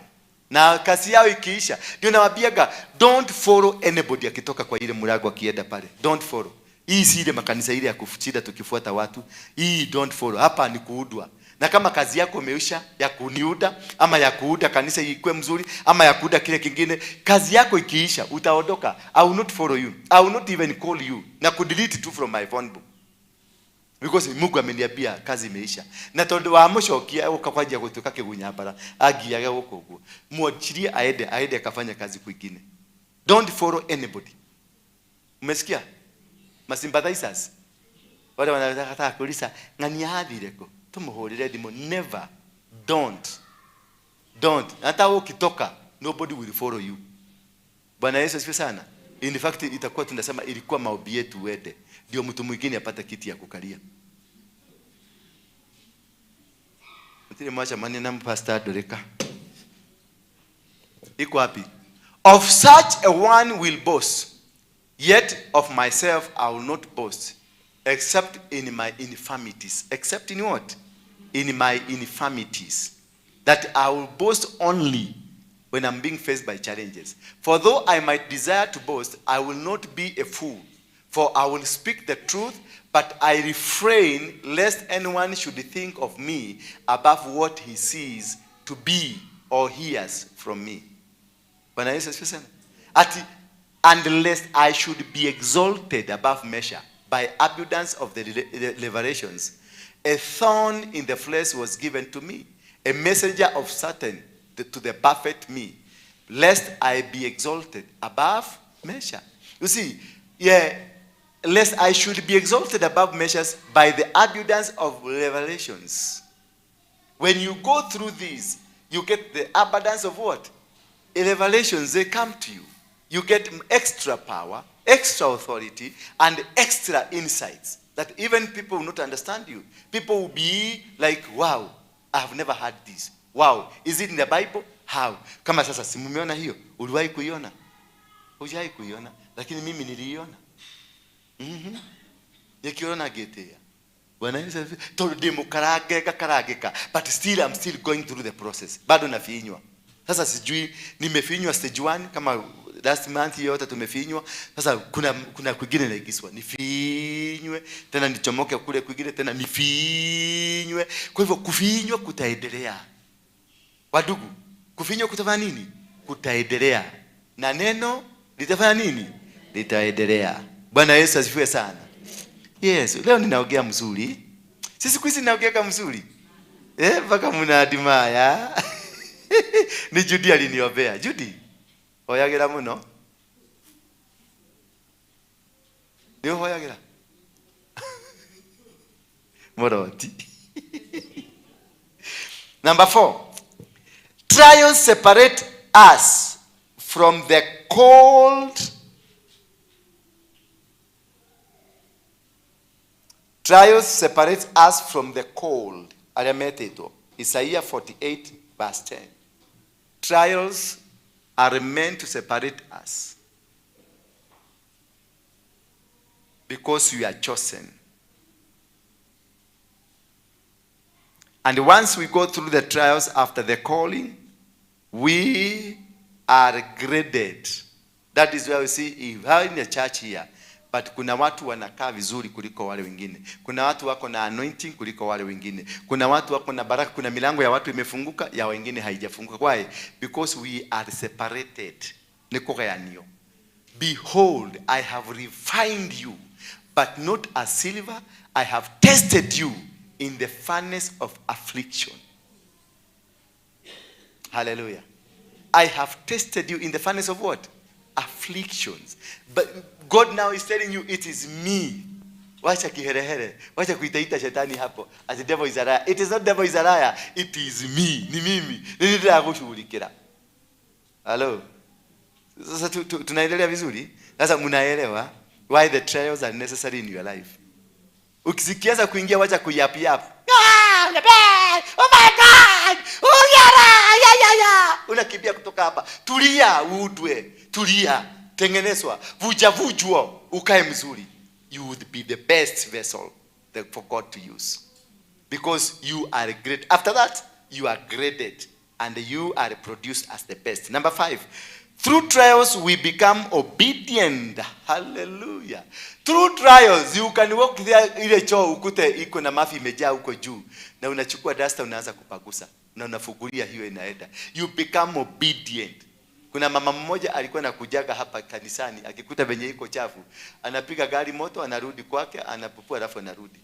Na kazi yao ikiisha, ndio nawaambiaga, don't follow anybody akitoka kwa ile mlango akienda pale. Don't follow. Hii si ile makanisa ile ya kufuchida tukifuata watu. Hii don't follow. Hapa ni kuudwa. Na kama kazi yako imeisha ya kuniuda ama ya kuuda kanisa ikue mzuri ama ya kuuda kile kingine, kazi yako ikiisha utaondoka. I will not follow you. I will not even call you. Na kudelete tu from my phone book. Because Mungu ameniambia kazi imeisha. Na tondu wa mucokia ukakwanjia gutuka kigunyambara angiaga guku uguo. Mwachilie aende akafanya kazi kwingine. Don't follow anybody. Umesikia? Masympathizers. Wale wanataka kuuliza ng'ania athire ku? Tumuhurire thimu. Never. Don't. Don't. Hata ukitoka nobody will follow you. Bwana Yesu asifiwe sana. In fact itakuwa tunasema ilikuwa maombi yetu uende ndio mtu mwingine apate kiti ya kukalia. Mtire mwacha mani na pastor Doreka. Iko wapi? Of such a one will boast, yet of myself I will not boast, except in my infirmities. Except in what? In my infirmities. That I will boast only when I'm being faced by challenges. For though I might desire to boast, I will not be a fool. For I will speak the truth, but I refrain lest anyone should think of me above what he sees to be or hears from me. Bwana Yesu asifiwe sana. Ati, and lest I should be exalted above measure by abundance of the revelations, a thorn in the flesh was given to me, a messenger of Satan to the buffet me, lest I be exalted above measure. You see, yeah, lest I should be exalted above measures by the abundance of revelations. When you go through this, you get the abundance of what? Revelations, they come to you. You get extra power, extra authority, and extra insights that even people will not understand you. People will be like, wow, I have never heard this. Wow, is it in the Bible? How? Kama sasa, si mumeona hiyo? Uliwahi kuiona? Hujawahi kuiona, lakini mimi niliiona. Nikiona getea. Bwana Yesu asifiwe. Tondu ndi mukarange ngakarangika, but still I'm still going through the process. Bado nafinywa. Sasa sijui nimefinywa stage 1 kama last month yote tumefinywa. Sasa kuna kwingine naikiswa. Nifinywe tena nichomoke kule kwingine tena nifinywe. Kwa hivyo kufinywa kutaendelea. Wadugu, kufinywa kutafanya nini? Kutaendelea. Na neno litafanya nini? Litaendelea. Bwana Yesu asifiwe sana. Yes, leo ninaongea mzuri. Sisi siku hizi ninaongea mzuri. Mpaka mnaadimaya. Ni Judy aliniombea. Judy, hoyagira muno. Ndio hoyagira. Moroti. Number 4. Trials separate us from the cold. Trials separate us from the cold. Ariameteto. Isaiah 48 verse 10. Trials are meant to separate us because we are chosen. And once we go through the trials after the calling, we are graded. That is where we see if in the church here, But kuna watu wanakaa vizuri kuliko wale wengine. Kuna watu wako na anointing kuliko wale wengine. Kuna watu wako na baraka, kuna milango ya watu imefunguka, ya wengine haijafunguka. Why? Because we are separated. Nĩ kũgayanio. Behold, I have refined you, but not as silver. I have tested you in the furnace of affliction. Hallelujah. I have tested you in the furnace of what? Afflictions. But God now is telling you, it is me. Wacha kiherehere. Wacha kuitaita shetani hapo. As the devil is a liar. It is not devil is a liar. It is me. Ni mimi. Ni nĩndĩragũshughulikĩra. Hello. Sasa tunaendelea vizuri? Sasa mnaelewa why the trials are necessary in your life. Ukisikianza kuingia wacha kuyap yap. Ah, oh my God! Oh yara, ya ya ya. Unakimbia kutoka hapa. Tulia uudwe. Tulia. Tengenezwa. Vuja vujwa. Ukae mzuri. You would be the best vessel for God to use. Because you are great. After that, you are graded and you are produced as the best. Number 5, through trials we become obedient. Hallelujah. Through trials you can walk there ile choo ukute iko na mafi imejaa huko juu na unachukua duster unaanza kupagusa na unafugulia hiyo inaenda. You become obedient. Kuna mama mmoja alikuwa anakujaga hapa kanisani akikuta venye iko chafu, anapiga gari moto, anarudi kwake, anapupua alafu anarudi.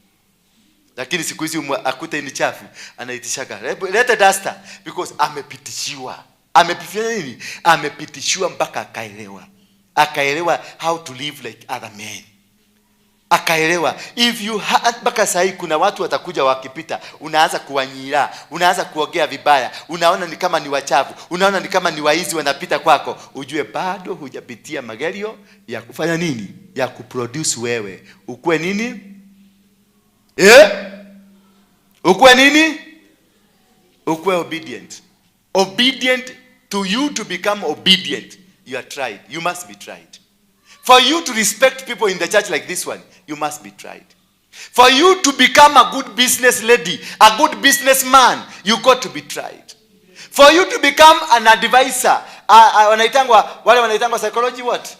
Lakini siku hizi akute ni chafu, anaitishaga, leta duster, because amepitishiwa. Amepitishiwa nini? Amepitishiwa mpaka akaelewa. Akaelewa how to live like other men. Akaelewa. If you mpaka sahi kuna watu watakuja wakipita, unaanza kuwanyira, unaanza kuongea vibaya, unaona ni kama ni wachafu, unaona ni kama ni waizi wanapita kwako, ujue bado hujapitia magerio ya kufanya nini? Ya kuproduce wewe. Ukue nini? Ukue nini? Ukue obedient. Obedient to you to become obedient. You are tried. You must be tried. For you to respect people in the church like this one, you must be tried. For you to become a good business lady, a good businessman, you got to be tried. For you to become an advisor, wanaitangwa, wale wanaitangwa psychology what?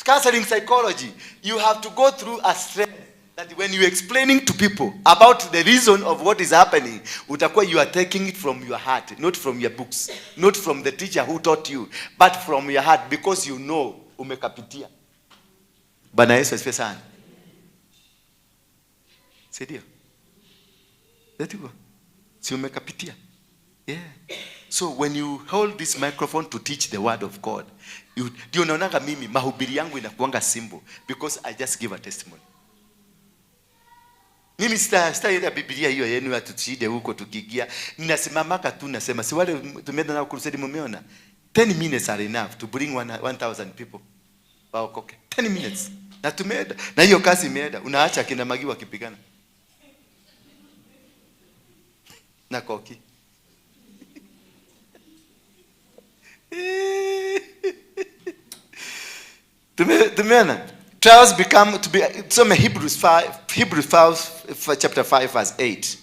Counseling psychology. You have to go through a stress that when you're explaining to people about the reason of what is happening, utakuwa you are taking it from your heart, not from your books, not from the teacher who taught you, but from your heart, because you know umekapitia. Bwana Yesu asifiwe sana. Si ndio? Ndio. Si umekapitia? Yeah. So when you hold this microphone to teach the word of God, ndio unaonanga mimi mahubiri yangu inakuanga simple because I just give a testimony. Mimi sitaenda Biblia hiyo yenu atushide huko tukiingia. Ninasimamaka tu nasema si wale tumeenda nao crusade mumeona. 10 minutes are enough to bring 1000 people. Waokoke. 10 minutes. Na tumeenda. Na hiyo kazi imeenda. Unaacha kina Magi wakipigana. Na koki. Tumeona. Trials become to be some Hebrews 5, Hebrews 5, chapter 5 verse 8.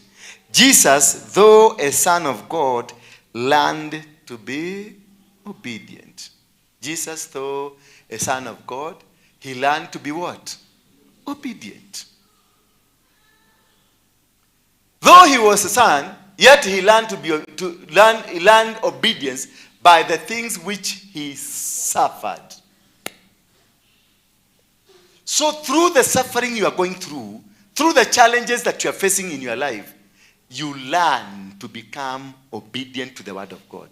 Jesus, though a son of God, learned to be obedient. Jesus, though a son of God, he learned to be what? Obedient. Though he was a son, yet he learned to be to learn he learned obedience by the things which he suffered. So through the suffering you are going through, through the challenges that you are facing in your life, you learn to become obedient to the word of God.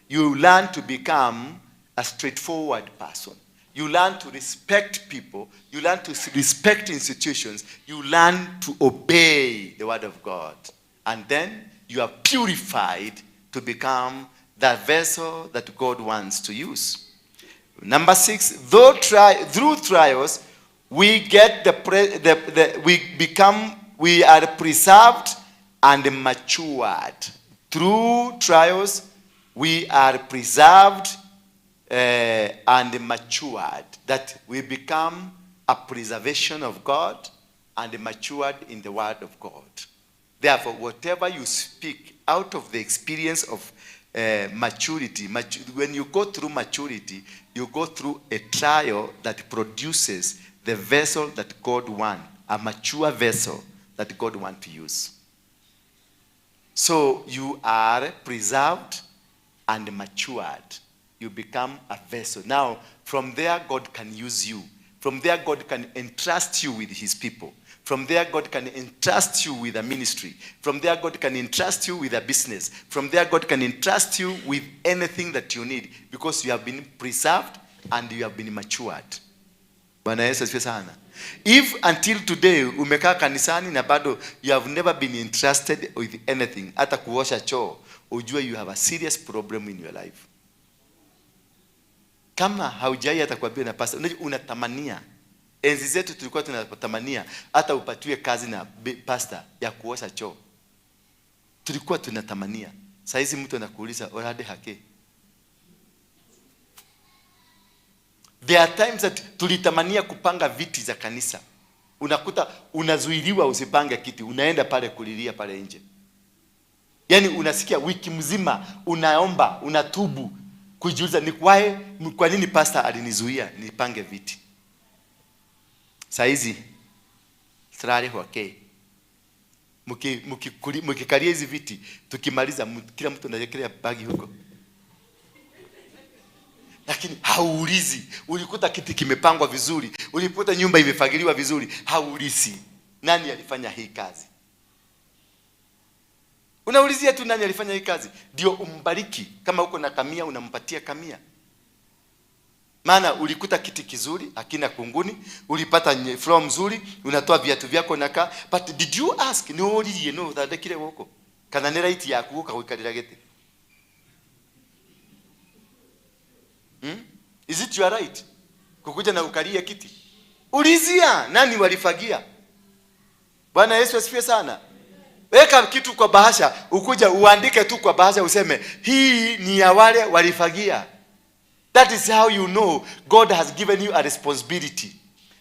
You learn to become a straightforward person. You learn to respect people. You learn to respect institutions. You learn to obey the word of God. And then you are purified to become the vessel that God wants to use. Number 6, through trials, we get we are preserved and matured. Through trials, we are preserved and matured. That we become a preservation of God and matured in the word of God. Therefore, whatever you speak out of the experience of Maturity. When you go through maturity, you go through a trial that produces the vessel that God wants, a mature vessel that God wants to use. So you are preserved and matured. You become a vessel. Now, from there, God can use you. From there, God can entrust you with his people. From there, God can entrust you with a ministry. From there, God can entrust you with a business. From there, God can entrust you with anything that you need because you have been preserved and you have been matured. Bwana Yesu asifiwe sana. If until today umekaa kanisani na bado you have never been entrusted with anything, hata kuosha choo, ujue you have a serious problem in your life. Kama haujai hata kuambiwa na pastor, unajua unatamania. Enzi zetu tulikuwa tunatamania hata upatiwe kazi na pastor ya kuosha choo. Tulikuwa tunatamania. Saizi mtu anakuuliza orade hake. There are times that tulitamania kupanga viti za kanisa. Unakuta unazuiliwa usipange kiti, unaenda pale kulilia pale nje. Yaani unasikia wiki mzima unaomba, unatubu kujiuliza ni kwa nini pastor alinizuia nipange viti. Saizi srari wake. Mkikalia hizi viti, tukimaliza kila mtu anawekelea bagi huko. Lakini hauulizi. Ulikuta kiti kimepangwa vizuri, ulikuta nyumba imefagiliwa vizuri, hauulizi nani alifanya hii kazi. Unaulizia tu nani alifanya hii kazi, ndio umbariki. Kama uko na kamia unampatia kamia. Maana ulikuta kiti kizuri, hakina kunguni, ulipata floor mzuri, unatoa viatu vyako na ka, but did you ask ni ulirie no uthondekire goko? Kana ni right yaku guka guikarira giti? Is it your right kukuja na ukalie kiti? Ulizia nani walifagia. Bwana Yesu asifiwe sana. Weka kitu kwa bahasha, ukuja uandike tu kwa bahasha useme hii ni ya wale walifagia. That is how you know God has given you a responsibility.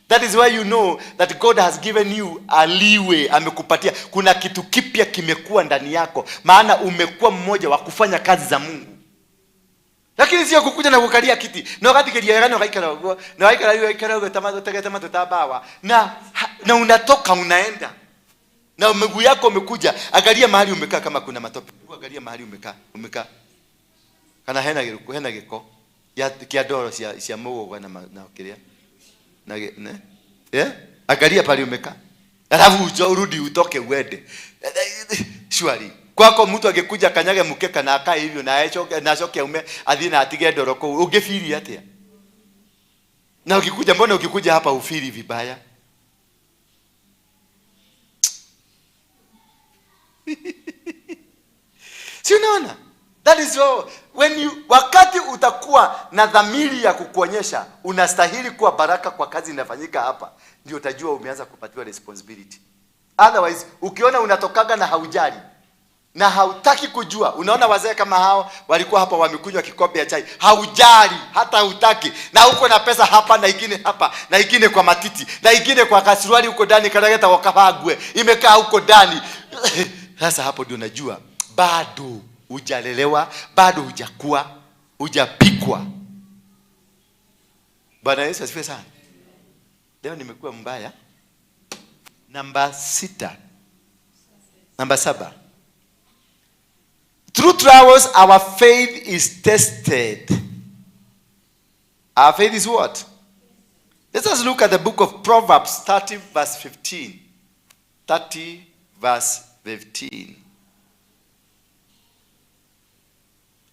That is why you know that God has given you a leeway. Amekupatia. Kuna kitu kipya kimekuwa ndani yako, maana umekuwa mmoja wa kufanya kazi za Mungu. Lakini sio kukuja na kukalia kiti. Na wakati kiliagana ukaikala ugo, na waikala hiyo ikala ugo tamato tege tamato tabawa. Na unatoka unaenda. Na miguu yako umekuja, angalia mahali umekaa kama kuna matope. Angalia mahali umekaa, umekaa. Kana hena giko, hena giko. Ya kia doro cia mugo na kiria. Na ne? Eh? Angalia pale umekaa. Alafu urudi utoke uende. Surely kwako mtu angekuja kanyage mkeka na akae hivyo na achoke na achoke ume athie na atige ndoro kuu, ungefili atia? Na ukikuja, mbona ukikuja hapa ufili vibaya? Si unaona? That is all. When you, wakati utakuwa na dhamiri ya kukuonyesha unastahili kuwa baraka kwa kazi inafanyika hapa, ndio utajua umeanza kupatiwa responsibility. Otherwise ukiona unatokaga na haujali na hautaki kujua, unaona wazee kama hao walikuwa hapa wamekunywa kikombe ya chai, haujali hata hutaki, na uko na pesa hapa na ingine hapa na ingine kwa matiti na ingine kwa kasuruali huko ndani karageta wakabagwe imekaa huko ndani. Sasa hapo ndio unajua bado hujalelewa, bado hujakua, hujapikwa. Bwana Yesu asifiwe sana. Leo nimekuwa mbaya. Namba 6. Namba 7. Through trials our faith is tested. Our faith is what? Let us look at the book of Proverbs 30 verse 15. 30 verse 15.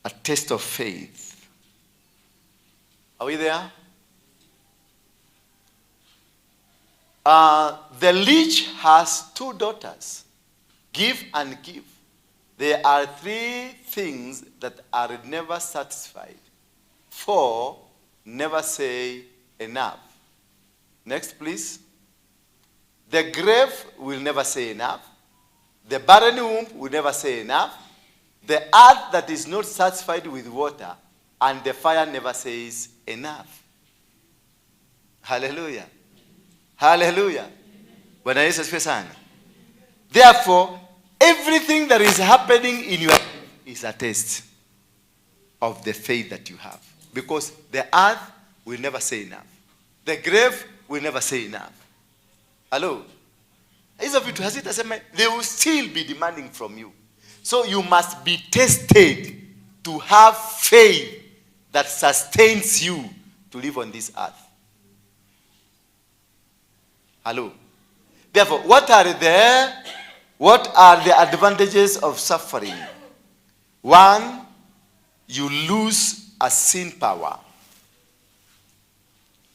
A test of faith. Are we there? The leech has 2 daughters. Give and give. There are 3 things that are never satisfied. 4, never say enough. Next, please. The grave will never say enough. The barren womb will never say enough. The earth that is not satisfied with water, and the fire never says enough. Hallelujah. Hallelujah. Bwana Yesu asifiwe sana. Therefore, everything that is happening in your life is a test. of the faith that you have, because the earth will never say enough, the grave will never say enough. Hello, hizo vitu hazitasema, they will still be demanding from you. So you must be tested to have faith that sustains you to live on this earth. Hello. Therefore, what are the advantages of suffering? One, you lose a sin power.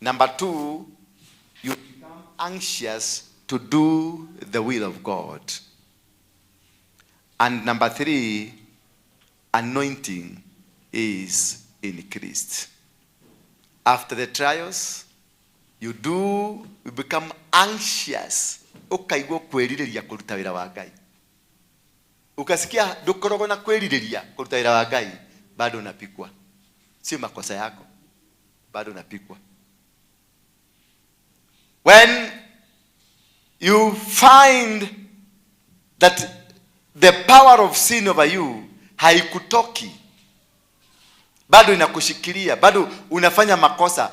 Number two, you become anxious to do the will of God. And number three, anointing is increased. After the trials, you become anxious. Ukaigua kwĩrirĩria kũruta wĩra wa Ngai. Ukasikia ndũkoragwo na kwĩrirĩria kũruta wĩra wa Ngai, bado unapikwa. Sio makosa yako, bado unapikwa. When you find that the power of sin over you haikutoki, bado inakushikilia, bado unafanya makosa,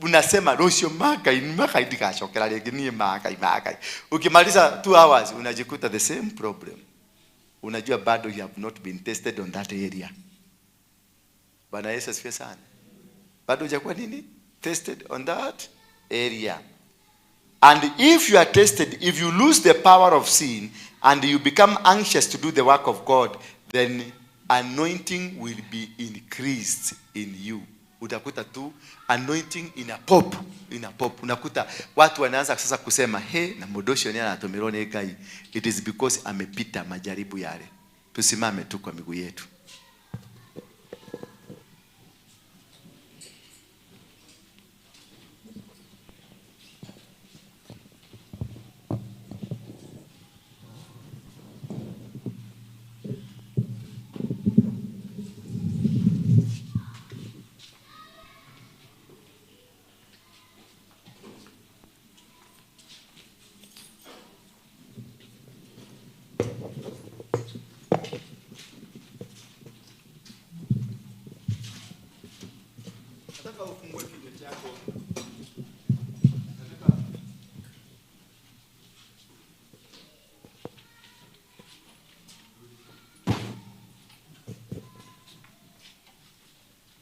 unasema rũciũ makai makai ndigacokera rĩngĩ niĩ makai makai. Ukimaliza 2 hours unajikuta the same problem. Unajua bado you have not been tested on that area. Bwana Yesu asifiwe sana. Bado hujakuwa nini? Tested on that area. And if you are tested, if you lose the power of sin and you become anxious to do the work of God, then anointing will be increased in you. Utakuta tu anointing ina pop, ina pop. Unakuta watu wanaanza sasa kusema, he, na mũndũ ũcio nĩ aratũmĩrwo nĩ Ngai. It is because amepita majaribu yale. Tusimame tu kwa miguu yetu.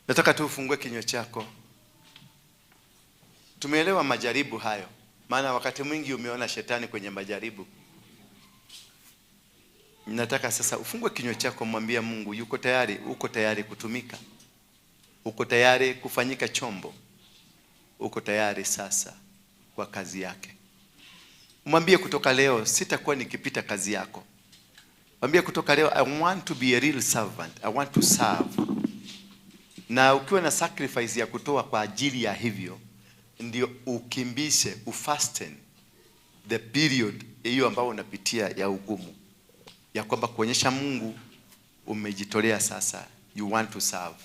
Nataka tu ufungue kinywa chako. Tumeelewa majaribu hayo, maana wakati mwingi umeona shetani kwenye majaribu. Nataka sasa ufungue kinywa chako, mwambie Mungu yuko tayari, uko tayari kutumika, uko tayari kufanyika chombo, uko tayari sasa kwa kazi yake. Mwambie kutoka leo sitakuwa nikipita kazi yako. Mwambie kutoka leo, I want to be a real servant. I want to serve. Na ukiwa na sacrifice ya kutoa kwa ajili ya hivyo, ndio ukimbishe, ufasten the period hiyo ambayo unapitia ya ugumu, ya kwamba kuonyesha Mungu umejitolea sasa, you want to serve.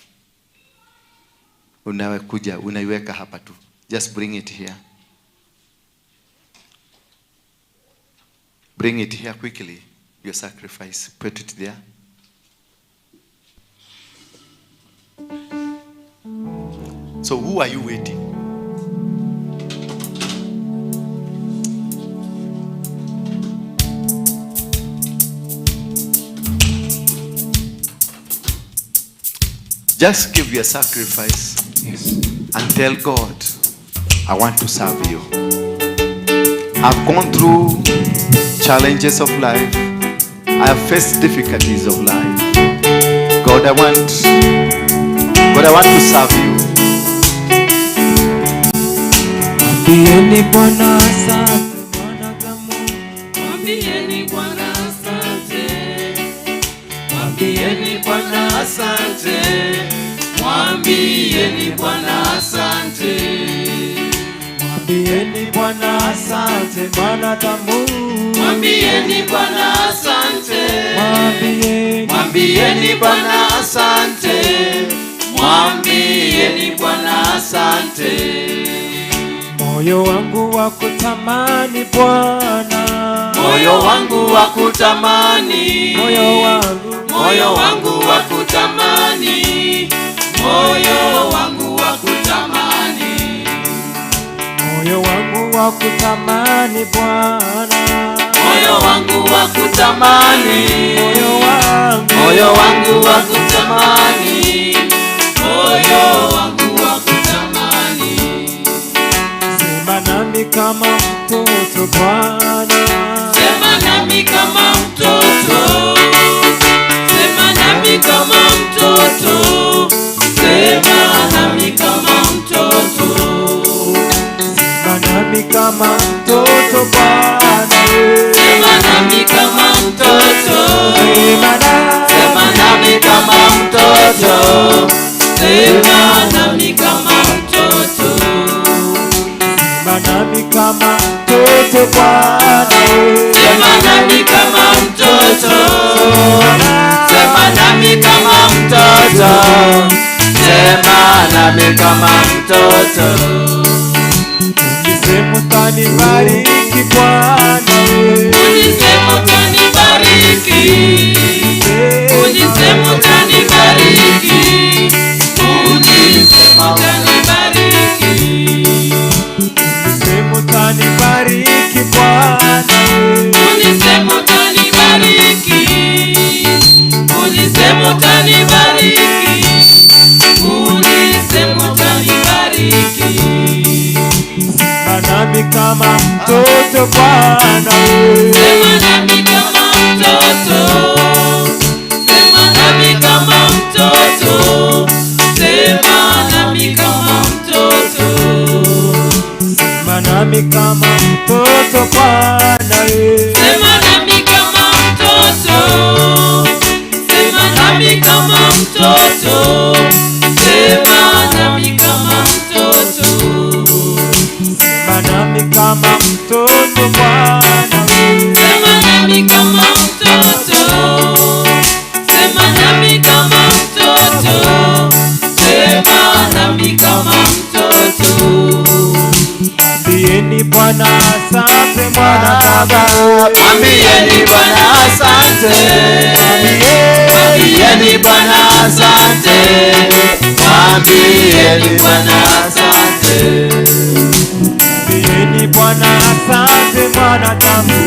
Unakuja unaiweka hapa tu, just bring it here, bring it here quickly, your sacrifice, put it there. So who are you waiting? Just give your sacrifice. Yes. And tell God, I want to serve you. I've gone through challenges of life. I have faced difficulties of life. God, I want to serve you. Mwambieni Bwana asante, mwanadamu. Mwambieni Bwana asante. Mwambieni Bwana asante. Mwambieni Bwana asante. Mwambieni Bwana asante, mwanadamu. Mwambieni Bwana asante. Mwambieni Mwambieni Bwana asante. Mwambieni Bwana asante. Moyo wangu wa kutamani Bwana, Moyo wangu wa kutamani, moyo wangu, moyo wangu wa kutamani, Moyo wangu wa kutamani, Moyo wangu wa kutamani Bwana, moyo wangu wa kutamani, moyo wangu, moyo wangu wa kutamani, moyo wangu wa kutamani. Sema nami kama mtoto Bwana, Sema nami kama mtoto, sema nami kama mtoto, sema nami kama mtoto, sema nami kama mtoto Bwana, sema nami kama mtoto, sema nami, sema nami kama mtoto, sema nami kama mtoto, sema nami kama mtoto Bwana, sema nami kama mtoto, sema nami kama mtoto, sema nami kama mtoto. Ulisema utanibariki Bwana, Ulisema utanibariki, ulisema utanibariki, ulisema utanibariki, ulisema utanibariki Bwana, ulisema utanibariki, ulisema utanibariki, ulisema utanibariki. Sema nami kama mtoto Bwana, Sema nami kama mtoto, sema nami kama mtoto, sema nami kama mtoto, sema nami kama mtoto Bwana, sema nami kama mtoto, sema nami kama mtoto, sema nami kama mtoto, sema nami kama mtoto Bwana, sema nami kama mtoto, sema nami kama mtoto, sema nami kama mtoto. Mwambieni Bwana asante mwana baba, Mwambieni Bwana asante, mwambieni Bwana asante, mwambieni Bwana asante, mwambieni Bwana asante mwana damu.